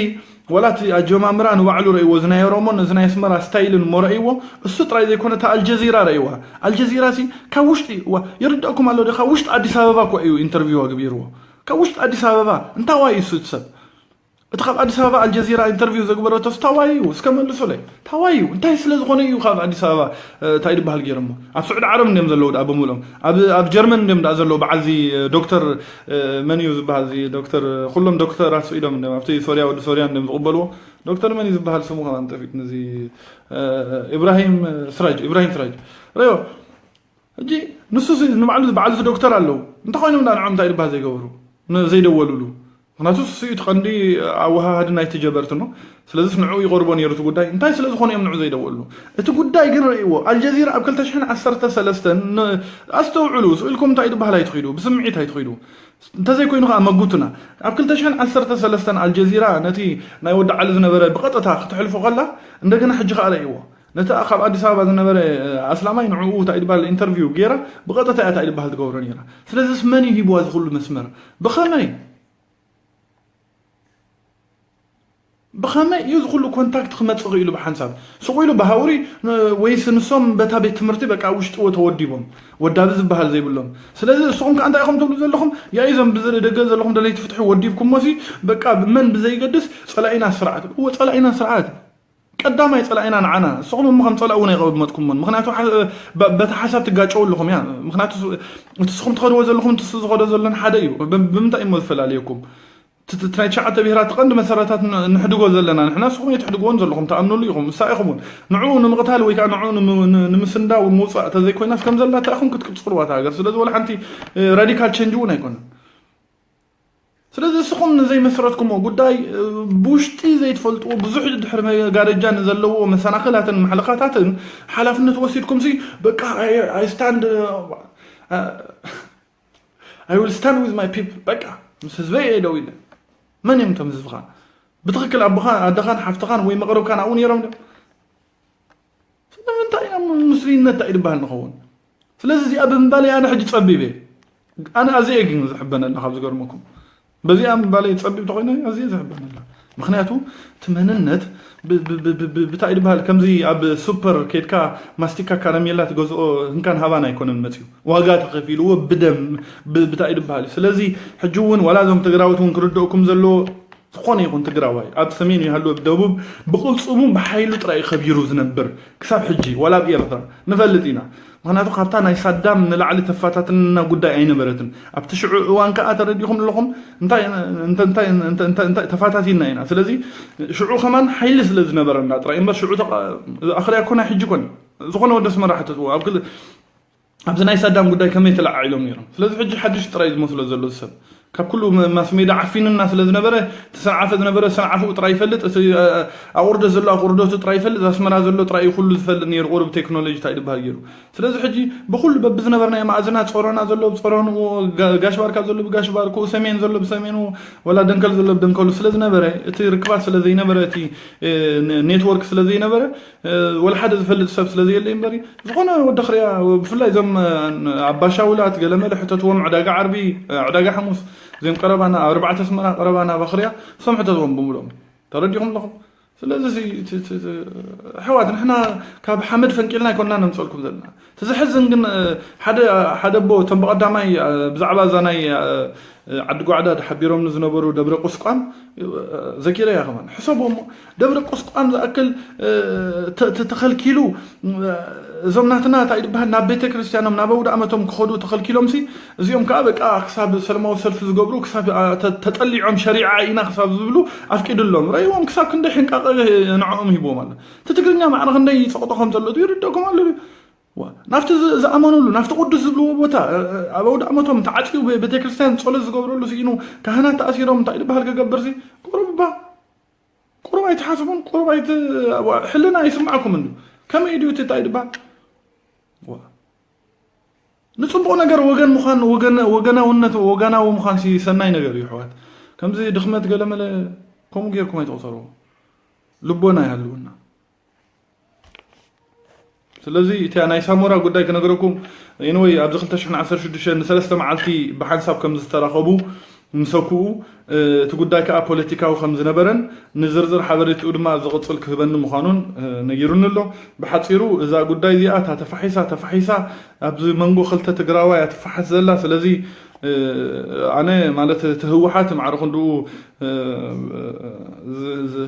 ወላ እቲ ኣጀማምራ ንባዕሉ ረእይዎ፣ እዚ ናይ ኦሮሞን እዚ ናይ ኣስመራ ስታይልን እሞ ረእይዎ። እሱ ጥራይ ዘይኮነ እታ ኣልጀዚራ ረእይዋ። ኣልጀዚራ ሲ ካብ ውሽጢ ዋ ይርደእኩም ኣሎ ዶ ካብ ውሽጢ ኣዲስ ኣበባ እኮ እዩ ኢንተርቪው ኣግቢርዎ። ካብ ውሽጢ ኣዲስ ኣበባ እንታዋይ እዩ እሱ እቲ ሰብ? እቲ ካብ ኣዲስ ኣበባ ኣልጀዚራ ኢንተርቪው ዘግበረቶስ ታዋይ እዩ? እስከ መልሱለይ። ታዋይ እዩ? እንታይ ስለ ዝኾነ እዩ ካብ ኣዲስ ኣበባ እንታይ ይበሃል ገይሮሞ? ኣብ ስዑዲ ዓረብ እንዲዮም ዘለዉ ደኣ ብምልኦም። ኣብ ኣብ ጀርመን እንዲዮም ደኣ ዘለዉ። በዓል እዚ ዶክተር መን እዩ ዝበሃል? እዚ ዶክተር ኩሎም ዶክተራት ስኢዶም እንዲዮም ኣብቲ ሶርያ ወዲ ሶርያ እንዲዮም ዝቕበልዎ። ዶክተር መን እዩ ዝበሃል ስሙ ከማን ጠፊእኒ። እዚ ኢብራሂም ስራጅ ኢብራሂም ስራጅ ረዮ ሕጂ ንሱ ንባዕሉ በዓል እዚ ዶክተር ኣለዉ። እንታይ ኮይኖም ደኣ ንዖም እንታይ ይበሃል ዘይገበሩ ዘይደወሉሉ? ምክንያቱ ንሱ እዩ እቲ ቀንዲ ኣወሃሃዲ ናይቲ ጀበርቲ ነው። ስለዚስ ንዕኡ ይቐርቦ ነይሩ እቲ ጉዳይ። እንታይ ስለ ዝኾነ እዮም ንዑ ዘይደወሉ? እቲ ጉዳይ ግን ርእይዎ። ኣልጀዚራ ኣብ ክልተ ሽሕን ዓሰርተ ሰለስተን ኣስተውዕሉ፣ ስኢልኩም እንታይ ይበሃል ኣይትኺዱ፣ ብስምዒት ኣይትኺዱ። እንተዘይኮይኑ ከዓ መጉቱና። ኣብ ክልተ ሽሕን ዓሰርተ ሰለስተን ኣልጀዚራ ነቲ ናይ ወዲ ዓሊ ዝነበረ ብቐጥታ ክትሕልፎ ከላ እንደገና ሕጂ ከዓ ርእይዎ። ነቲ ካብ ኣዲስ ኣበባ ዝነበረ ኣስላማይ ንዕኡ እንታይ ይበሃል ኢንተርቪው ገይራ ብቐጥታ እያ እንታይ ይበሃል ትገብሮ ነይራ። ስለዚስ መን እዩ ሂብዋ እዚ ኩሉ መስመር? ብኸመይ? ብኸመይ እዩ እዚ ኩሉ ኮንታክት ክመጽእ ክኢሉ ብሓንሳብ? ስቕ ኢሉ ብሃውሪ ወይስ ንሶም በታ ቤት ትምህርቲ በቃ ውሽጥዎ ተወዲቦም? ወዳቢ ዝበሃል ዘይብሎም። ስለዚ ንስኹም ከኣ እንታይ ኢኹም ትብሉ ዘለኹም? ያኢ እዞም ብደገ ዘለኹም ደለይቲ ፍትሒ ወዲብኩሞ ሲ በቃ መን ብዘይገድስ ጸላኢና ስርዓት። እወ ጸላኢና ስርዓት። ቀዳማይ ጸላኢና ንዓና። ንስኹም እሞ ከም ጸላኢ እውን ኣይቐመጥኩሞን። ምኽንያቱ በቲ ሓሳብ ትጋጨው ኣለኹም እያ። ምኽንያቱ እቲ ንስኹም ትኸድዎ ዘለኹም እቲ ዝኸዶ ዘሎን ሓደ እዩ። ብምንታይ እሞ ዝፈላለየኩም? እቲ ናይ ትሽዓተ ብሄራት ቀንዲ መሰረታት ንሕድጎ ዘለና ንሕና፣ ንስኹም የትሕድግዎን ዘለኹም፣ ትኣምኑሉ ኢኹም፣ ምሳ ኢኹም እውን። ንዕኡ ንምቕታል ወይ ከዓ ንዕኡ ንምስንዳው ምውፃእ ተዘይኮይናስ ከም ዘላታ ኢኹም ክትቅፅልዋ እታ ሃገር። ስለዚ ወላ ሓንቲ ራዲካል ቸንጅ እውን ኣይኮነን። ስለዚ ንስኹም ንዘይመስረትኩሞ ጉዳይ ብውሽጢ ዘይትፈልጥዎ ብዙሕ ድሕሪ መጋረጃ ንዘለዎ መሰናኽላትን ማሕለኻታትን ሓላፍነት ወሲድኩም ሲ በቃ I stand I will stand with my people በቃ ምስ ህዝበይ እየ ደው ኢለ። መን እዮም እቶም ህዝብኻ? ብትኽክል ኣቦኻ ኣደኻን ሓፍትኻን ወይ መቕርብካን ኣብኡ ነይሮም ድዮም? ስለምንታይ ኢና ሙስሊምነት እንታይ ድበሃል ንኸውን? ስለዚ እዚኣ ብምባለይ ኣነ ሕጂ ጸቢብ እየ። ኣነ ኣዝየ ግን ዝሕበነላ ካብ ዝገርመኩም በዚኣ ምባለይ ጸቢብ ተኾይነ ኣዝየ ዝሕበነላ። ምክንያቱ እቲ መንነት ብታይ ድበሃል ከምዚ ኣብ ሱፐር ኬድካ ማስቲካ ካረሜላ ትገዝኦ ህንካን ሃባን ኣይኮነን መፅዩ ዋጋ ተኸፊልዎ ብደም ብታይ ድበሃል እዩ። ስለዚ ሕጂ እውን ዋላ እዞም ትግራዎት እውን ክርድእኩም ዘለዎ ዝኾነ ይኹን ትግራዋይ ኣብ ሰሜን ይሃሉ ኣብ ደቡብ ብቕልፅሙ ብሓይሉ ጥራይ ከቢሩ ዝነብር ክሳብ ሕጂ ዋላ ኣብ ኤርትራ ንፈልጥ ኢና። ምክንያቱ ካብታ ናይ ሳዳም ንላዕሊ ተፋታትና ጉዳይ ኣይነበረትን። ኣብቲ ሽዑ እዋን ከዓ ተረዲኹም ኣለኹም እንታይ እንታይ እንታይ እንታይ እንታይ ተፋታቲና ኢና። ስለዚ ሽዑ ከማን ሓይሊ ስለ ዝነበረና ጥራይ እምበር ሽዑ ኣኽርያ ኮና ሕጂ ኮን ዝኾነ ወደ ኣስመራ ሕተትዎ ኣብ ክል ኣብዚ ናይ ሳዳም ጉዳይ ከመይ ተለዓዒሎም ነይሮም። ስለዚ ሕጂ ሓድሽ ጥራይ ዝመስሎ ዘሎ ሰብ ካብ ኩሉ ማስ ሜዳ ዓፊንና ስለ ዝነበረ እቲ ሰንዓፈ ዝነበረ ሰንዓፍኡ ጥራይ ይፈልጥ፣ እቲ ኣቑርደት ዘሎ ኣቑርደቱ ጥራይ ይፈልጥ፣ ኣስመራ ዘሎ ጥራይ እዩ ኩሉ ዝፈልጥ ነይሩ ቁሩብ ቴክኖሎጂ እንታይ ዝበሃል ገይሩ። ስለዚ ሕጂ ብኩሉ በብዝነበርናዮ ማእዝና ጾሮና ዘሎ ብጾሮንኡ፣ ጋሽ ባርካ ዘሎ ብጋሽ ባርክኡ፣ ሰሜን ዘሎ ብሰሜኑ፣ ወላ ደንከል ዘሎ ብደንከሉ ስለ ዝነበረ እቲ ርክባት ስለ ዘይነበረ እቲ ኔትወርክ ስለ ዘይነበረ ወላ ሓደ ዝፈልጥ ሰብ ስለ ዘየለ እምበሪ ዝኾነ ወዲ ኣኽርያ ብፍላይ እዞም ኣባሻውላት ገለመለ ሕተትዎም ዕዳጋ ዓርቢ ዕዳጋ ሓሙስ እዚኦም ቀረባና ኣብ ኣርባዕተ ኣስመራ ቀረባና ኣብ ኣኽርያ እሶም ሕተትዎም ብምሎም ተረዲኹም ኣለኹም። ስለዚ ኣሕዋት ንሕና ካብ ሓመድ ፈንቂልና ኣይኮንና ነምፀልኩም ዘለና። እቲ ዝሕዝን ግን ሓደ ሓደ ኣቦ እቶም ብቐዳማይ ብዛዕባ እዛ ናይ ዓዲ ጓዕዳ ሓቢሮም ዝነበሩ ደብረ ቁስቋም ዘኪረ እያ ከማን ሕሰቦ እሞ ደብረ ቁስቋም ዝኣክል ተኸልኪሉ እዞም ናትና እንታይ ዝበሃል ናብ ቤተ ክርስቲያኖም ናብ ኣውደ ኣመቶም ክኸዱ ተኸልኪሎም ሲ እዚኦም ከዓ በቃ ክሳብ ሰለማዊ ሰልፊ ዝገብሩ ክሳብ ተጠሊዖም ሸሪዓ ኢና ክሳብ ዝብሉ ኣፍቂድሎም ረይዎም ክሳብ ክንደይ ሕንቃቐ ንዕኦም ሂቦም ኣሎ። እቲ ትግርኛ ማዕረ ክንደይ ይፀቕጦ ከም ዘሎ ይርደኩም ኣሎ። ናብቲ ዝኣመኑሉ ናብቲ ቅዱስ ዝብልዎ ቦታ ኣብ ኣውደ ዓመቶም ተዓፅዩ ቤተክርስትያን ፀሎት ዝገብረሉ ስኢኑ ካህናት ተኣሲሮም እንታይ ዝበሃል ክገብር ሲ ቁሩብ እባ ቁሩብ ኣይትሓስቡን ቁሩብ ኣይት ሕልና ኣይስማዕኩም እንዱ ከመይ ድዩ እቲ እንታይ ዝበሃል ንፅቡቕ ነገር ወገን ምዃን ወገናውነት ወገናዊ ምዃን ሰናይ ነገር እዩ ሕዋት ከምዚ ድኽመት ገለመለ ከምኡ ጌርኩም ኣይትቑፀርዎ ልቦና ይሃልውና ስለዚ እቲ ናይ ሳሞራ ጉዳይ ክነግረኩም ኢንወይ ኣብዚ ክልተ ሽሕን ዓሰርተ ሽዱሽተን ንሰለስተ መዓልቲ ብሓንሳብ ከም ዝተራኸቡ ምሰኩኡ እቲ ጉዳይ ከዓ ፖለቲካዊ ከም ዝነበረን ንዝርዝር ሓበሬትኡ ድማ ኣብ ዝቕፅል ክህበኒ ምዃኑን ነጊሩኒ ኣሎ። ብሓፂሩ እዛ ጉዳይ እዚኣ እታ ተፋሒሳ ተፋሒሳ ኣብዚ መንጎ ክልተ ትግራዋይ እያ ትፋሓስ ዘላ። ስለዚ ኣነ ማለት እቲ ህወሓት ማዕረ ክንድኡ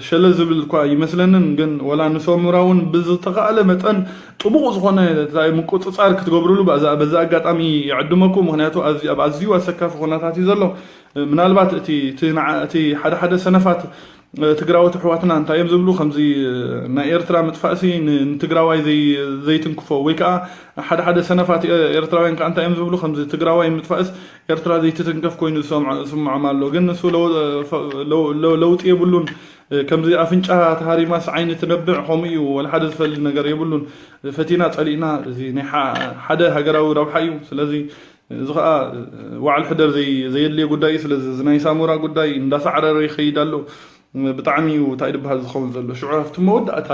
ሸለ ዝብል እኳ ይመስለንን ግን ወላ ንሰሙራ እውን ብዝተኻእለ መጠን ጥቡቕ ዝኾነ ምቁፅፃር ክትገብርሉ በዚ ኣጋጣሚ ይዕድመኩም። ምክንያቱ ኣብ ኣዝዩ ኣሰካፊ ኩነታት እዩ ዘሎ። ምናልባት እቲ ሓደ ሓደ ሰነፋት ትግራዎት ኣሕዋትና እንታይ እዮም ዝብሉ ከምዚ ናይ ኤርትራ ምጥፋእሲ ንትግራዋይ ዘይትንክፎ ወይ ከዓ ሓደ ሓደ ሰነፋት ኤርትራውያን ከዓ እንታይ እዮም ዝብሉ ከምዚ ትግራዋይ ምጥፋእስ ኤርትራ ዘይትትንከፍ ኮይኑ ዝስምዖም ኣሎ ግን ንሱ ለውጢ የብሉን ከምዚ ኣፍንጫ ተሃሪማስ ዓይኒ ትነብዕ ከምኡ እዩ ወላ ሓደ ዝፈሊ ነገር የብሉን ፈቲና ፀሊእና እዚ ናይ ሓደ ሃገራዊ ረብሓ እዩ ስለዚ እዚ ከዓ ዋዕል ሕደር ዘየድልየ ጉዳይ እዩ ስለዚ እዚ ናይ ሳሞራ ጉዳይ እንዳሳዕረረ ይኸይድ ኣሎ ብጣዕሚ እዩ እንታይ ድበሃል ዝኸውን ዘሎ ሽዑ ኣብቲ መወዳእታ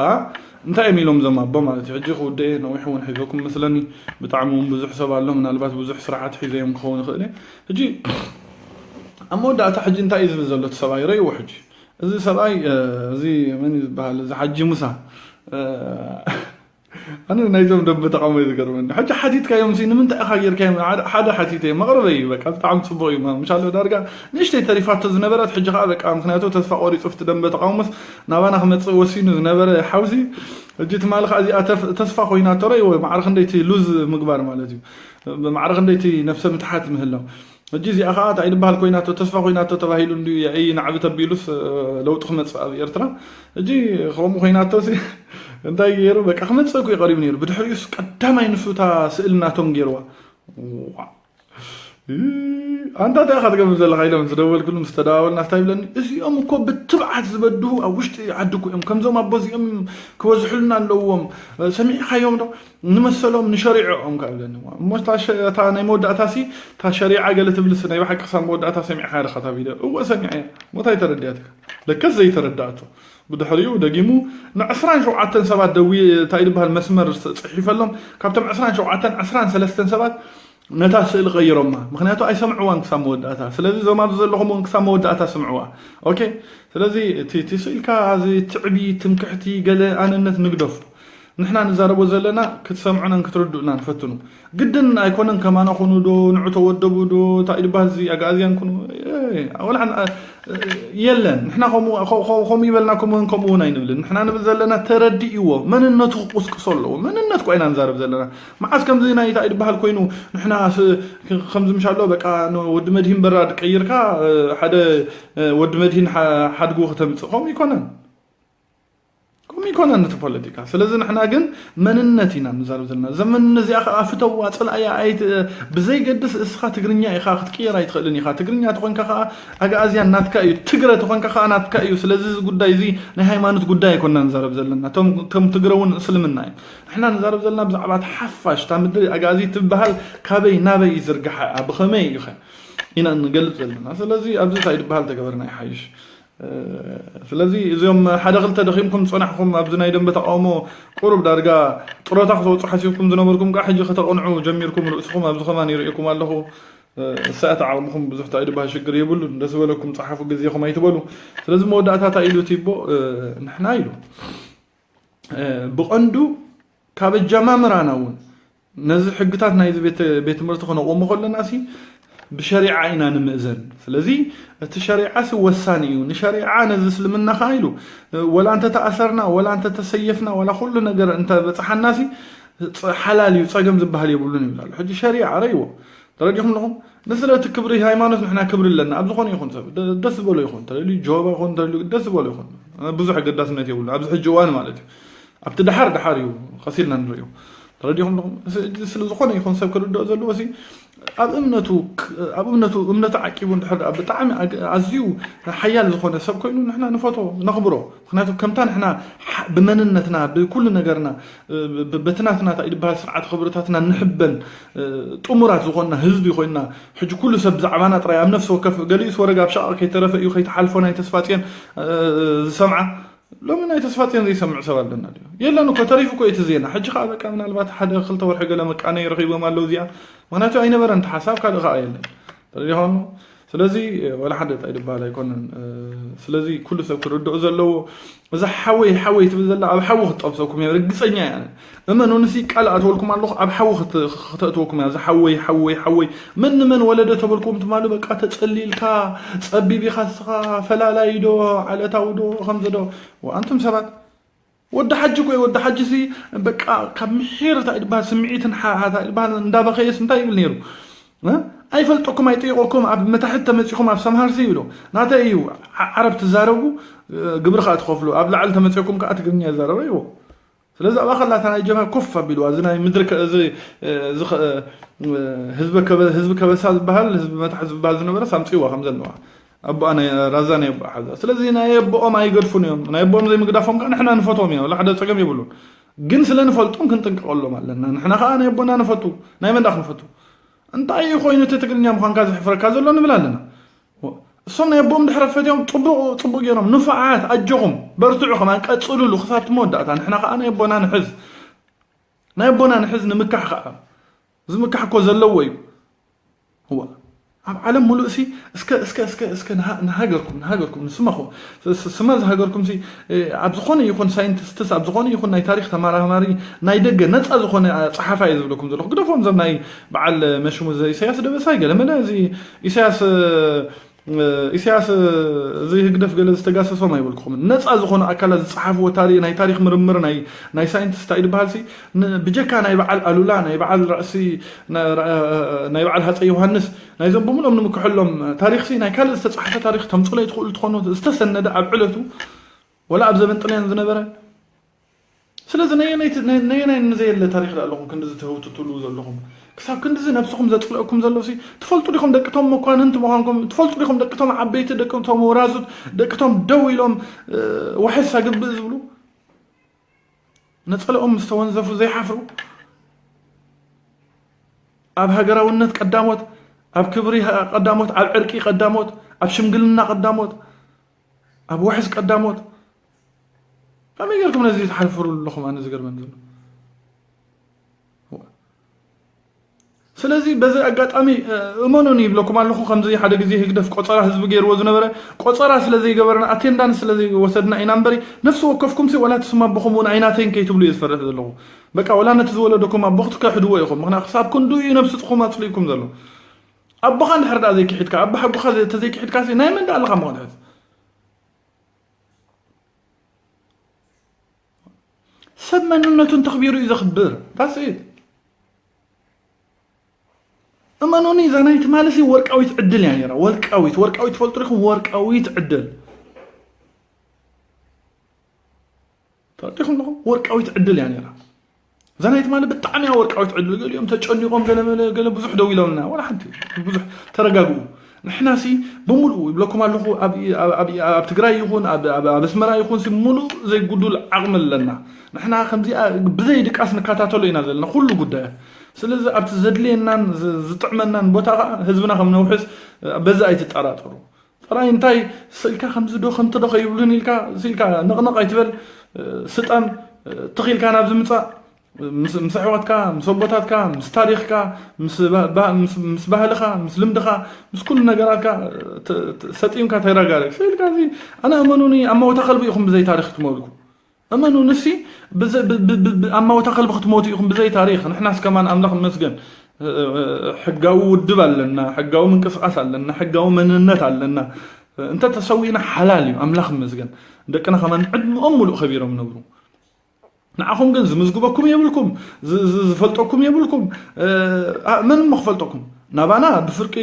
እንታይ እዮም ኢሎም ዘም ኣቦ ማለት እዩ ሕጂ ክውደኤ ነዊሕ እውን ሒዘኩም መስለኒ ብጣዕሚ እውን ብዙሕ ሰብ ኣሎ ምናልባት ብዙሕ ስራሓት ሒዘ እዮም ክኸውን ይኽእል ሕጂ ኣብ መወዳእታ ሕጂ እንታይ እዩ ዝብል ዘሎ እቲ ሰብኣይ ረይዎ ሕጂ እዚ ሰብኣይ እዚ መን ዝበሃል እዚ ሓጂ ሙሳ ኣነ ናይዞም ደንበ ተቃውሞ እዩ ዝገርመኒ። ሕጂ ሓቲትካዮም ሲ ንምንታይ ኢኻ ጌርካዮም ሓደ ሓቲተ መቕረበ እዩ በቃ ብጣዕሚ ጽቡቕ እዩ ምሻሎ ዳርጋ ንእሽተይ ተሪፋቶ ዝነበረት ሕጂ ከዓ በቃ ምክንያቱ ተስፋ ቆሪጹ ፍቲ ደንበ ተቃውሞስ ናባና ክመጽእ ወሲኑ ዝነበረ ሓውሲ ሕጂ ትማሊ ከዓ እዚኣ ተስፋ ኮይናቶ ረይዎ ማዕረ ክንደይቲ ሉዝ ምግባር ማለት እዩ ማዕረ ክንደይቲ ነብሰ ምትሓት ምህላው ሕጂ እዚኣ ከዓ እንታይ ዝበሃል ኮይናቶ ተስፋ ኮይናቶ ተባሂሉ እንድዩ ያኢ ንዓቢ ተቢሉስ ለውጢ ክመፅእ ኣብ ኤርትራ ሕጂ ከምኡ ኮይናቶ እንታይ ገይሩ በቃ ክመፅእ እኮ ቀሪቡ ነይሩ ብድሕሪኡስ ቀዳማይ ንሱ እታ ስእሊ ናቶም ገይርዋ ኣንታ እንታይ ኢኻ ትገብር ዘለካ ኢሎም ዝደወልክሉ ምስ ተደዋወልና እንታይ ይብለኒ እዚኦም እኮ ብትብዓት ዝበድሁ ኣብ ውሽጢ ዓዲ እኮ እዮም ከምዞም ኣቦ እዚኦም ክበዝሑልና ኣለዎም ሰሚዕካዮም ዶ ንመሰሎም ንሸሪዖኦም ከ ኣለኒ እሞ እታ ናይ መወዳእታ ሲ እታ ሸሪዓ ገለ ትብልስ ናይ ብሓቂ ክሳብ መወዳእታ ሰሚዕካ ዲኻ እታ ቪድዮ እወ ሰሚዐ እያ ሞታይ ተረዲኣትካ ለከስ ዘይተረዳእቶ ብድሕሪኡ ደጊሙ ንዕስራን ሸውዓተን ሰባት ደዊ እንታይ ዝበሃል መስመር ፅሒፈሎም ካብቶም ዕስራን ሸውዓተን ዕስራን ሰለስተን ሰባት ነታ ስእሊ ቀይሮማ ምክንያቱ ኣይሰምዕዋን ክሳብ መወዳእታ ስለዚ እዞም ኣብዚ ዘለኹም እውን ክሳብ መወዳእታ ስምዕዋ ኦኬ ስለዚ እቲ ስኢልካ እዚ ትዕቢ ትምክሕቲ ገለ ኣነነት ንግደፉ ንሕና ንዛረቦ ዘለና ክትሰምዑናን ክትርድኡናን ፈትኑ ግድን ኣይኮነን ከማና ኮኑ ዶ ንዑ ተወደቡ ዶ እንታይ ድባል እዚ ኣጋኣዝያን ኩኑ ወላ የለን ንሕና ከምኡ ይበልና ከምኡን ከምኡ እውን ኣይንብልን ንሕና ንብል ዘለና ተረዲእዎ መንነቱ ክቁስቅሶ ኣለዎ መንነት ኮይና ንዛረብ ዘለና መዓስ ከምዚ ናይ እንታይ ድባሃል ኮይኑ ንሕና ከምዚ ምሻሎ በቃ ወዲ መድሂን በራድ ቀይርካ ሓደ ወዲ መድሂን ሓድጉ ከተምፅእ ከምኡ ይኮነን ከምኡ ይኮነን እቲ ፖለቲካ ስለዚ ንሕና ግን መንነት ኢና ንዛረብ ዘለና እዛ መንነት እዚኣ ከዓ ፍተዋ ፅልኣያ ኣይት ብዘይገድስ እስኻ ትግርኛ ኢኻ ክትቅየር ኣይትኽእልን ኢኻ ትግርኛ ተኾንካ ከዓ ኣግኣዝያን ናትካ እዩ ትግረ ተኾንካ ከዓ ናትካ እዩ ስለዚ እዚ ጉዳይ እዚ ናይ ሃይማኖት ጉዳይ ኣይኮንና ንዛረብ ዘለና እቶም ትግረ እውን እስልምና እዩ ንሕና ንዛረብ ዘለና ብዛዕባ ሓፋሽ እታ ምድሪ ኣግኣዚ ትበሃል ካበይ ናበይ ይዝርግሓ ብኸመይ እዩ ኸ ኢና ንገልፅ ዘለና ስለዚ ኣብዚ እንታይ ዝበሃል ተገበርና ይሓይሽ ስለዚ እዚኦም ሓደ ክልተ ደኺምኩም ዝፀናሕኩም ኣብዚ ናይ ደንበ ተቃውሞ ቁሩብ ዳርጋ ጥሮታ ክትወፁ ሓሲብኩም ዝነበርኩም ከዓ ሕጂ ከተቕንዑ ጀሚርኩም ርእስኹም ኣብዚ ከማን ይርእየኩም ኣለኹ እሳያት ዓቕምኹም ብዙሕ ታይድባ ሽግር የብሉን ደስ በለኩም ፀሓፉ ግዜኹም ኣይትበሉ ስለዚ መወዳእታ እንታይ ኢሉ ቲቦ ንሕና ኢሉ ብቐንዱ ካብ ኣጀማምራና እውን ነዚ ሕግታት ናይዚ ቤት ትምህርቲ ክነቆሞ ከለና ሲ ብሸሪዓ ኢና ንምእዘን ስለዚ እቲ ሸሪዓ ሲ ወሳኒ እዩ ንሸሪዓ ነዚ እስልምና ከዓ ኢሉ ወላ እንተ ተኣሰርና ወላ እንተ ተሰየፍና ወላ ኩሉ ነገር እንተ በፅሓና ሲ ሓላል እዩ ፀገም ዝበሃል የብሉን ይብላሉ ሕጂ ሸሪዓ ረይዎ ተረዲኹም ኣለኹም ንስለ እቲ ክብሪ ሃይማኖት ንሕና ክብሪ ኣለና ኣብ ዝኾነ ይኹን ሰብ ደስ ዝበሎ ይኹን ተለልዩ ጀሆባ ይኹን ተለልዩ ደስ ዝበሎ ይኹን ብዙሕ ኣገዳስነት የብሉ ኣብዚ ሕጂ እዋን ማለት እዩ ኣብቲ ደሓር ደሓር እዩ ቀሲልና ንርእዩ ተረዲኹም ኣለኹም? ስለ ዝኾነ ይኹን ሰብ ክርድኦ ዘለዎ ሲ ኣብ እምነቱ ኣብ እምነቱ እምነቱ ዓቂቡ እንድሕር ደኣ ብጣዕሚ ኣዝዩ ሓያል ዝኾነ ሰብ ኮይኑ ንሕና ንፈቶ ነኽብሮ። ምክንያቱ ከምታ ንሕና ብመንነትና ብኩሉ ነገርና በትናትና እንታይ ዝበሃል ስርዓት ክብርታትና ንሕበን ጥሙራት ዝኾንና ህዝቢ ኮይንና ሕጂ ኩሉ ሰብ ብዛዕባና ጥራይ ኣብ ነፍሲ ወከፍ ገሊኡስ ወረግ ኣብ ሸቓቕ ከይተረፈ እዩ ከይተሓልፎ ናይ ተስፋ ፅዮን ዝሰምዓ ሎሚ ናይ ተስፋ ፅዮን ዘይሰምዕ ሰብ ኣለና ድዩ? የለን እኮ ተሪፉ እኮ እቲ ዜና ሕጂ ከዓ በቃ ምናልባት ሓደ ክልተ ወርሒ ገለ መቃነይ ረኺቦም ኣለዉ እዚኣ ምክንያቱ ኣይነበረን እቲ ሓሳብ ካልእ ከዓ የለን ተረዲኾም ስለዚ ወላ ሓደ እንታይ ዝበሃል ኣይኮነን ስለዚ ኩሉ ሰብ ክርድኦ ዘለዎ እዛ ሓወይ ሓወይ ትብል ዘላ ኣብ ሓዊ ክትጠብሰኩም እየ ርግፀኛ እያ እመኑንሲ ቃል ኣትወልኩም ኣለኹ ኣብ ሓዊ ክተእትወኩም እያ እዛ ሓወይ ሓወይ ሓወይ መን ንመን ወለደ ተበልኩም ትማሉ በቃ ተፀሊልካ ፀቢብ ኢኻ ስኻ ፈላላይ ዶ ዓለታዊ ዶ ከምዚ ዶ ኣንቱም ሰባት ወዲ ሓጂ ኮይ ወዲ ሓጂ ሲ በቃ ካብ ምሒር እንታይ ድበሃል ስምዒትን ሓታ ድበሃል እንዳበኸየስ እንታይ ይብል ነይሩ ኣይፈልጠኩም ኣይጠይቆኩም ኣብ መታሕት ተመፂኹም ኣብ ሰምሃርሲ ይብሎ ናተይ እዩ ዓረብ ትዛረቡ ግብሪ ከዓ ትኸፍሉ ኣብ ላዕሊ ተመፂኩም ከዓ ትግርኛ ይዛረበ ይዎ ስለዚ ኣብኣ ከላታ ናይ ጀብሃ ኮፍ ኣቢልዋ እዚ ናይ ምድሪ ህዝቢ ከበሳ ዝበሃል ህዝቢ መታሕት ዝበሃል ዝነበረ ሳምፅዋ ከም ዘለዋ ኣቦኣ ራዛ ናይ ኣቦኣ ሓዛ ስለዚ ናይ ኣቦኦም ኣይገድፉን እዮም ናይ ኣቦኦም ዘይምግዳፎም ከዓ ንሕና ንፈትዎም ኢና ወላ ሓደ ፀገም የብሉን ግን ስለ ንፈልጦም ክንጥንቀቐሎም ኣለና ንሕና ከዓ ናይ ኣቦና ንፈቱ ናይ መን ዳ ክንፈቱ እንታይ እዩ ኮይኑ እቲ ትግርኛ ምዃንካ ዝሕፍረካ ዘሎ ንብል ኣለና እሶም ናይ ኣቦኦም ድሕረ ፈትዮም ፅቡቅ ፅቡቅ ገይሮም ንፉዓት ኣጆኹም በርትዑ ከማን ቀፅሉሉ ክሳብ መወዳእታ ንሕና ከዓ ናይ ኣቦና ንሕዝ ናይ ኣቦና ንሕዝ ንምካሕ ከዓ ዝምካሕ እኮ ዘለዎ እዩ እዋ ኣብ ዓለም ሙሉእ ሲ እስከ እስከ እስከ እስከ ንሃገርኩም ንሃገርኩም ንስማኹ ስማ ዝሃገርኩም ሲ ኣብ ዝኾነ ይኹን ሳይንቲስትስ ኣብ ዝኾነ ይኹን ናይ ታሪክ ተመራማሪ ናይ ደገ ነፃ ዝኾነ ፀሓፋ እየ ዝብለኩም ዘለኹ ግደፎም ዘም ናይ በዓል መሽሙ ኢሳያስ ደበሳይ ገለመለ እዚ ኢሳያስ ኢሳያስ እዚ ህግደፍ ገለ ዝተጋሰሶም ኣይበልኩኹምን ነፃ ዝኾኑ ኣካላት ዝፀሓፍዎ ታሪ ናይ ታሪክ ምርምር ናይ ናይ ሳይንቲስት እንታይ ዝበሃል ሲ ብጀካ ናይ በዓል ኣሉላ ናይ በዓል ራእሲ ናይ በዓል ሃፀ ዮሃንስ ናይዞም ብምሎም ንምክሐሎም ታሪክ ሲ ናይ ካልእ ዝተፀሓፈ ታሪክ ተምፅሎ ይትኽእሉ ትኾኑ ዝተሰነደ ኣብ ዕለቱ ወላ ኣብ ዘበን ጥልያን ዝነበረ ስለዚ ነየናይ ንዘየለ ታሪኽ ዳ ኣለኹም ክንድዚ ትህውትትሉ ዘለኹም ክሳብ ክንድዚ ነብስኹም ዘፅልአኩም ዘሎ ሲ ትፈልጡ ዲኹም ደቅቶም መኳንንቲ ምዃንኩም ትፈልጡ ዲኹም ደቅቶም ዓበይቲ ደቅቶም ወራዙት ደቅቶም ደው ኢሎም ወሐስ ኣግብእ ዝብሉ ነፀለኦም ምስ ተወንዘፉ ዘይሓፍሩ ኣብ ሃገራውነት ቀዳሞት ኣብ ክብሪ ቀዳሞት ኣብ ዕርቂ ቀዳሞት ኣብ ሽምግልና ቀዳሞት ኣብ ወሕስ ቀዳሞት ከመይ ጌርኩም ነዚ ትሓፍሩ ኣለኹም ኣነ ዝገርመን ዘሎ ስለዚ በዚ ኣጋጣሚ እመኑን ይብለኩም ኣለኹ ከምዚ ሓደ ግዜ ህግደፍ ቆፀራ ህዝቢ ገይርዎ ዝነበረ ቆፀራ ስለ ዘይገበርና ኣቴንዳንስ ስለ ዘይወሰድና ኢና እምበሪ ነፍሲ ወከፍኩም ሲ ወላ ትስማ ኣቦኹም እውን ኣይናተይን ከይትብሉ እየ ዝፈርሕ ዘለኹ በቃ ወላ ነቲ ዝወለደኩም ኣቦ ክትከሕድዎ ኢኹም ምክንያቱ ክሳብ ክንዱ እዩ ነብስኹም ኣፅሊእኩም ዘሎ ኣቦኻ እንድሕር ዳ ዘይክሒድካ ኣቦ ሓጎኻ ተዘይክሒድካ ሲ ናይ መን ዳ ኣለኻ ምኽንያት ሰብ መንነቱ እንተኽቢሩ እዩ ዘኽብር ታስኢት እመኑኒ እዛ ናይ ትማሊ ሲ ወርቃዊት ዕድል እያ ነራ ወርቃዊት ወርቃዊት ትፈልጡ ዲኹም ወርቃዊት ዕድል ተረዲኹም ኣለኹም ወርቃዊት ዕድል እያ ነራ እዛ ናይ ትማሊ ብጣዕሚ እያ ወርቃዊት ዕድል ገሊኦም ተጨኒቖም ገለ ገለ ብዙሕ ደው ኢሎምና ወላ ሓንቲ ብዙሕ ተረጋግኡ ንሕና ሲ ብምሉኡ ይብለኩም ኣለኹ ኣብ ትግራይ ይኹን ኣብ ኣስመራ ይኹን ሲ ምሉእ ዘይጉዱል ዓቕሚ ኣለና ንሕና ከምዚኣ ብዘይ ድቃስ ንከታተሎ ኢና ዘለና ኩሉ ጉዳያት ስለዚ ኣብቲ ዘድልየናን ዝጥዕመናን ቦታ ከዓ ህዝብና ከም ነውሕስ በዚ ኣይትጠራጠሩ ጥራይ እንታይ ስኢልካ ከምዚ ዶ ከምቲ ዶ ከይብሉን ኢልካ ስኢልካ ነቕነቕ ኣይትበል ስጠም ትኺልካ ናብዚ ምፃእ ምስ ኣሕዋትካ ምስ ኣቦታትካ ምስ ታሪኽካ ምስ ባህልኻ ምስ ልምድኻ ምስ ኩሉ ነገራትካ ሰጢምካ ተረጋረግ ስኢልካ እዚ ኣነ እመኑኒ ኣብ ማውታ ከልቢ ኢኹም ብዘይ ታሪኽ ክትመልኩ እመኑ ንሲ ኣብ ማውታ ከልቢ ክትሞቱ ኢኹም ብዘይ ታሪኽ ንሕናስ ከማን ኣምላኽ መስገን ሕጋዊ ውድብ ኣለና ሕጋዊ ምንቅስቃስ ኣለና ሕጋዊ መንነት ኣለና እንተ ተሰዊእና ሓላል እዩ ኣምላኽ መስገን ደቅና ከማን ዕድሚኦም ሙሉእ ከቢሮም ነብሩ ንዓኹም ግን ዝምዝግበኩም የብልኩም ዝፈልጠኩም የብልኩም መን እሞ ክፈልጠኩም ናባና ብፍርቂ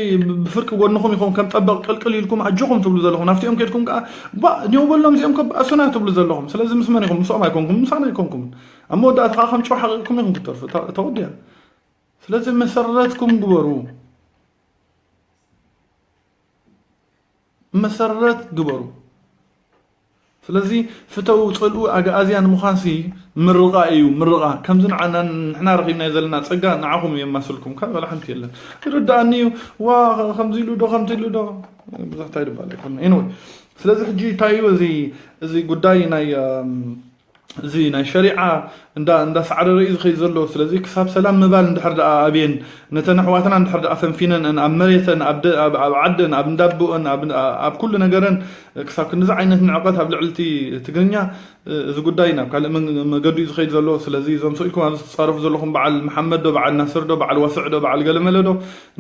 ብፍርቂ ጎንኹም ኢኹም ከም ጠበቕ ቅልቅል ኢልኩም ኣጆኹም ትብሉ ዘለኹም፣ ናብቲኦም ከድኩም ከዓ ባ ኔው በሎም እዚኦም ከበኣሱና ትብሉ ዘለኹም። ስለዚ ምስ መን ኢኹም? ምስኦም ኣይኮንኩም፣ ምሳና ኣይኮንኩም። ኣብ መወዳእታ ከዓ ከም ጨው ሓቂቕኩም ኢኹም ክትተርፉ። ተወዲያ። ስለዚ መሰረትኩም ግበሩ፣ መሰረት ግበሩ። ስለዚ ፍተው፣ ፅልኡ ኣግኣዝያን ምዃንሲ ምርቓ እዩ። ምርቓ ከምዚ ንዓና ንሕና ረኺብናዮ ዘለና ፀጋ ንዓኹም የማስልኩም ካብ ወላ ሓንቲ የለን። ይርዳኣኒ እዩ። ዋ ከምዚ ኢሉ ዶ ከምዚ ኢሉ ዶ ብዙሕ እንታይ ድባል ኣይኮነ። Anyway፣ ስለዚ ሕጂ እንታይ እዩ እዚ እዚ ጉዳይ ናይ እዚ ናይ ሸሪዓ እንዳ እንዳ ሳዕረረ እዩ ዝኸይድ ዘሎ። ስለዚ ክሳብ ሰላም ምባል እንድሕር ደኣ ኣብየን፣ ነተን ኣሕዋትና እንድሕር ደኣ ፈንፊነን ኣብ መሬተን ኣብ ዓደን ኣብ እንዳቦኦን ኣብ ኩሉ ነገረን ክሳብ ክንዚ ዓይነት ንዕቀት ኣብ ልዕልቲ ትግርኛ፣ እዚ ጉዳይ ናብ ካልእ መገዱ እዩ ዝኸይድ ዘሎ። ስለዚ እዞም ስኢልኩም ኣብዚ ትፃረፉ ዘለኹም በዓል መሓመድ ዶ በዓል ናስር ዶ በዓል ዋስዕ ዶ በዓል ገለመለ ዶ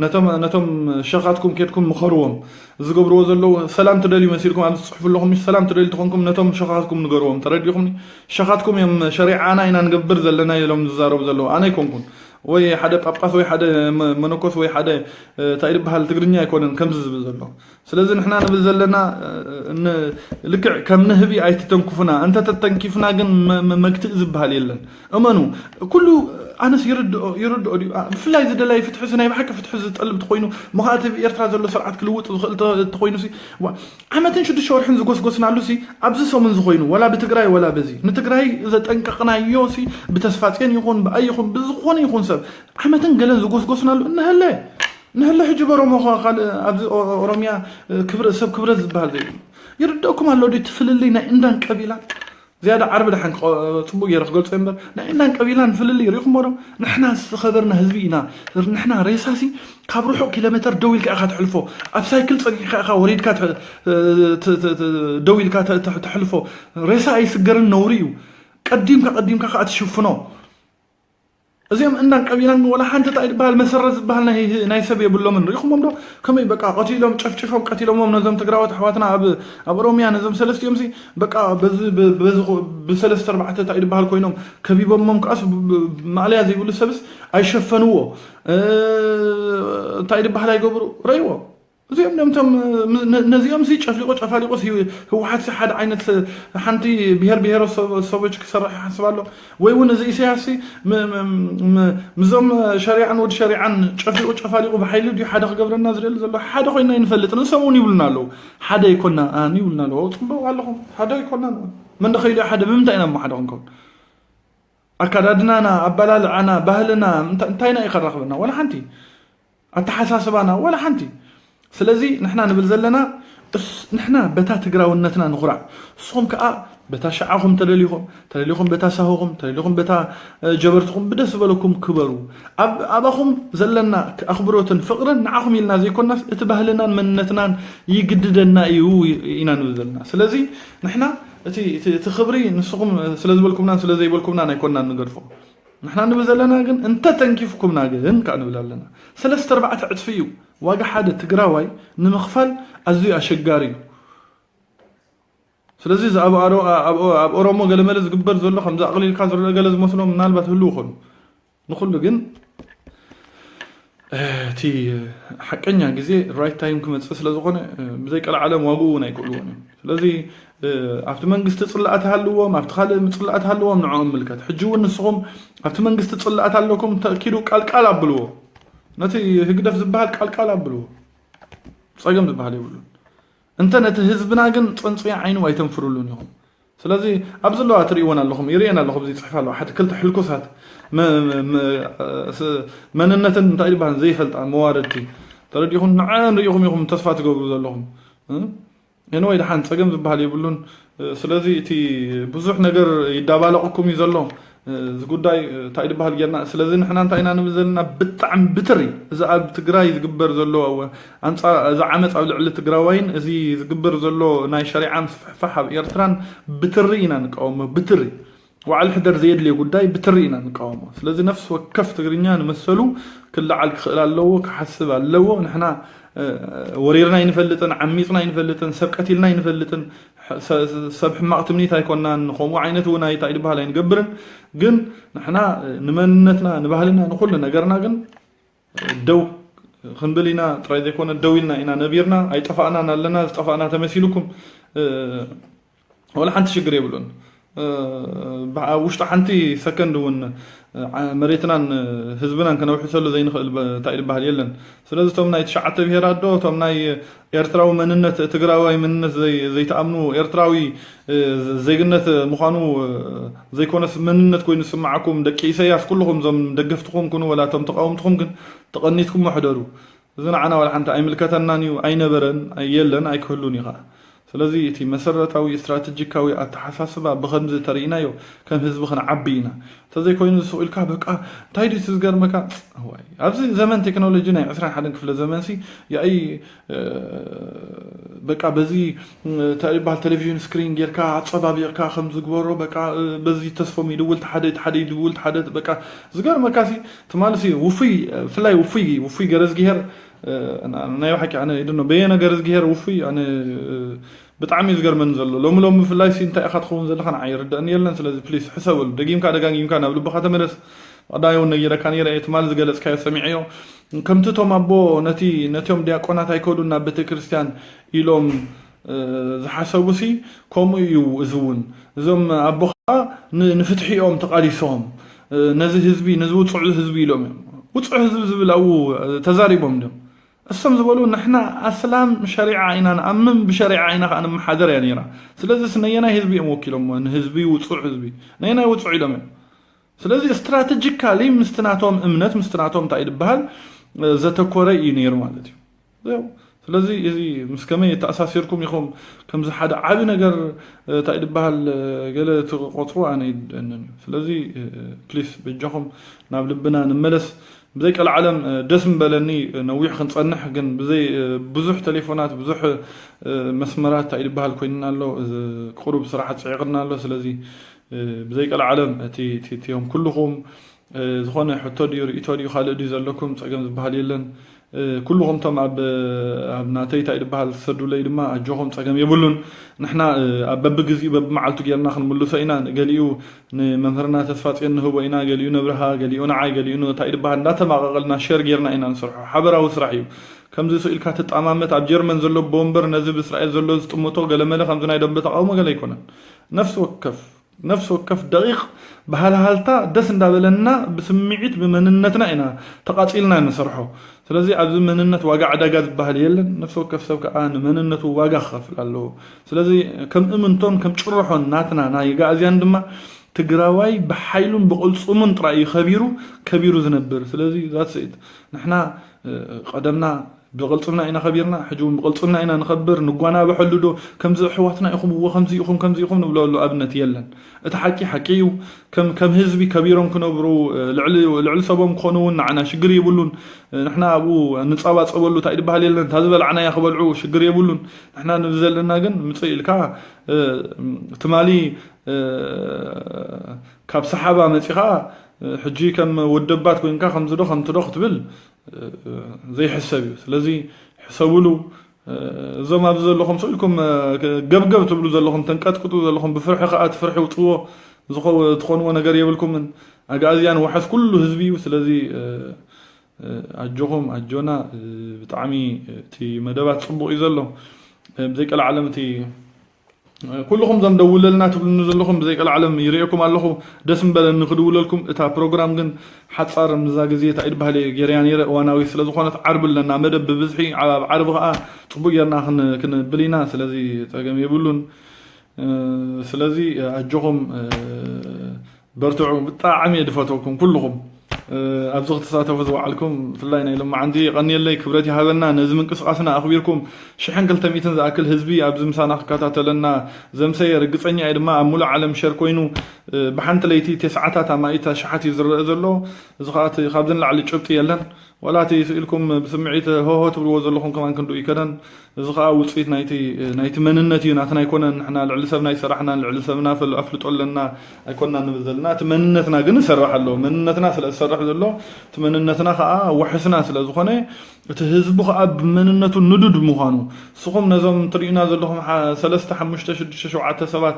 ነቶም ነቶም ሸኻትኩም ኬድኩም ምኸርዎም። ዝገብርዎ ዘለዉ ሰላም ትደልዩ መሲልኩም ኣብዚ ትፅሕፉ ኣለኹም። ሰላም ትደልዩ ተኾንኩም ነቶም ሸኻትኩም ንገርዎም። ተረዲኹም? ሸኻትኩም እዮም ሸሪዓና ኢና ንገብር ዘለና ኢሎም ዝዛረቡ ዘለዉ። ኣነ ኣይኮንኩን ወይ ሓደ ጳጳስ ወይ ሓደ መነኮስ ወይ ሓደ እንታይ ዝበሃል ትግርኛ ኣይኮነን ከምዚ ዝብል ዘሎ። ስለዚ ንሕና ንብል ዘለና ልክዕ ከም ንህቢ ኣይትተንኩፉና። እንተተተንኪፍና ግን መግትእ ዝበሃል የለን። እመኑ። ኩሉ ኣነስ ይርድኦ ይርድኦ ድዩ? ብፍላይ ዝደላይ ፍትሒ ናይ ብሓቂ ፍትሒ ዝጠልብ ተኮይኑ፣ ምኻኣቲ ኤርትራ ዘሎ ስርዓት ክልውጥ ዝኽእል ተኮይኑ፣ ዓመትን ሽዱሽተ ወርሕን ዝጎስጎስናሉ ሲ ኣብዚ ሰሙን ዝኾይኑ ወላ ብትግራይ ወላ በዚ ንትግራይ ዘጠንቀቕናዮ ሲ ብተስፋፅዮን ይኹን ብኣይ ይኹን ብዝኾነ ይኹን ሰብ ዓመትን ገለን ዝጎስጎስናሉ እንህለ ንህለ ሕጂ በሮሞ ካልእ ኣብዚ ኦሮሚያ ክብረ ሰብ ክብረት ዝበሃል ዘይብሉ ይርደኩም ኣሎ። ዲ ትፍልልይ ናይ እንዳን ቀቢላ ዝያዳ ዓርቢ ደሓን ጽቡቅ ገይረ ክገልጾ እምበር ናይ እንዳን ቀቢላን ፍልልይ ሪኹሞ ዶ? ንሕና ዝተኸበርና ህዝቢ ኢና። ንሕና ሬሳሲ ካብ ርሑቕ ኪሎ ሜተር ደው ኢልካ ኢኻ ትሕልፎ። ኣብ ሳይክል ጸኒሕካ ኢኻ ወሪድካ ደው ኢልካ ተሕልፎ። ሬሳ ኣይስገርን ነውሪ እዩ። ቀዲምካ ቀዲምካ ከዓ ትሽፍኖ። እዚኦም እንዳን ቀቢላን ወላ ሓንቲ እንታይ ዝበሃል መሰረት ዝበሃል ናይ ሰብ የብሎምን። ሪኹሞም ዶ ከመይ በቃ ቀቲሎም ጨፍጭፎም ቀቲሎሞም ነዞም ትግራዎት ኣሕዋትና ኣብ ኣብ ኦሮሚያ ነዞም ሰለስቲኦም ሲ በቃ በዚ በዚ ብሰለስተ ኣርባዕተ እንታይ ዝበሃል ኮይኖም ከቢቦሞም ከኣስ ማእለያ ዘይብሉ ሰብስ ኣይሸፈንዎ። እንታይ ዝበሃል ኣይገብሩ ረይዎ። እዚኦም ዶም ቶም ነዚኦም ሲ ጨፍሊቆ ጨፋሊቆ ህወሓት ሲ ሓደ ዓይነት ሓንቲ ብሄር ብሄረሰቦች ክሰርሕ ይሓስብ ኣሎ። ወይ እውን እዚ ኢሳያስ ሲ ምዞም ሸሪዓን ወዲ ሸሪዓን ጨፍሊቁ ጨፋሊቁ ብሓይሊ ድዩ ሓደ ክገብረና ዝደሊ ዘሎ? ሓደ ኮይና ይንፈልጥ። ንሶም እውን ይብሉና ኣለዉ ሓደ ይኮና ይብሉና ኣለዉ። ፅቡቅ ኣለኹም ሓደ ይኮና። መን ደኸይሉ ሓደ ብምንታይ ኢና ሓደ ክንከውን? ኣካዳድናና ኣባላልዓና ባህልና እንታይና እዩ ከራኽበና? ዋላ ሓንቲ ኣተሓሳስባና ዋላ ሓንቲ። ስለዚ ንሕና ንብል ዘለና ንሕና በታ ትግራውነትና ንኹራዕ። ንስኹም ከዓ በታ ሸዓኹም ተደሊኹም ተደሊኹም በታ ሳሆኹም ተደሊኹም በታ ጀበርትኹም ብደስ ዝበለኩም ክበሩ። ኣባኹም ዘለና ኣኽብሮትን ፍቕርን ንዓኹም ኢልና ዘይኮናስ እቲ ባህልናን መንነትናን ይግድደና እዩ ኢና ንብል ዘለና። ስለዚ ንሕና እቲ ክብሪ ንስኹም ስለዝበልኩምናን ስለዘይበልኩምናን ኣይኮናን ንገድፎ። ንሕና ንብል ዘለና ግን እንተ ተንኪፍኩምና ግን ከዓ ንብል ኣለና ሰለስተ ኣርባዕተ ዕፅፊ እዩ ዋጋ ሓደ ትግራዋይ ንምኽፋል ኣዝዩ ኣሸጋሪ እዩ። ስለዚ እዚ ኣብ ኦሮሞ ገለመለ ዝግበር ዘሎ ከምዚ ኣቕሊልካ ዝረአ ገለ ዝመስሎ ምናልባት ህልው ይኾኑ። ንኹሉ ግን እቲ ሓቀኛ ግዜ right time ክመፅእ ስለዝኾነ ብዘይቀልዓለም ዋግኡ እውን ኣይክእልዎን እዮም። ስለዚ ኣብቲ መንግስቲ ፅላኣት ሃልዎም ኣብቲ ካልእ ምፅላኣት ሃልዎም ንዕኦም ምልከት። ሕጂ እውን ንስኹም ኣብቲ መንግስቲ ፅላኣት ኣለኩም ተእኪዱ ቃልቃል ኣብልዎ። ነቲ ህግደፍ ዝበሃል ቃልቃል ኣብልዎ። ፀገም ዝበሃል የብሉን። እንተ ነቲ ህዝብና ግን ፅንፅያ ዓይኑ ኣይተንፍርሉን ኢኹም። ስለዚ ኣብ ዘለዋ ትርእይወን ኣለኹም ይርእየን ኣለኹ እዚ ፅሕፍ ኣለዋ ሓደ ክልተ ሕልኩሳት መንነትን እንታይ ዝበሃል ዘይፈልጣ መዋረድቲ ተረዲኹም ንዐን ርኢኹም ኢኹም ተስፋ ትገብሩ ዘለኹም። Anyway ደሓን ፀገም ዝበሃል የብሉን። ስለዚ እቲ ብዙሕ ነገር ይዳባለቕኩም እዩ ዘሎ። እዚ ጉዳይ እንታይ ዝበሃል ጌርና ስለዚ ንሕና እንታይ ኢና ንብል ዘለና ብጣዕሚ ብትሪ እዚ ኣብ ትግራይ ዝግበር ዘሎ ኣንፃ እዚ ዓመፅ ኣብ ልዕሊ ትግራዋይን እዚ ዝግበር ዘሎ ናይ ሸሪዓ ምስፍሕፋሕ ኣብ ኤርትራን ብትሪ ኢና ንቃወሞ ብትሪ። ዋዕል ሕደር ዘየድልዮ ጉዳይ ብትሪ ኢና ንቃወሞ። ስለዚ ነፍሲ ወከፍ ትግርኛ ንመሰሉ ክለዓል ክኽእል ኣለዎ፣ ክሓስብ ኣለዎ። ንሕና ወሪርና ኣይንፈልጥን፣ ዓሚፅና ኣይንፈልጥን፣ ሰብ ቀቲልና ኣይንፈልጥን፣ ሰብ ሕማቕ ትምኒት ኣይኮናን፣ ንኸምኡ ዓይነት እውን ኣይታ ይድበሃል ኣይንገብርን። ግን ንሕና ንመንነትና ንባህልና ንኩሉ ነገርና ግን ደው ክንብል ኢና ጥራይ ዘይኮነ ደው ኢልና ኢና ነቢርና። ኣይጠፋእናን ኣለና፣ ዝጠፋእና ተመሲልኩም ወላ ሓንቲ ሽግር የብሉን። ኣብ ውሽጢ ሓንቲ ሰከንድ እውን መሬትናን ህዝብናን ከነውሕሰሉ ዘይንኽእል እንታይ ዝበሃል የለን። ስለዚ እቶም ናይ ትሽዓተ ብሄራት ዶ እቶም ናይ ኤርትራዊ መንነት ትግራዋይ መንነት ዘይተኣምኑ ኤርትራዊ ዜግነት ምዃኑ ዘይኮነስ መንነት ኮይኑ ዝስምዓኩም ደቂ ኢሰያስ ኩልኹም እዞም ደገፍትኹም ኩኑ ወላ እቶም ተቃወምትኹም ግን ተቐኒትኩም ሕደሩ። እዚ ንዓና ዋላ ሓንቲ ኣይምልከተናን እዩ፣ ኣይነበረን፣ የለን፣ ኣይክህሉን እዩ ከዓ። ስለዚ እቲ መሰረታዊ ስትራተጂካዊ ኣተሓሳስባ ብኸምዚ ተርእናዮ ከም ህዝቢ ክንዓቢ ኢና። እንተዘይኮይኑ ዝስቕ ኢልካ በቃ እንታይ ድዩ እቲ ዝገርመካ? እዋይ፣ ኣብዚ ዘመን ቴክኖሎጂ ናይ ዕስራን ሓደን ክፍለ ዘመንሲ ያኢ በቃ በዚ እንታይ ይበሃል ቴሌቪዥን ስክሪን ጌርካ ኣጸባቢቕካ ከም ዝግበሮ በቃ በዚ ተስፎም ይድውል ሓደ ሓደ ይድውል ሓደ በቃ ዝገርመካ ሲ ትማልሲ ውፉይ ብፍላይ ውፉይ ውፉይ ገረዝግሄር ናይ ብሓቂ ኣነ ይድኖ በየነ ገረዝግሄር ውፉይ ኣነ ብጣዕሚ እዩ ዝገርመኒ ዘሎ ሎሚ ሎሚ ብፍላይ ሲ እንታይ ኢኻ ትኸውን ዘለኻ ንዓይ ይርዳእኒ የለን ስለዚ ፕሊስ ሕሰበሉ ደጊምካ ደጋጊምካ ናብ ልብኻ ተመለስ ቀዳይ እውን ነጊረካ ነይረ እየ ትማል ዝገለጽካዮ ሰሚዐዮ ከምቲ እቶም ኣቦ ነቲ ነቲኦም ዲያቆናት ኣይከዱን ናብ ቤተክርስትያን ኢሎም ዝሓሰቡ ሲ ከምኡ እዩ እዚ እውን እዞም ኣቦ ከዓ ንፍትሒ እዮም ተቃሊሶም ነዚ ህዝቢ ነዚ ውፅዕ ህዝቢ ኢሎም እዮም ውፅዕ ህዝቢ ዝብል ኣብኡ ተዛሪቦም እዮም እሶም ዝበሉ ንሕና ኣስላም ሸሪዓ ኢና ንኣምን ብሸሪዓ ኢና ከዓ ንመሓደር እያ ነይራ ስለዚ ነየናይ ህዝቢ እዮም ወኪሎሞ ንህዝቢ ውፁዕ ህዝቢ ነየናይ ውፁዕ ኢሎም እዮም ስለዚ ስትራተጂካሊ ምስቲ ናቶም እምነት ምስቲ ናቶም እንታይ ዝበሃል ዘተኮረ እዩ ነይሩ ማለት እዩ ስለዚ እዚ ምስ ከመይ ተኣሳሲርኩም ኢኹም ከምዚ ሓደ ዓቢ ነገር እንታይ ዝበሃል ገለ ትቆፅሩ ኣነ ይደንን እዩ ስለዚ ፕሊስ በጃኹም ናብ ልብና ንመለስ ብዘይ ቀልዓለም ደስ ምበለኒ ነዊሕ ክንፀንሕ ግን ብዘይ ብዙሕ ቴሌፎናት ብዙሕ መስመራት እንታይ ዝበሃል ኮይንና ኣሎ ቁሩብ ስራሕ ፅዒቕና ኣሎ ስለዚ ብዘይ ቀልዓለም እቲ እቲኦም ኩልኹም ዝኾነ ሕቶ ድዩ ርእቶ ድዩ ካልእ ድዩ ዘለኩም ፀገም ዝበሃል የለን ኩልኹም ቶም ኣብ ኣብ ናተይ እንታይ ዝበሃል ትሰዱለይ ድማ ኣጆኹም ፀገም የብሉን ንሕና ኣብ በብግዚኡ በብመዓልቱ ጌርና ክንምልሶ ኢና ገሊኡ ንመምህርና ተስፋፅዮን ንህቦ ኢና ገሊኡ ነብርሃ ገሊኡ ንዓይ ገሊኡ እንታይ ዝበሃል እንዳተማቐቐልና ሸር ጌርና ኢና ንሰርሖ ሓበራዊ ስራሕ እዩ ከምዚ ስኢልካ ትጣማመት ኣብ ጀርመን ዘሎ ቦምበር ነዚ ብእስራኤል ዘሎ ዝጥምቶ ገለመለ ከምዚ ናይ ደንበ ተቃውሞ ገለ ኣይኮነን ነፍሲ ወከፍ ነፍሲ ወከፍ ደቂቕ ብሃልሃልታ ደስ እንዳበለና ብስምዒት ብመንነትና ኢና ተቓፂልና ንሰርሖ ስለዚ ኣብዚ መንነት ዋጋ ዕዳጋ ዝበሃል የለን ነፍሲ ወከፍ ሰብ ከዓ ንመንነቱ ዋጋ ክኸፍል ኣለዎ ስለዚ ከም እምንቶን ከም ጭርሖን ናትና ናይ ጋእዝያን ድማ ትግራዋይ ብሓይሉን ብቕልፅሙን ጥራይ እዩ ከቢሩ ከቢሩ ዝነብር ስለዚ ዛትስኢት ንሕና ቀደምና ብቕልፅምና ኢና ከቢርና ሕጂ እውን ብቕልፅምና ኢና ንኸብር ንጓናብሐሉ ዶ ከምዚ ኣሕዋትና ኢኹም እዎ ከምዚ ኢኹም ከምዚ ኢኹም ንብለሉ ኣብነት የለን እቲ ሓቂ ሓቂ እዩ ከም ከም ህዝቢ ከቢሮም ክነብሩ ልዕሊ ልዕሊ ሰቦም ክኾኑ እውን ንዓና ሽግር የብሉን ንሕና ኣብኡ ንፃባፀበሉ እንታይ ዝበሃል የለን እታ ዝበልዓናያ ክበልዑ ሽግር የብሉን ንሕና ንብል ዘለና ግን ምፅእ ኢልካ ትማሊ ካብ ሰሓባ መፂኻ ሕጂ ከም ወደባት ኮይንካ ከምዚ ዶ ከምቲ ዶ ክትብል ዘይሕሰብ እዩ ስለዚ ሕሰብሉ እዞም ኣብዚ ዘለኹም ስኢልኩም ገብገብ ትብሉ ዘለኹም ተንቀጥቅጡ ዘለኹም ብፍርሒ ከዓ እቲ ፍርሒ ውፅዎ ትኾንዎ ነገር የብልኩምን ኣግኣዝያን ዋሕስ ኩሉ ህዝቢ እዩ ስለዚ ኣጆኹም ኣጆና ብጣዕሚ እቲ መደባት ፅቡቅ እዩ ዘሎ ብዘይቀልዓለም እቲ ኩልኹም ዘም ደውለልና ትብሉኒ ዘለኹም ብዘይ ቀልዓለም ይርእየኩም ኣለኹ ደስ ምበለኒ ክድውለልኩም እታ ፕሮግራም ግን ሓፃር ምዛ ግዜ እንታይ ድባህለ ገይረያ ነይረ እዋናዊ ስለ ዝኾነት ዓርቢ ኣለና መደብ ብብዝሒ ኣብ ዓርቢ ከዓ ፅቡቅ ጌርና ክንብል ኢና ስለዚ ፀገም የብሉን ስለዚ ኣጆኹም በርትዑ ብጣዕሚ እየ ድፈተኩም ኩልኹም ኣብዚ ክትሳተፉ ዝወዓልኩም ብፍላይ ናይ ሎማዓንቲ የቐንየለይ ክብረት ይሃበልና ነዚ ምንቅስቃስና ኣኽቢርኩም ሽሕን ክልተ ሚእትን ዝኣክል ህዝቢ ኣብዚ ምሳና ክከታተለና ዘምሰየ ርግፀኛ እየ ድማ ኣብ ሙሉእ ዓለም ሸር ኮይኑ ብሓንቲ ለይቲ ተስዓታት ኣማኢት ኣሽሓት እዩ ዝረአ ዘሎ እዚ ከዓ ካብዚ ንላዕሊ ጭብጢ የለን ዋላ እቲ ስኢልኩም ብስምዒት ሆሆ ትብልዎ ዘለኹም ከማን ክንድኡ ይከነን እዚ ከዓ ውፅኢት ናይቲ ናይቲ መንነት እዩ ናትና ኣይኮነን ንሕና ልዕሊ ሰብና ይሰራሕና ልዕሊ ሰብና ኣፍልጦ ኣለና ኣይኮንና ንብል ዘለና እቲ መንነትና ግን ይሰርሕ ኣሎ መንነትና ስለ ዝሰርሕ ዘሎ እቲ መንነትና ከዓ ዋሕስና ስለ ዝኾነ፣ እቲ ህዝቢ ከዓ ብመንነቱ ንዱድ ምዃኑ፣ ንስኹም ነዞም ትርእዩና ዘለኹም ሓ- ሰለስተ ሓሙሽተ ሽዱሽተ ሸውዓተ ሰባት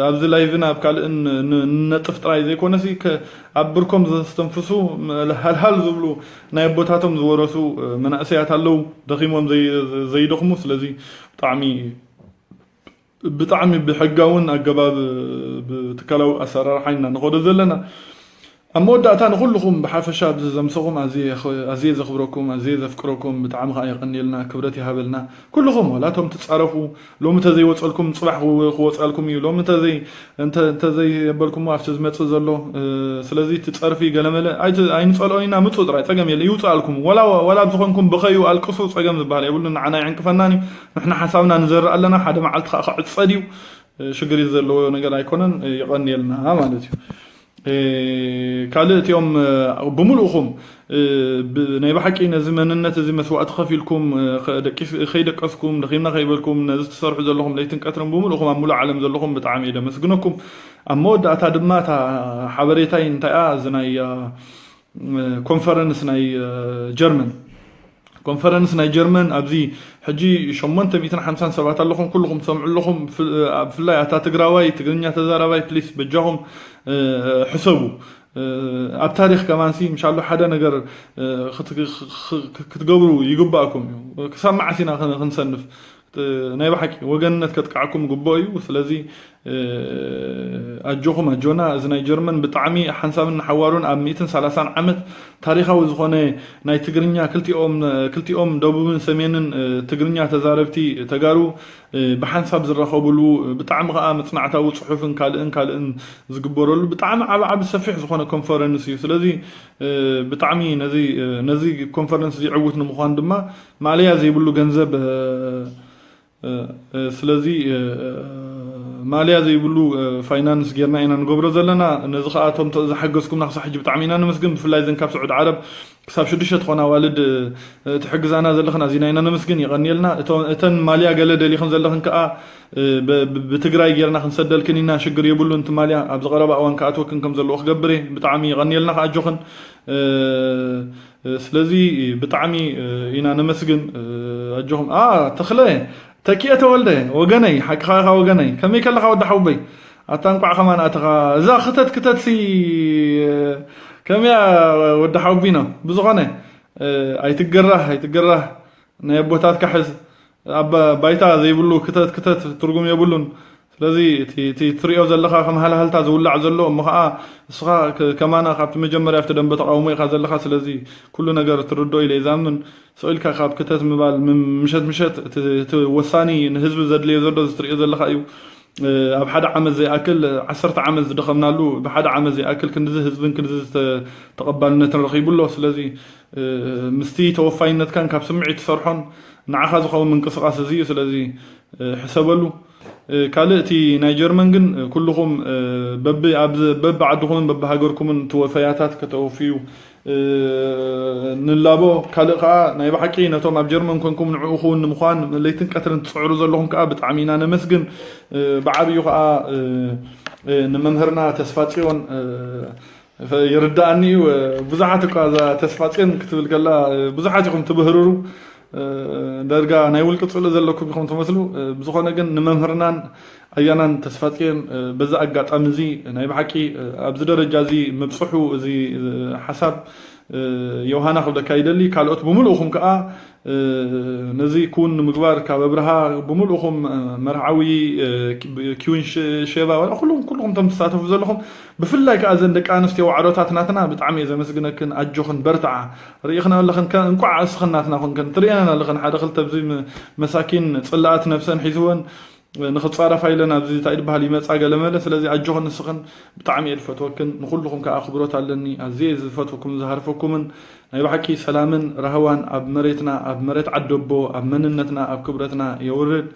ኣብዚ ላይቭን ኣብ ካልእን ንነጥፍ ጥራይ ዘይኮነሲ፣ ኣብ ብርኮም ዘስተንፍሱ፣ ሃልሃል ዝብሉ ናይ ኣቦታቶም ዝወረሱ መናእሰያት ኣለዉ። ደኺሞም ዘይደኽሙ። ስለዚ ብጣዕሚ ብጣዕሚ ብሕጋውን ኣገባብ ብትካላዊ ኣሰራርሓ ኢና ንኸዶ ዘለና። ኣብ መወዳእታ ንኹልኹም ብሓፈሻ ኣብዚ ዘምሰኹም ኣዝየ ዘኽብረኩም፣ ኣዝየ ዘፍቅረኩም፣ ብጣዕሚ ከዓ የቐንየልና፣ ክብረት ይሃበልና። ኩልኹም ዋላ እቶም ትፃረፉ፣ ሎሚ ተዘይወፀልኩም ፅባሕ ክወፀልኩም እዩ። ሎሚ እንተዘይበልኩሞ ኣብቲ ዝመፅእ ዘሎ ስለዚ እቲ ፀርፊ ገለመለ ኣይንፀልኦን ኢና። ምፁ ጥራይ ፀገም የለ፣ ይውፅኣልኩም። ዋላ ኣብ ዝኾንኩም ብኸዩ ኣልቅሱ፣ ፀገም ዝበሃል የብሉን። ንዓና ይዕንቅፈናን እዩ። ንሕና ሓሳብና ንዘርእ ኣለና። ሓደ መዓልቲ ከዓ ክዕፀድ እዩ። ሽግር ዘለዎ ነገር ኣይኮነን። የቐንየልና ማለት እዩ። ካልእ እቲኦም ብምልእኹም ናይ ብሓቂ ነዚ መንነት እዚ መስዋእቲ ከፊልኩም ከይደቀስኩም ደኺምና ከይበልኩም ነዚ ትሰርሑ ዘለኹም ለይትን ቀትርን ብምልእኹም ኣብ ሙሉእ ዓለም ዘለኹም ብጣዕሚ እየ ደመስግነኩም። ኣብ መወዳእታ ድማ እታ ሓበሬታይ እንታይ እያ? እዚ ናይ ኮንፈረንስ ናይ ጀርመን ኮንፈረንስ ናይ ጀርመን ኣብዚ ሕጂ ሸሞንተ ሚእትን ሓምሳን ሰባት ኣለኹም። ኩልኹም ትሰምዑ ኣለኹም። ብፍላይ ኣታ ትግራዋይ ትግርኛ ተዛራባይ ፕሊስ በጃኹም ሕሰቡ። ኣብ ታሪኽ ከማንሲ ምሻሎ ሓደ ነገር ክትገብሩ ይግባእኩም እዩ። ክሳብ መዓስ ኢና ክንሰንፍ? ናይ ብሓቂ ወገንነት ከጥቃዕኩም ግቡእ እዩ። ስለዚ ኣጆኹም ኣጆና። እዚ ናይ ጀርመን ብጣዕሚ ሓንሳብን ሓዋሩን ኣብ ሚእትን ሰላሳን ዓመት ታሪኻዊ ዝኾነ ናይ ትግርኛ ክልቲኦም ደቡብን ሰሜንን ትግርኛ ተዛረብቲ ተጋሩ ብሓንሳብ ዝራኸብሉ ብጣዕሚ ከዓ መፅናዕታዊ ፅሑፍን ካልእን ካልእን ዝግበረሉ ብጣዕሚ ዓብ ዓብ ሰፊሕ ዝኾነ ኮንፈረንስ እዩ። ስለዚ ብጣዕሚ ነዚ ኮንፈረንስ እዚ ዕውት ንምዃን ድማ ማለያ ዘይብሉ ገንዘብ ስለዚ ማልያ ዘይብሉ ፋይናንስ ጌርና ኢና ንገብሮ ዘለና። ነዚ ከዓ እቶም ዝሓገዝኩምና ክሳብ ሕጂ ብጣዕሚ ኢና ነመስግን። ብፍላይ ዘን ካብ ስዑድ ዓረብ ክሳብ ሽዱሽተ ትኾና ኣዋልድ ትሕግዛና ዘለኽን ኣዚና ኢና ነመስግን። የቐንየልና። እተን ማልያ ገለ ደሊኽን ዘለኽን ከዓ ብትግራይ ጌርና ክንሰደልክን ኢና። ሽግር የብሉን። እቲ ማልያ ኣብዚ ቀረባ እዋን ክኣትወክን ከም ዘለዎ ክገብር እየ። ብጣዕሚ የቐንየልና ከዓ ኣጆኽን። ስለዚ ብጣዕሚ ኢና ነመስግን። ኣጆኹም። ተኽለ ተኪኤ ተወልደ ወገነይ፣ ሓቅኻ ኢኻ ወገነይ። ከመይ ከለኻ ወዲ ሓውበይ? ኣታ እንቋዕ ከማን ኣተኻ። እዛ ክተት ክተት ሲ ከመያ ወዲ ሓውቢኖ? ብዝኾነ ኣይትገራህ ኣይትገራህ። ናይ ኣቦታትካ ሕዝ። ኣብ ባይታ ዘይብሉ ክተት ክተት ትርጉም የብሉን። ስለዚ እቲ ትሪኦ ዘለኻ ከም ሃልሃልታ ዝውላዕ ዘሎ እሞ ከዓ ንስኻ ከማና ካብቲ መጀመርያ ኣብቲ ደንበ ተቃውሞ ኢኻ ዘለኻ። ስለዚ ኩሉ ነገር ትርድኦ ኢለ ይዛምን። ስቕ ኢልካ ካብ ክተት ምባል ምሸት ምሸት እቲ ወሳኒ ንህዝቢ ዘድልዮ ዘሎ እዚ ትሪኦ ዘለኻ እዩ። ኣብ ሓደ ዓመት ዘይኣክል ዓሰርተ ዓመት ዝደኸምናሉ ብሓደ ዓመት ዘይኣክል ክንድዚ ህዝብን ክንድዚ ተቐባልነትን ረኺቡ ኣሎ። ስለዚ ምስቲ ተወፋይነትካን ካብ ስምዒት ትሰርሖን ንዓኻ ዝኸውን ምንቅስቃስ እዚ እዩ። ስለዚ ሕሰበሉ። ካልእ እቲ ናይ ጀርመን ግን ኩልኹም በቢ ዓድኹምን በቢ ሃገርኩምን ትወፈያታት ከተወፍዩ ንላቦ። ካልእ ከዓ ናይ ብሓቂ ነቶም ኣብ ጀርመን ኮንኩም ንዕኡ ክውን ንምዃን ለይትን ቀትርን ትፅዕሩ ዘለኹም ከዓ ብጣዕሚ ኢና ነመስግን። ብዓብዩ ከዓ ንመምህርና ተስፋ ፅዮን ይርዳኣኒ እዩ። ብዙሓት እኳ እዛ ተስፋ ፅዮን ክትብል ከላ ብዙሓት ኢኹም ትብህርሩ። ዳርጋ ናይ ውልቂ ፅልኢ ዘለኩም ኢኹም ትመስሉ። ብዝኾነ ግን ንመምህርናን ኣያናን ተስፋ ፅዮን በዚ ኣጋጣሚ እዚ ናይ ብሓቂ ኣብዚ ደረጃ እዚ ምብፅሑ እዚ ሓሳብ ዮሃና ክብለካ ይደሊ። ካልኦት ብምልእኹም ከዓ ነዚ ክውን ንምግባር ካብ ኣብርሃ ብምልእኹም መርዓዊ ኪውን ሼባ ወላ ኩሉም ኩልኹም እቶም ትሳተፉ ዘለኹም ብፍላይ ከዓ ዘን ደቂ ኣንስትዮ ዋዕሮታት ናትና ብጣዕሚ እየ ዘመስግነክን። ኣጆኽን በርትዓ። ርኢኽና ኣለኽን እንቋዕ እስኽን ናትና ኮንክን ትርእየና ኣለኽን ሓደ ክልተ ኣብዚ መሳኪን ፅላኣት ነብሰን ሒዝወን ንኽፃረፋ ኢለን ኣብዚ እንታይ ድበሃል ይመፃ ገለመለ። ስለዚ ኣጆኽን ንስኽን ብጣዕሚ እየ ዝፈትወክን። ንኹልኹም ከዓ ኣኽብሮት ኣለኒ። ኣዝየ ዝፈትወኩም ዝሃርፈኩምን ናይ ብሓቂ ሰላምን ራህዋን ኣብ መሬትና ኣብ መሬት ዓደቦ ኣብ መንነትና ኣብ ክብረትና የውርድ።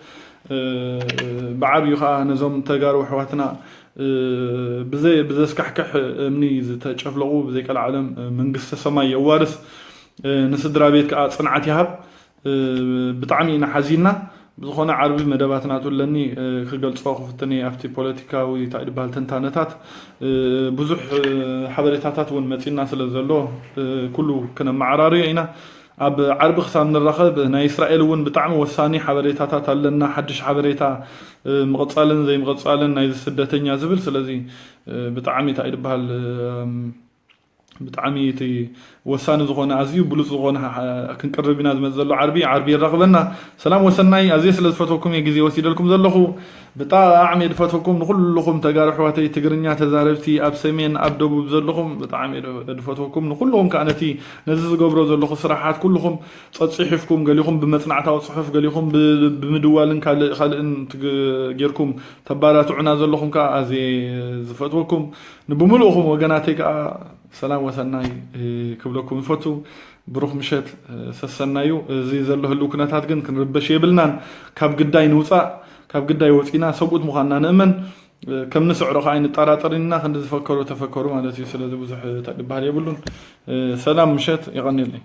ብዓብዩ ከዓ ነዞም ተጋሩ ኣሕዋትና ብዘይ ብዘስካሕክሕ እምኒ ዝተጨፍለቑ ብዘይ ቀልዓለም መንግስተ ሰማይ የዋርስ። ንስድራ ቤት ከዓ ፅንዓት ይሃብ። ብጣዕሚ ኢና ሓዚንና። ብዝኾነ ዓርቢ መደባት ናቱ ኣለኒ ክገልጾ ክፍትን ኣብቲ ፖለቲካዊ እንታይ ድበሃል ትንታነታት ብዙሕ ሓበሬታታት እውን መፂና ስለ ዘሎ ኩሉ ክነመዓራርዮ ኢና። ኣብ ዓርቢ ክሳብ ንራኸብ ናይ እስራኤል እውን ብጣዕሚ ወሳኒ ሓበሬታታት ኣለና። ሓድሽ ሓበሬታ ምቕፃልን ዘይምቕፃልን ናይዚ ስደተኛ ዝብል ስለዚ ብጣዕሚ እንታይ ድበሃል ብጣዕሚ እቲ ወሳኒ ዝኾነ ኣዝዩ ብሉፅ ዝኾነ ክንቅርብ ኢና ዝመፅ ዘሎ ዓርቢ ዓርቢ የራኽበና። ሰላም ወሰናይ ኣዝየ ስለ ዝፈትወኩም እየ ግዜ ወሲደልኩም ዘለኹ። ብጣዕሚ እየ ዝፈትወኩም ንኩልኹም ተጋሩ ኣሕዋተይ ትግርኛ ተዛረብቲ ኣብ ሰሜን ኣብ ደቡብ ዘለኹም ብጣዕሚ እየ ዝፈትወኩም። ንኩልኹም ከዓ ነቲ ነዚ ዝገብሮ ዘለኹ ስራሓት ኩልኹም ፀፂሒፍኩም ገሊኹም ብመፅናዕታዊ ፅሑፍ ገሊኹም ብምድዋልን ካልእ ካልእን ጌርኩም ተባራትዑና ዘለኹም ከዓ ኣዝየ ዝፈትወኩም። ንብምልእኹም ወገናተይ ከዓ ሰላም ወሰናይ ክብለኩም ይፈቱ። ብሩኽ ምሸት ሰሰናዩ። እዚ ዘሎ ህልው ኩነታት ግን ክንርበሽ የብልናን። ካብ ግዳይ ንውፃእ፣ ካብ ግዳይ ወፂና ሰብኡት ምዃንና ንእመን። ከም ንስዕሮ ከዓ ኣይንጠራጠርን ኢና። ክንዲ ዝፈከሩ ተፈከሩ ማለት እዩ። ስለዚ ብዙሕ እንታይ ድበሃል የብሉን። ሰላም ምሸት የቐንየለይ።